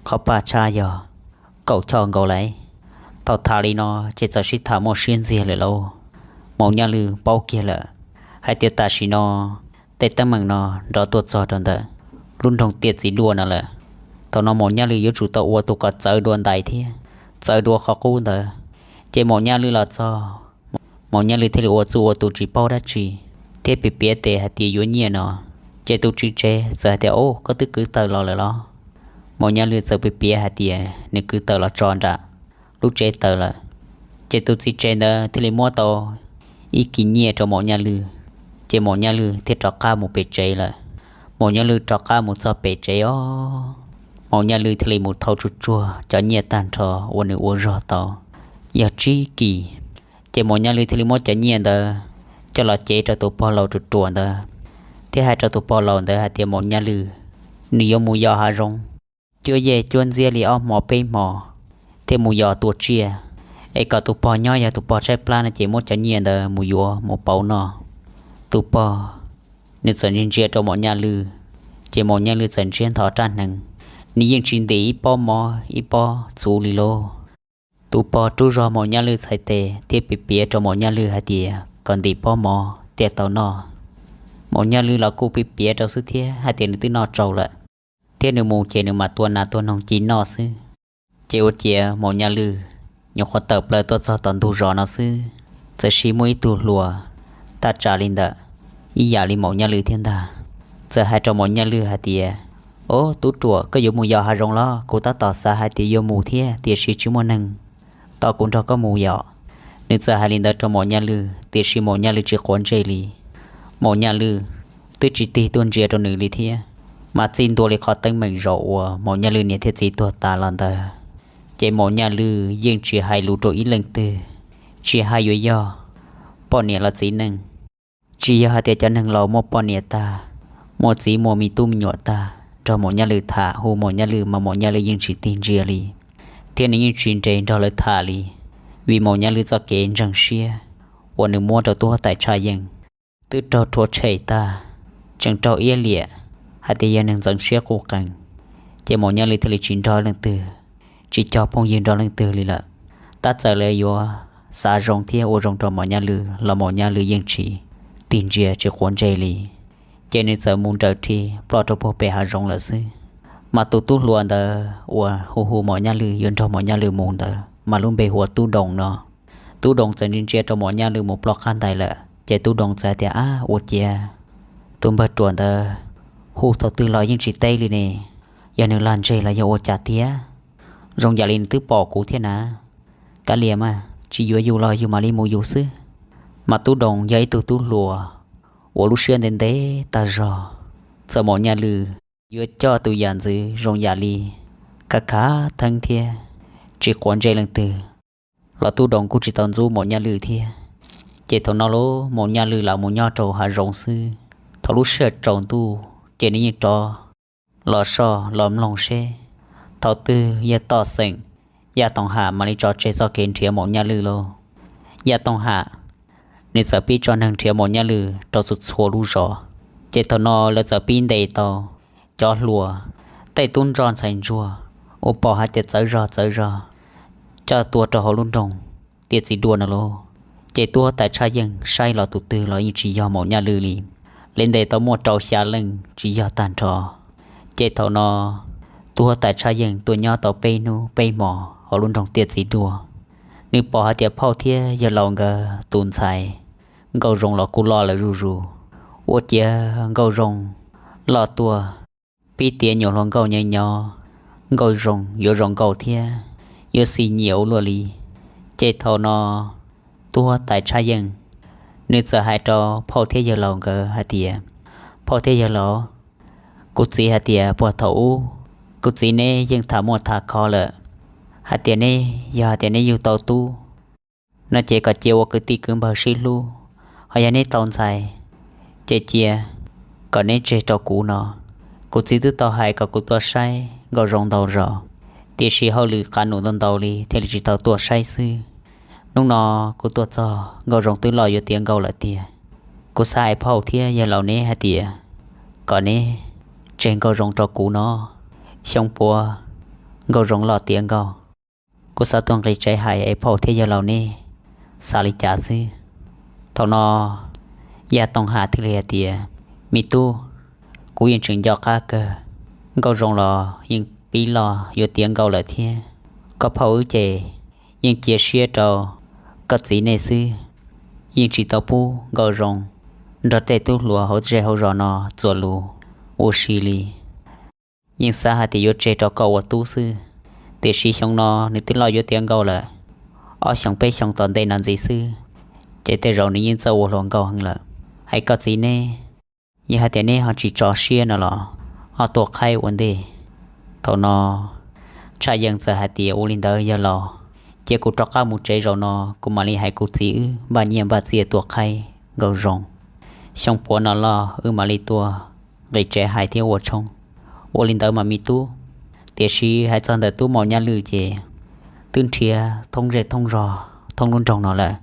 qhov paj tshab yog kaum choj nkaus lawm. Thaum tham li no ces txawm sib tham muaj siab ntxiag lawm lauj. Maum Nyaj Lwj paub kiag lawm hais tias tam sim no tej teeb meem no nrov tuaj txog rau ntawm lub nroog Tiaj Txiv Duaj no lawm. Thaum no Maum Nyaj Lwj yuav tsum tau ua tus kom txawv dua ntais thiab txawv dua qhov qub ntawd. Ces Maum Nyaj Lwj los txog, Maum Nyaj Lwj thiaj li ua txuj ua tus tsis paub dab tsi thiab piav piav tes hais tias yuav nyiaj no. Ces tus txiv tsev txawm hais tias, o, koj twb kwv tawm los lawm los? Maum Nyaj Lwj txawm piav piav hais tias nws kwv tawm los tso nram lub tsev taws lawm. Ces tus txiv tsev ntawd thiaj li muab tau ib kis nyiaj rau Maum Nyaj Lwj, ces Maum Nyaj Lwj thiaj rov qab mus pem tsev lawm. Maum Nyaj Lwj rov qab mus txog pem tsev os, Maum Nyaj Lwj thiaj li mus thau tsuag tsuag cov nyiaj tag nrho uas nws ua zog tau yog tsib kis. Ces Maum Nyaj Lwj thiaj li muab cov nyiaj ntawd coj los cev rau tus pog laus ruam ruam ntawd, thiab hais rau tus pog laus ntawd hais tias Maum Nyaj Lwj nws yuav mus yos hav zoov cuab yej cuab ntxiab li ob hmo peb hmo thiaj mus yos tua tsiaj, es kom tus pog nyob, yog tus pog tshaib plab no ces muab cov nyiaj ntawd mus yuav mus pauv noj. Tus pog nws txawm ntsia ntsia rau Maum Nyaj Lwj, ces Maum Nyaj Lwj txawm ntsiab ntho rab hneev, nws yeej tsis ntim ib pob mov ib pob txhuv li lauj. Tus pog rub zog Maum Nyaj Lwj txhais tes thiab piav piav rau Maum Nyaj Lwj hais tias kom ntim pob mov thiaj tau noj. Maum Nyaj Lwj los kuj piav piav rau xwb thiab hais tias nws twb noj tsau lawm, thiab nws mus ces nws mam tua nas tua noog ci noj xwb. Ces ua ciav Maum Nyaj Lwj nyuam qhuav tawm plaws tuaj txog tom ntug zos no xwb, txawm sis muaj ib tug hluas taj tsam li ntawm ib yam li Maum Nyaj Lwj thiab ntag, txawm hais rau Maum Nyaj Lwj hais tias, o, tub ruam, koj yuav mus yos hav zoov los? Kuv tab tom xav hais tias yuav mus thiab tiam sis tsis muaj neeg tos kuv nrog koj mus yos. Nws txawm hais li ntawd rau Maum Nyaj Lwj tiam sis Maum Nyaj Lwj tsis quav ntsej li. Maum Nyaj Lwj twb tsis tig tuaj ntsia rau nws li thiab, mas txij ntua li qhov teeb meem zaum uas Maum Nyaj Lwj niam thiab txiv tuag tas los ntawd, ces Maum Nyaj Lwj yeej tsis hais lus rau ib leej twg, tsis hais yuav yog poj niam los txiv neej, tsis yog hais tias cov neeg laus muaj poj niam tag, muaj txiv muaj me tub me nyuam tag, nrog Maum Nyaj Lwj tham hu Maum Nyaj Lwj mas Maum Nyaj Lwj yeej tsis tig ntsia li, thiab nws yeej tsis nres nrog lawv tham li, vim Maum Nyaj Lwj txoj kev ntseeg siab uas nws muab rau tub huab tais Tshaj Yeej twb raug rhuav tshem tag, tseem raug iab liam hais tias yog neeg ntxeev siab quj qees, ces Maum Nyaj Lwj thiaj li tsis nrog leej twg, tsis cog phooj ywg nrog leej twg li lawm. Tab txawm lawv yuav xav zoo thiab ua zoo rau Maum Nyaj Lwj los Maum Nyaj Lwj yeej tsis tig ntsia tsis quav ntsej li, ces nws txawm mus nraws rhi ploj rau puag pem hav zoov lawm xwb. Mas tus tub hluas ntawd uas hu hu Maum Nyaj Lwj yuav nrog Maum Nyaj Lwj mus ntawd mas lub npe hu ua Tub Doos no. Tub Doos txawm ntsia ntsia rau Maum Nyaj Lwj mus ploj qab ntais lawm, ces Tub Doos txawm hais tias, ab, ua ciav tus npawg ruam ntawd hu thaum twg los yeej tsis teb li ne, yog nws lag ntseg los yog ua cas tiag? Zoo yam li nws twb pom kuv thiab na. Kav liam mas, tsis yuav yus los yus mam li mus yus xwb. Mas Tub Doos yog ib tug tub hluas uas lub siab ntev ntev tag zog, txawm Maum Nyaj Lwj yuav coj tus yam ntxwv zoo yam li khav khav theeb thiab tsis quav ntsej leej twg los Tub Doos kuj tsis tau ntxub Maum Nyaj Lwj thiab. Ces thaum no los Maum Nyaj Lwj lam mus nyob rau hav zoov xwb. Thaum lub sij hawm tsaus ntuj ces nws yeej rov los soj los mloog seb thaum twg yawg Toj Xeem Yaj Tooj Ham mam li tso tseg txoj kev nrhiav Maum Nyaj Lwj lauj. Yaj Tooj Ham nws txawm pib tso neeg nrhiav Maum Nyaj Lwj rau txhua txhua lub zos. Ces thaum no lawv txawm pib ntes tau cov hluas, tej tub ntsuag ntxhais ntsuag uas pom hais tias txawv zog txawv zog, coj tua rau hauv lub nroog Tiaj Txiv Duaj no lauj. Ces tub huab tais Tshaj Yeej saib los tus twg los yeej tsis yog Maum Nyaj Lwj li. Lawv ntes tau muaj rau xya leej tsis yog tag nrho. Ces thaum no tub huab tais Tshaj Yeej tuaj nyob tau peb hnub peb hmo hauv lub nroog Tiaj Txiv Duaj. Nws pom hais tias phauj thiab yawg laus nkawd tus ntxhais Nkauj Zoo los kuj loj lawm zuj zus. Ua ciav Nkauj Zoo loj tuaj, pib tiav nyuam hluas nkauj nyob nyob, Nkauj Zoo yuav zoo nkauj thiab yuav xis nyiam ua luaj li. Ces thaum no tub huab tais Tshaj Yeej nws txawm hais rau phauj thiab yawg laus nkawd hais tias, phauj thiab yawg laus, kuv txiv hais tias puag thaum ub kuv txiv neb yeej tham muaj tham kho lawm, hais tias neb yog hais tias neb yug tau tub no ces kom cia ua kwv tij kwv npawg sib hlub, ho yog neb tau ntxhais ces cia kom neb tseg rau kuv no. Kuv txiv twb tau hais kom kuv tuaj saib Nkauj Zoo ntau zaus, tiam sis hauj lwm qab num ntau ntau li thiaj li tsis tau tuaj saib xwb. Hnub no kuv tuaj txog Nkauj Zoo twb loj yuav tiav nkauj lawm tiag. Kuv xav hais phauj thiab yawg laus neb hais tias kom neb tseg Nkauj Zoo rau kuv no, xyoo puav Nkauj Zoo loj tiav nkauj. Kuv xav tuaj nqis tsev hais es phauj thiab yawg laus neb xav li cas xwb. Thaum no Yaj Tooj Has thiaj li hais tias, me tub, kuv yeej tseem nco qab kawg, Nkauj Zoo los yeej pib loj yuav tiav nkauj lawm thiab. Koj phauj wb ces yeej cia siab rau koj txiv nej xwb, yeej tsis tau pub Nkauj Zoo nrog tej tub hluas hauv zej hauv zos no txuas lus ua si li. Yeej xav hais tias yuav tseg rau koj ua tub xwb, tiam sis xyoo no nws twb loj yuav tiav nkauj lawm, ob xyoos peb xyoos tom ntej no ntxiv xwb, ces tej zaum nws yeej txawj ua hluas nkauj heev lawm. Hais koj txiv neb, yog hais tias neb ho tsis tso siab no los ho tua qhaib ua ntej. Thaum no Tshaj Yeej txawm hais tias, ua li ntawd yawg laus, cia kuv rov qab mus tsev zaum no, kuv mam li hais kuv txiv wb npaj nyiaj npaj txiaj tua qhaib Nkauj Zoo. Xyoo puav no loj wb mam li tuaj nqis tsev hais thiab ua tshoob. Ua li ntawd mas me tub. Tiam sis hais txog ntawm tub Maum Nyaj Lwj ces twb nrhiav thoob zej thoob zos thoob lub nroog no lawm,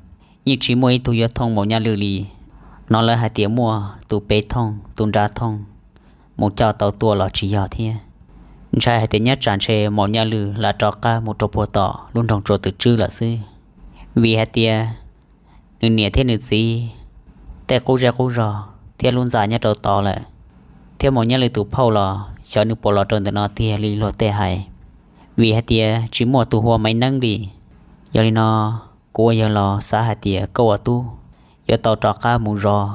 yeej tsis muaj ib tug yuav thooj Maum Nyaj Lwj li. Hnov lawv hais tias muaj tus pem thooj tus nrad thooj, mus coj tau tua los tsis yog thiab. Ntshai hais tias nyob tsam ntshe Maum Nyaj Lwj lam rov qab mus rau puag tom lub nroog Tsua Twm Tswb lawm xwb, vim hais tias nws niam thiab nws txiv tej qub zej qub zos thiab lub ntxa nyob rau tod lawm, thiab Maum Nyaj Lwj tus phauj los xyov nws puas los rau ntawm no tiag li luag tej hais, vim hais tias tsis muaj tus hu ua Maiv Neeb li. Yog li no, kuv ua yawg laus xav hais tias koj ua tub yuav tau rov qab mus zov,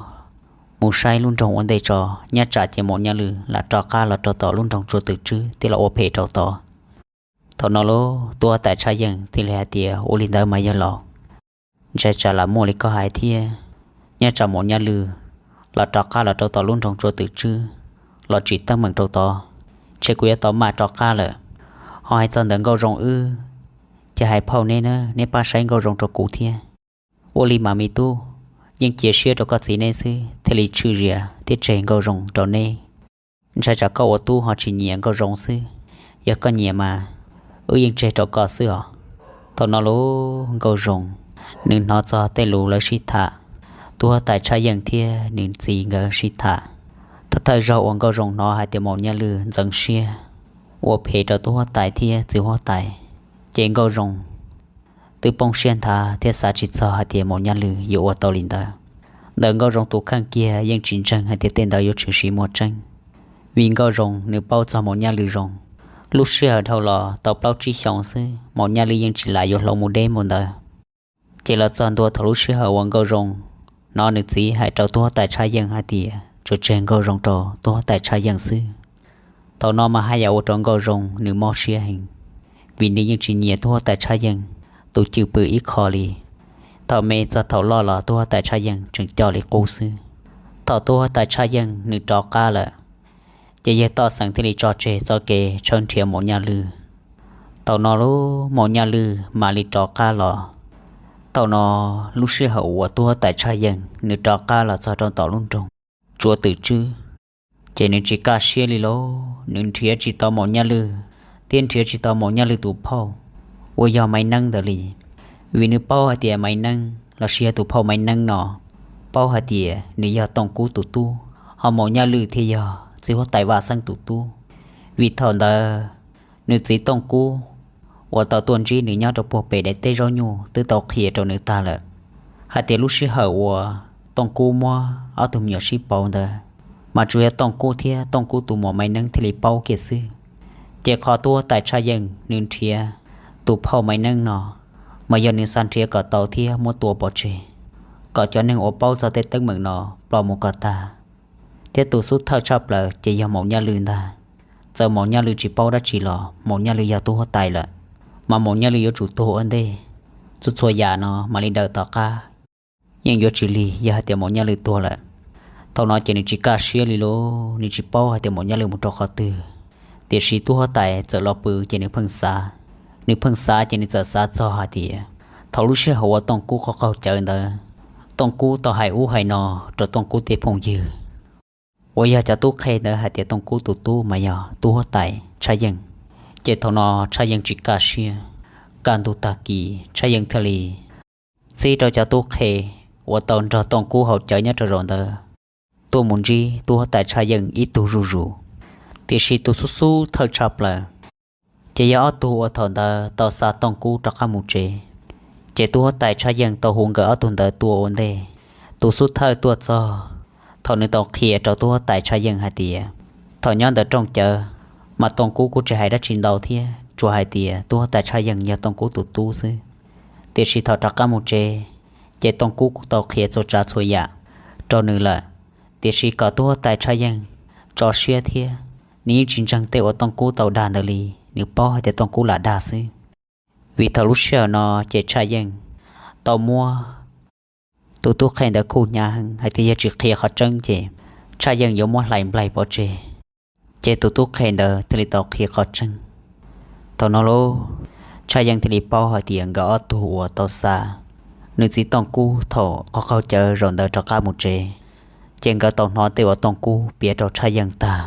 mus saib lub nroog ua ntej tso, nyob tsam ces Maum Nyaj Lwj lam rov qab los rau tom lub nroog Tsua Twm Tswb thiab los ua phem rau tod. Thaum no lauj, tub huab tais Tshaj Yeej thiaj li hais tias, ua li ntawd mas yawg laus, ntshai tsam lam muaj li koj hais thiab. Nyob tsam Maum Nyaj Lwj los rov qab los rau tom lub nroog Tsua Twm Tswb los tsim teeb meem rau tod, ntshe kuv yuav tau maj rov qab lawm. Ho hais txog ntawm Nkauj Zoo wb, ces hais phauj neb na, neb pab saib Nkauj Zoo rau kuv thiab. Ua li mas me tub, yeej cia siab rau koj txiv neb xwb thiaj li tshwj zias thiab tseg Nkauj Zoo rau neb. Ntshai tsam koj ua tub ho tsis nyiam Nkauj Zoo xwb, yog koj nyiam mas wb yeej tseg rau koj xwb os. Thaum no lauj, Nkauj Zoo nws hnov txog tej lus lawv sib tham, tub huab tais Tshaj Yeej thiab nws txiv nkawd sib tham. Thawj thawj zaug uas Nkauj Zoo hnov hais tias Maum Nyaj Lwj ntxeev siab ua phem rau tub huab tais thiab txiv huab tais, ces Nkauj Zoo twb poob siab nthav thiab xav tsis txog hais tias Maum Nyaj Lwj yuav ua tau li ntawd. Ntawm Nkauj Zoo tus kheej kiag yeej tsis ntseeg hais tias tej ntawd yuav tshwm sim muaj tseeb, vim Nkauj Zoo nws paub txog Maum Nyaj Lwj zoo. Lub sij hawm dhau los tau plaub tsib xyoos xwb, Maum Nyaj Lwj yeej tsis lam yuav hloov mus deb npaum ntawd. Ces los txog ntua thaum lub sij hawm uas Nkauj Zoo hnov nws txiv hais rau tub huab tais Tshaj Yeej hais tias tsuas tseg Nkauj Zoo rau tub huab tais Tshaj Yeej xwb. Thaum no mas haj yam ua rau Nkauj Zoo nws mob siab heev, vim nws yeej tsis nyiam tub huab tais Tshaj Yeej tus cwj pwm ib qho li. Thaum me txog thaum loj los tub huab tais Tshaj Yeej tseem coj li qub xwb. Thaum tub huab tais Tshaj Yeej nws rov qab lawm, ces yawg Toj Xeem thiaj li tso tseg txoj kev tshawb nrhiav Maum Nyaj Lwj. Thaum no lauj, Maum Nyaj Lwj mam li rov qab los. Thaum no lub sij hawm uas tub huab tais Tshaj Yeej nws rov qab los txog rau tom lub nroog Tsua Twm Tswb, ces nws tsis kaj siab li lauj, nws nrhiav tsis tau Maum Nyaj Lwj thiab nrhiav tsis tau Maum Nyaj Lwj tus phauj uas yog Maiv Neeb ntawd li. Vim nws paub hais tias Maiv Neeb los sis yog tus phauj Maiv Neeb no, paub hais tias nws yog Tooj Kub tus tub, ho Maum Nyaj Lwj thiaj yog txiv huab tais Vaj Xeeb tus tub. Vim thaum ntawd nws txiv Tooj Kub uas tau tuaj ntsib nws nyob rau puag pem daim teb zaub nyuj twb tau qhia rau nws tag lawm, hais tias lub sij hawm uas Tooj Kub muab ob tug me nyuam sib pauv ntawd, mas tsuas yog Tooj Kub thiab Tooj Kub tus muam Maiv Neeb thiaj li paub kiag xwb. Ces qhov tub huab tais Tshaj Yeej nws nrhiav tus phauj Maiv Neeb no, mas yog nws xav nrhiav kom tau thiab muab tua pov tseg, kom cov neeg uas paub txog tej teeb meem no ploj mus kom tag. Thiab tus xub thawj tshaj plaws ces yog Maum Nyaj Lwj ntag. Txawm Maum Nyaj Lwj tsis paub dab tsi los Maum Nyaj Lwj yog tub huab tais lawm, mas Maum Nyaj Lwj yuav tsum tuag ua ntej. Txhua txhua yam no mam li daws tom qab, yeej yuav tsis lig yog hais tias Maum Nyaj Lwj tuag lawm. Thaum no ces nws tsis kaj siab li lauj, nws tsis paub hais tias Maum Nyaj Lwj mus rau qhov twg. Tiam sis tub huab tais txawm los pw ces nws pheej xav, nws pheej xav ces nws txawm xav txog hais tias thaum lub sij hawm uas Tooj Kub qaug qaug cawv ntawd, Tooj Kub tau hais ub hais no rau Tooj Kub tej phooj ywg uas yog cov tub qhe ntawd hais tias Tooj Kub tus tub mas yog tub huab tais Tshaj Yeej. Ces thaum no Tshaj Yeej tsis kaj siab, kaj ntug tag kis Tshaj Yeej thiaj li txib rau cov tub qhe uas tau nrog Tooj Kub haus cawv nyob rau zaum ntawd tuaj mus ntsib tub huab tais Tshaj Yeej ib tug zuj zus. Tiam sis tus xub xub thawj tshaj plaws ces yog ob tug uas thaum ntawd tau xa Tooj Kub rov qab mus tsev. Ces tub huab tais Tshaj Yeej tau hu nkawd ob tug ntawd tuaj ua ntej. Tus xub thawj tuaj txog, thaum nws tau qhia rau tub huab tais Tshaj Yeej hais tias thaum nyob ntawm rooj cawv mas Tooj Kub kuj tsis hais dab tsi ntau thiab, tsuas hais tias tub huab tais Tshaj Yeej yog Tooj Kub tus tub xwb. Tiam sis thaum rov qab mus tsev, ces Tooj Kub kuj tau qhia txhua tsav txhua yam rau nws lawm. Tiam sis kom tub huab tais Tshaj Yeej tso siab thiab, nws yeej tsis ntseeg tej uas Tooj Kub tau dag ntawd li, nws paub hais tias Tooj Kub lam dag xwb. Vim thaum lub sij hawm no ces Tshaj Yeej tau muab tus tub qhe ntawd khuj hnyav heev hais tias yog tsis qhia qhov tseeb ces Tshaj Yeej yuav muab hlais nplaig pov tseg. Ces tus tub qhe ntawd thiaj li tau qhia qhov tseeb. Thaum no lauj, Tshaj Yeej thiaj li paub hais tias nkawd ob tug uas tau xa nws txiv Tooj Kub thaum qaug qaug cawv zaum ntawd rov qab mus tsev, ces nkawd tau hnov tej uas Tooj Kub piav rau Tshaj Yeej tag.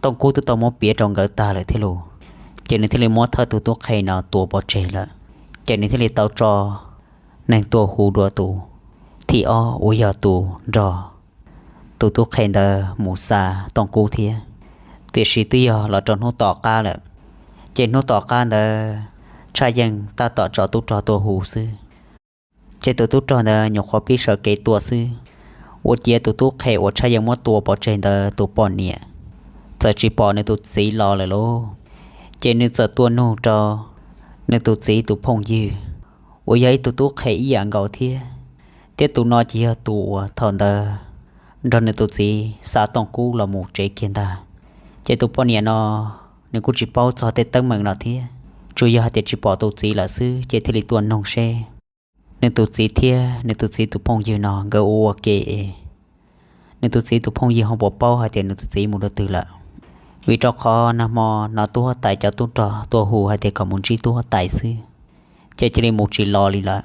Tooj Kub twb tau muab piav rau nkawd tag lawm thiab los, ces nws thiaj li muab thawj tus tub qhe no tua pov tseg lawm. Ces nws thiaj li tau tso neeg tuaj hu dua tus thib ob uas yog tus nrog tus tub qhe ntawd mus xa Tooj Kub thiab. Tiam sis twb yog los rau hnub tom qab lawm, ces hnub tom qab ntawd Tshaj Yeej tab tom tso tub rog tuaj hu xwb. Ces tus tub rog ntawd nyuam qhuav pib sawv kev tuaj xwb, ua ciav tus tub qhe uas Tshaj Yeej muab tua pov tseg ntawd tus poj niam txawm tsis pom nws tus txiv los lawm lauj. Ces nws txawm tua nug rau nws tus txiv tus phooj ywg uas yog ib tug tub qhe ib yam nkaus thiab, thiab tus no ces yog tus uas thaum ntawd nrog nws tus txiv xa Tooj Kub los mus tsev kiag ntag. Ces tus poj niam no nws kuj tsis paub txog tej teeb meem no thiab, tsuas yog hais tias tsis pom tus txiv lawm xwb ces thiaj li tuaj nug seb nws tus txiv thiab nws tus txiv tus phooj ywg no nkawd ua ua ke es nws tus txiv tus phooj ywg ho puas paub hais tias nws tus txiv mus rau twg lawm. Vim rau qhov nag hmo no tub huab tais cov tub rog tuaj hu hais tias kom mus ntsib tub huab tais xwb, ces cia li mus tsis los li lawm.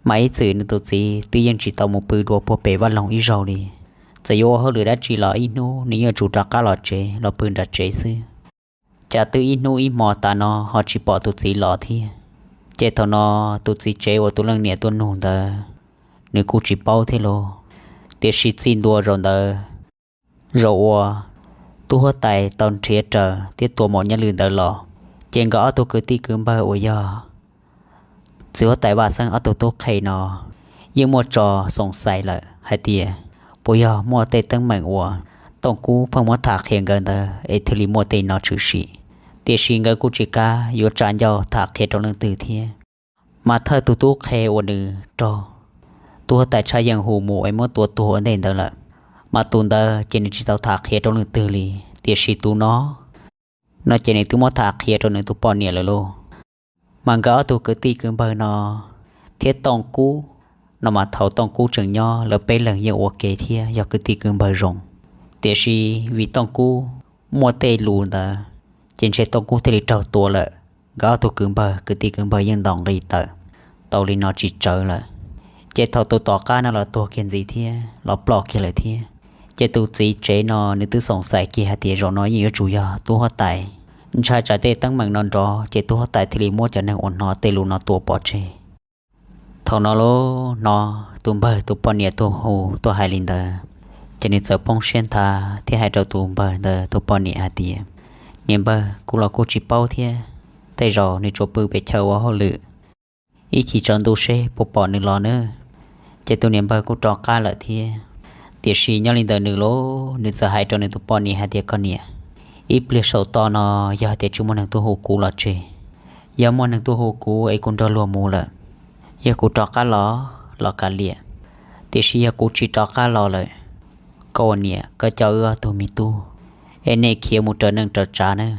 Mas ib txwm nws tus txiv twb yeej tsis tau mus pw dua puag pem vaj loog ib zaug li. Txawm yuav ua hauj lwm dab tsi los ib hnub nws yuav tsum rov qab los tsev los pw nram tsev xwb. Cas twb ib hnub ib hmo tas no ho tsis pom tus txiv los thiab. Ces thaum no tus txiv tsev uas tus leej niam tuaj nug ntawd, nws kuj tsis paub thiab lauj. Tiam sis txij ntua zaum ntawd, zaum uas tub huab tais tau nrhiav raws thiab tua maum nyaj lwm ntawd los, ces nkawd ob tug kwv tij kwv npawg uas yog txiv huab tais Vaj Xeeb ob tug tub qhe no yeej muaj tso xoom xais lawm hais tias puas yog muaj tej teeb meem uas Tooj Kub pheej muab tham qhia nkawd ntawd es thiaj li muaj tej no tshwm sim. Tiam sis nkawd kuj tsis kam yuav tsa ncauj tham qhia rau leej twg thiab. Mas thawj tus tub qhe uas nws raug tub huab tais Tshaj Yeej hu mus es muab tua tuag ua ntej ntawd lawm, mas tus ntawd ces nws tsis tau tham qhia rau leej twg li. Tiam sis tus no, no ces nws twb muab tham qhia rau nws tus poj niam lawm lauj. Mas nkawd ob tug kwv tij kwv npawg no thiab Tooj Kub no mas thaum Tooj Kub tseem nyob lawv peb leeg yeej ua ke thiab yog kwv tij kwv npawg zoo. Tiam sis vim Tooj Kub muaj tej lus ntawd, ces ntshe Tooj Kub thiaj li raug tua lawm. Nkawd ob tug kwv npawg kwv tij kwv npawg yeej ntaus nqi tawm tau li no tsis tsawv lawm. Ces thaum tus tom qab no los tuag kiag ntxiv thiab los ploj kiag lawm thiab, ces tus txiv tsev no nws twb xoom xais kiag hais tias zaum no yeej yuav tsum yog tub huab tais ntshai tsam tej teeb meem no nrov ces tub huab tais thiaj li muab cov neeg uas hnov tej lus no tua pov tseg. Thaum no los hnov tus npawg tus poj niam tuaj hu tuaj hais li ntawd, ces nws txawm poob siab nthav thiab hais rau tus npawg ntawd tus poj niam hais tias, niam npawg, kuv los kuj tsis paub thiab, tej zaum nws tsuas pw pem chaw ua hauj lwm, ib chim tsaus ntuj seb puas pom nws los nawb. Ces tus niam npawg kuj rov qab lawm thiab. Tiam sis nyob li ntawd nws los nws txawm hais rau nws tus poj niam hais tias, koj niam, ib pliag saum toj no yog hais tias tsis muaj neeg tuaj hu kuv los tseg, yog muaj neeg tuaj hu kuv es kuv nrog luag mus lawm, yog kuv rov qab los los kav liam. Tiam sis yog kuv tsis rov qab los lawm, koj ua niam koj coj wb ob tug me tub es nej khiav mus raws neej raws tsav nawb.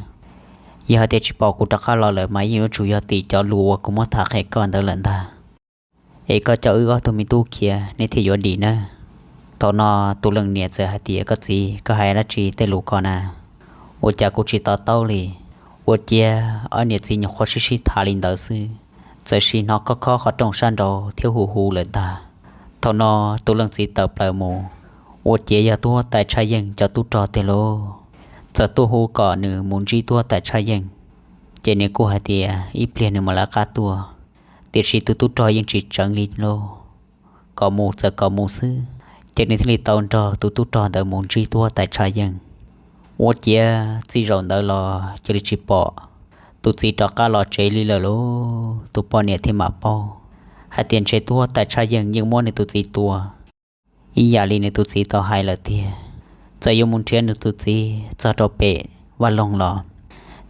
Yog hais tias tsis pom kuv rov qab los lawm mas yeej yuav tsum yog tim cov lus uas kuv muab tham qhia koj ntawd lawm ntag. Es koj coj wb ob tug me tub khiav nej thiaj yuav dim nawb. Thaum no tus leej niam txawm hais tias, koj txiv, koj hais dab tsi tej lus ko na? Ua cas kuv tsis to taub li? Ua ciav ob niam txiv nyuam qhuav sib sib tham li ntawd xwb, txawm sim hnov khob khob qhov rooj sab nraud thiab hu hu lawm ntag. Thaum no tus leej txiv tawm plaws mus, ua ciav yog tub huab tais Tshaj Yeej cov tub rog tiag lauj, txawm tuaj hu kom nws mus ntsib tub huab tais Tshaj Yeej. Ces nws kuj hais tias ib pliag nws mam lawv qab tuaj, tiam sis tus tub rog yeej tsis tseev li lauj, kom mus txawm kom mus xwb. Ces nws thiaj li tau nrog tus tub rog ntawd mus ntsib tub huab tais Tshaj Yeej. Ua ciav txij zaum ntawd los cia li tsis pom tus txiv rov qab los tsev li lawm lauj. Tus poj niam thiaj mam paub hais tias ntshe tub huab tais Tshaj Yeej yeej muab nws tus txiv tua ib yam li nws tus txiv tau hais lawm tiag. Txawm yuav mus nrhiav nws tus txiv txog rau pem vaj loog los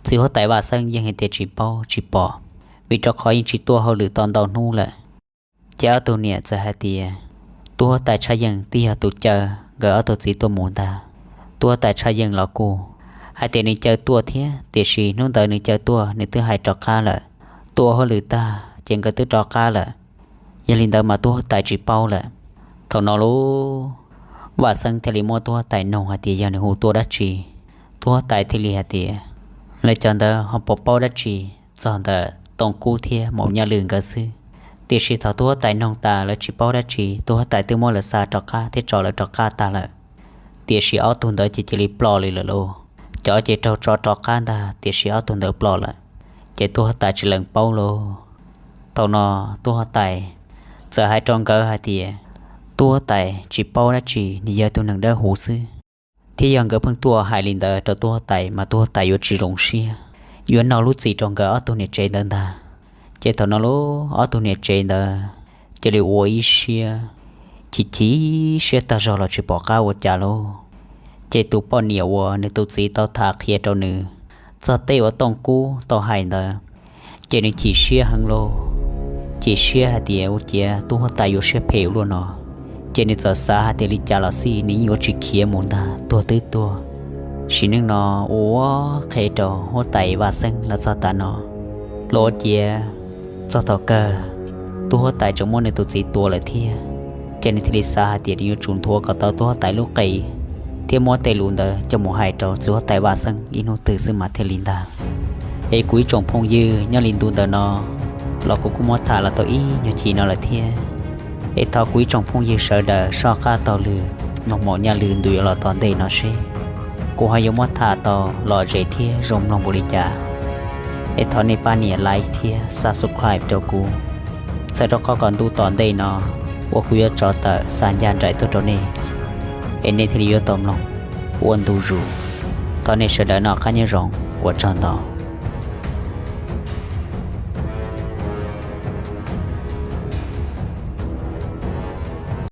txiv huab tais Vaj Xeeb yeej hais tias tsis paub tsis pom, vim rau qhov yeej tsis tuaj hauj lwm tau ntau hnub lawm. Ces ob tug niam txawm hais tias tub huab tais Tshaj Yeej twb yog tus caw nkawd ob tug txiv tuaj mus ntag. Tub huab tais Tshaj Yeej los kuj hais tias nws caw tuaj thiab, tiam sis hnub ntawd nws caw tuaj nws twb hais rov qab lawm, tuaj ua hauj lwm tag ces nkawd twb rov qab lawm. Yog li ntawd mas tub huab tais tsis paub lawm. Thaum no lub Vaj Xeeb thiaj li muab tub huab tais noog hais tias yog nws hu tuaj dab tsi. Tub huab tais thiaj li hais tias lawv cov ntawd ho puas paub dab tsi txog ntawm Tooj Kub thiab Maum Nyaj Lwm nkawd xwb. Tiam sis thaum tub huab tais noog tas lawv tsis paub dab tsi, tub huab tais twb muab lawv xa rov qab thiab tso lawv rov qab tag lawm. Tiam sis ob tug ntawd ces cia li ploj li lawm lauj. Cov ces raug tso rov qab ntag, tiam sis ob tug ntawd ploj lawm. Ces tub huab tais tsis lees paub lauj. Thaum no tub huab tais txawm hais rau nkawd hais tias tub huab tais tsis paub dab tsi, nws yog tus neeg dawb huv xwb, thiab yog nkawd pheej tuaj hais li ntawd rau tub huab tais mas tub huab tais yuav tsis zoo siab, yuav nug lub txim rau nkawd ob tug niam tsev ntawd ntag. Ces thaum no lub ob tug niam tsev ntawd cia li ua ib siab chim chim siab tag zog los tsis pom qab ua cas lauj. Ces tus poj niam uas nws tus txiv tau tham qhia rau nws txog tej uas Tooj Kub tau hais ntawd, ces nws chim siab heev lauj. Chim siab hais tias ua ciav tub huab tais yuav siab phem ua luaj no, ces nws txawm xav hais tias li cas los xij nws yeej yuav tsis khiav mus ntag, tuag twb tuag. Sim neej no ua qhev rau huab tais Vaj Xeeb los txog tav no, los ua ciav txog thaum kawg tub huab tais tseem muab nws tus txiv tua lawm thiab. Ces nws thiaj li xav hais tias nws yuav tsum nthuav kom tau tub huab tais lub qe thiab muab tej lus ntawd coj mus hais rau txiv huab tais Vaj Xeeb ib hnub twg xwb mas thiaj li ntag. Es kuv ib tsoom phooj ywg, nyob li ntu ntawm no los kuv kuj muab tham los tau ib nyuag chim no lawm thiab. Es thov kuv ib tsoom phooj ywg sawv daws soj qab taug lw mloog Maum Nyaj Lwm ntu yuav los tom ntej no seb kuv ho yuav muab tham tau lom zem thiab zoo mloog npaum li cas. Es thov nej pab nias like thiab subscribe rau kuv, txhawm rau qhov kom ntu tom ntej no uas kuv yuav tso tawm xa ncaj nraim tuaj rau nej, es nej thiaj li yuav tau mloog ua ntu zus. Thov nej sawv daws noj qab nyob zoo, ua tsaug ntau.